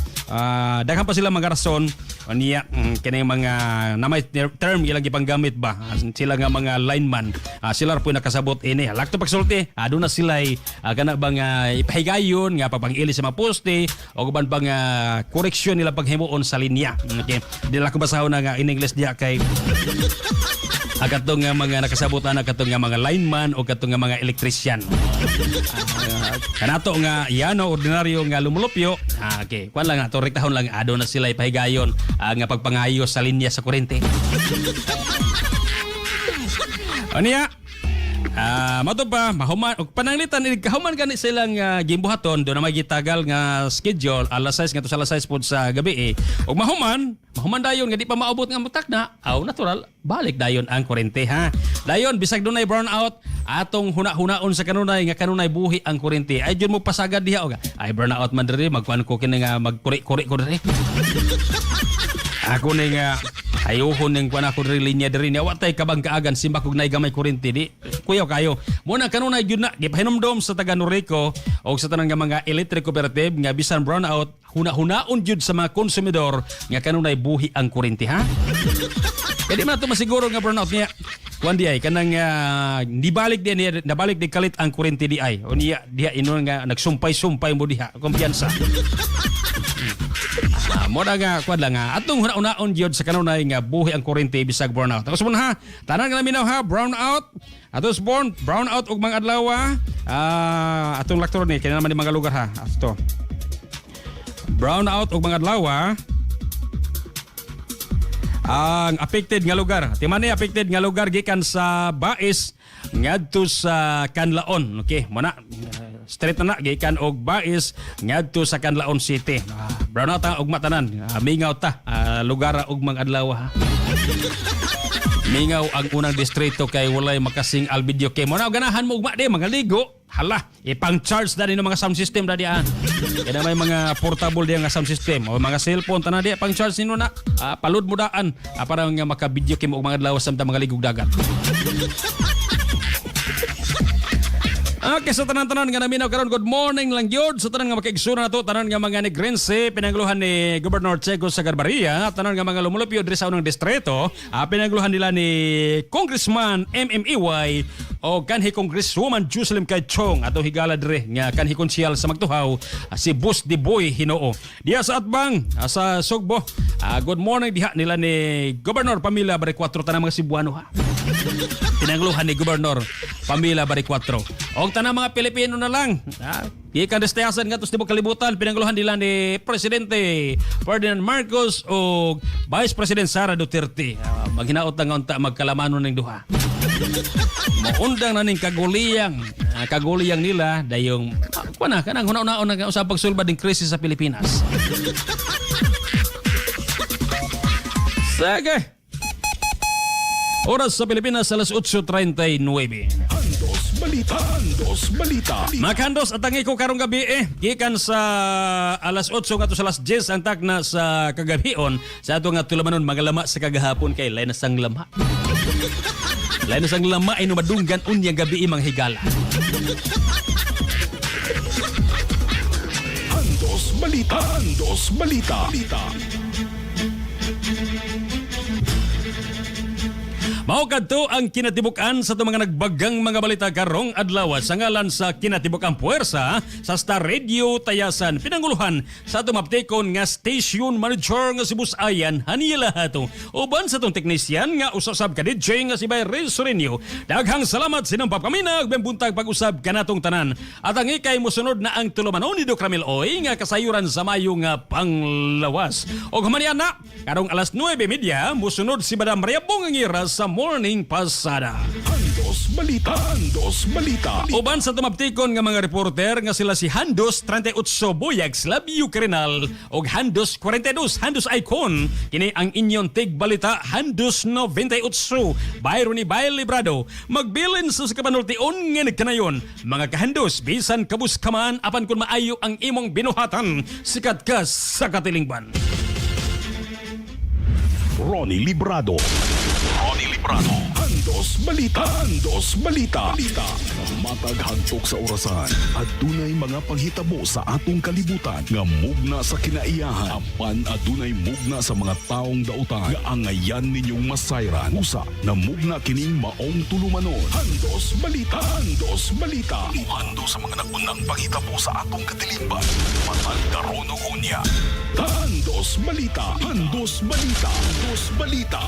Daghan pa sila mga rason. O niya, kini mga namay term ilang gipanggamit ba? Sila nga mga lineman, sila ra po nakasabot ini. Lakto pagsulti, doon na sila kana bang ipahigayon nga papangili sa mga poste o uban bang koreksyon nila paghimuon sa linya. Okay. Di lang ko basahon na nga in English diya kay katong nga mga nakasabutan na katong nga mga lineman o katong nga mga electrician. Kanato nga yano ordinaryo nga lumulupyo. Okay, kuan lang ato rektahon lang ado na sila ipahigayon nga pagpangayo sa linya sa kuryente. Aniya? Mato pa mahuman og pananglitan kahuman gani silang gimbuhaton, do na may gitagal nga schedule alas 6 ngadto sa alas 6 pod sa gabi eh. Og mahuman mahuman dayon nga di pa maabot nga mutak na, aw natural balik dayon ang kuryente ha. Dayon bisag dunay brown out, atong huna-hunaon sa kanunay nga kanunay buhi ang kuryente. Ay jud mo pasagad diha og ay brown out man diri, magkuan ko kini nga magkuri-kuri ko diri. Ako ni nga ayuhon ning kuan ako diri linya diri niya wa tay kabang kaagan simbak og nay gamay kuryente di kuyaw kayo. Muna kanunay gyud na gipahinomdom sa taga Norico og sa tanan nga mga electric cooperative nga bisan brown out, huna-hunaon gyud sa mga konsumidor nga kanunay buhi ang kuryente ha. Kaya di man nato masiguro nga brown out niya. Kuan di ay kanang nibalik di niya, nabalik di kalit ang kuryente di ay. O niya diha inon nga nagsumpay-sumpay mo diha kumpiyansa. Muna nga kuan lang nga atong huna-hunaon gyud sa kanunay nga buhi ang kuryente bisag brown out. Tapos muna ha, tanan nga naminaw ha, brown out. Atos born brown out ug mga adlaw. Atong laktor ni kini naman ni mga lugar ha. Ato. Brown out ug mga adlaw. Ang affected nga lugar. Timani affected nga lugar gikan sa Bais ngadto sa Canlaon. Okay, muna Straight na na gikan og Bais ngadto sa Canlaon City. Brown out ta ugma tanan. Mingaw ta lugar og mga adlaw ha. Mingaw ang unang distrito kay walay makasing al video kay mo na ganahan mo ugma di mga ligo. Hala, ipang-charge na rin ng mga sound system na diyan. Kaya may mga portable diyan nga sound system o mga cellphone tanan di pang-charge nino na. Palud mo daan para nga maka-video kay mo og mga adlaw samtang mga ligog dagat. Okay, sa tanan-tanan nga naminaw karon, good morning lang gyud sa tanan nga makiigsuna nato, tanan nga mga Negrense, pinangluhan ni Governor Checo Sagarbarria, tanan nga mga lumulupyo diri sa unang distrito, pinangluhan nila ni Congressman MMEY o kanhi Congresswoman Jocelyn Caychong atong higala diri nga kanhi konsehal sa Magtuhaw, si Bus Diboy Hinoo. Diha sa Atbang, sa Sugbo, good morning diha nila ni Governor Pamela Baricuatro, tanan mga Cebuano ha. Pinangluhan ni Governor Pamela Baricuatro. Og tanang mga Pilipino na lang. Gikan destayasan ngadto sa tibok kalibutan, pinangluhan nila ni Presidente Ferdinand Marcos o Vice President Sara Duterte. Maghinaot lang unta magkalamanon ning duha. Moundang na ning kaguliyang. Kaguliyang nila dayong kuan na kanang huna-hunaon na usab pagsulbad ning krisis sa Pilipinas. Sige. Oras sa Pilipinas alas 8:39.
Handos Balita. Handos Balita.
Makandos at ang iko karong gabi gikan sa alas 8 ngadto sa alas 10 ang takna sa kagabion sa ato nga tulamanon mga lama sa kagahapon kay lain na sang lama. Lain na sang lama ay numadunggan unya gabi mga higala.
Handos Balita. Handos Balita. Balita.
Mao kadto ang kinatibuk-an sa itong mga nagbagang mga balita karong adlaw sa ngalan sa kinatibuk-ang puwersa sa Star Radio Tayasan, pinanguluhan sa atong maptikon nga station manager nga si Bus Ayan Hanila Hato, uban sa atong technician nga usasab ka DJ nga si Bay Ray Sorenio. Daghang salamat sinang papamina ug buntag pag-usab kanatong tanan. At ang ikay mosunod na ang tulumanon ni Doc Ramil Oy nga kasayuran sa mayo nga panglawas. Og humanian na karong alas 9:30 mosunod si Madam Maria Bongangira sa Morning Pasada.
Handos Balita. Handos Balita.
Uban sa tumabtikon nga mga reporter nga sila si Handos 38 Boyag Slavio Carinal og Handos 42 Handos Icon. Kini ang inyong tig balita Handos 98 Byron ni Bayle Librado. Magbilin sa kapanultion nga nagkanayon. Mga kahandos bisan kabus kaman apan kun maayo ang imong binuhatan, sikat ka sa katilingban.
Ronnie Librado. Ronnie Librado. Handos Balita. Handos Balita. Balita. Matag hagtok sa orasan, adunay mga panghitabo sa atong kalibutan nga mugna sa kinaiyahan. Apan adunay mugna sa mga taong dautan nga angayan ninyong masayran. Usa na mugna kining maong tulumanon. Handos Balita. Handos Balita. Hando sa mga nagunang panghitabo sa atong katilingban. Matag karon ug unya. Handos Balita. Handos Balita. Handos Balita.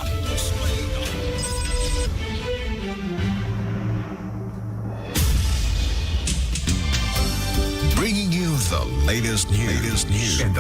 Bringing you the latest news and